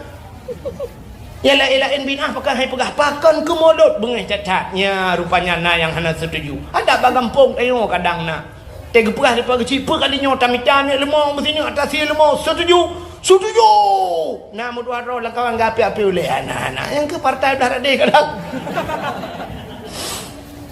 Nyang laén-laén bid'ah pakon hai peugah, pakon keu mulod beungéh that-that. Nya rupanya na nyang hana setuju. Ada bak gampông tanyoe kadang na. Teuh geupeugah dipat geuchik, peue kali nyoe tamita nyoe leumo, meusineuk atas sie leumo, setuju? Setuju! Na meutuah droe lam kawan geuapi-api ulée aneuk-aneuk. Nyang keu partai blah radeh kadang.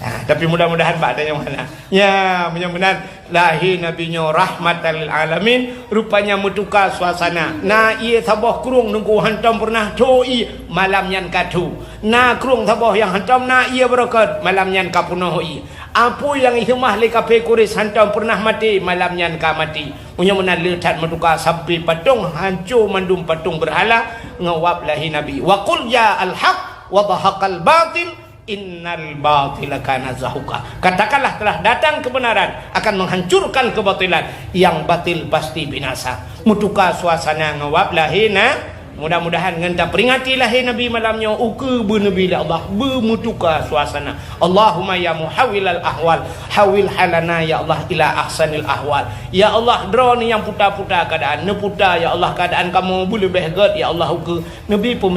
Ha, tapi mudah-mudahan bak tanyoe hana. Ya, meunyoe meunan lahé Nabi nyoe rahmatan lil alamin, rupanya meutuka suasana. Na ié saboh krueng nunggu hantom pernah tho ié, malam nyan ka tho. Na krueng saboh nyang hantom na ié beureukat, malam nyan ka peunoh ié. Apui nyang iseumah lé kafé Quraisy hantom pernah maté, malam nyan ka maté. Meunyoe meunan le that meutuka sampai patong hanco mandum patong beurhala ngon wab lahé Nabi. Wa qul ja'al haq wa zahaqal batil innal batila kana zahuqa. Katakanlah telah datang kebenaran akan menghancurkan kebatilan, yang batil pasti binasa. Meutuka suasana ngon wab lahé na Mudah-mudahan ngon taperingati lahé Nabi malam nyoe ukeue beuneubi lé Allah, beumeutuka suasana. Allahumma ya muhawwilal ahwal, hawwil halana ya Allah ila ahsanil ahwal. Ya Allah, droeneuh nyang puta-puta keuadaan, neuputa ya Allah keuadaan kamoe beuleubeh gét ya Allah ukeue neubi peumi-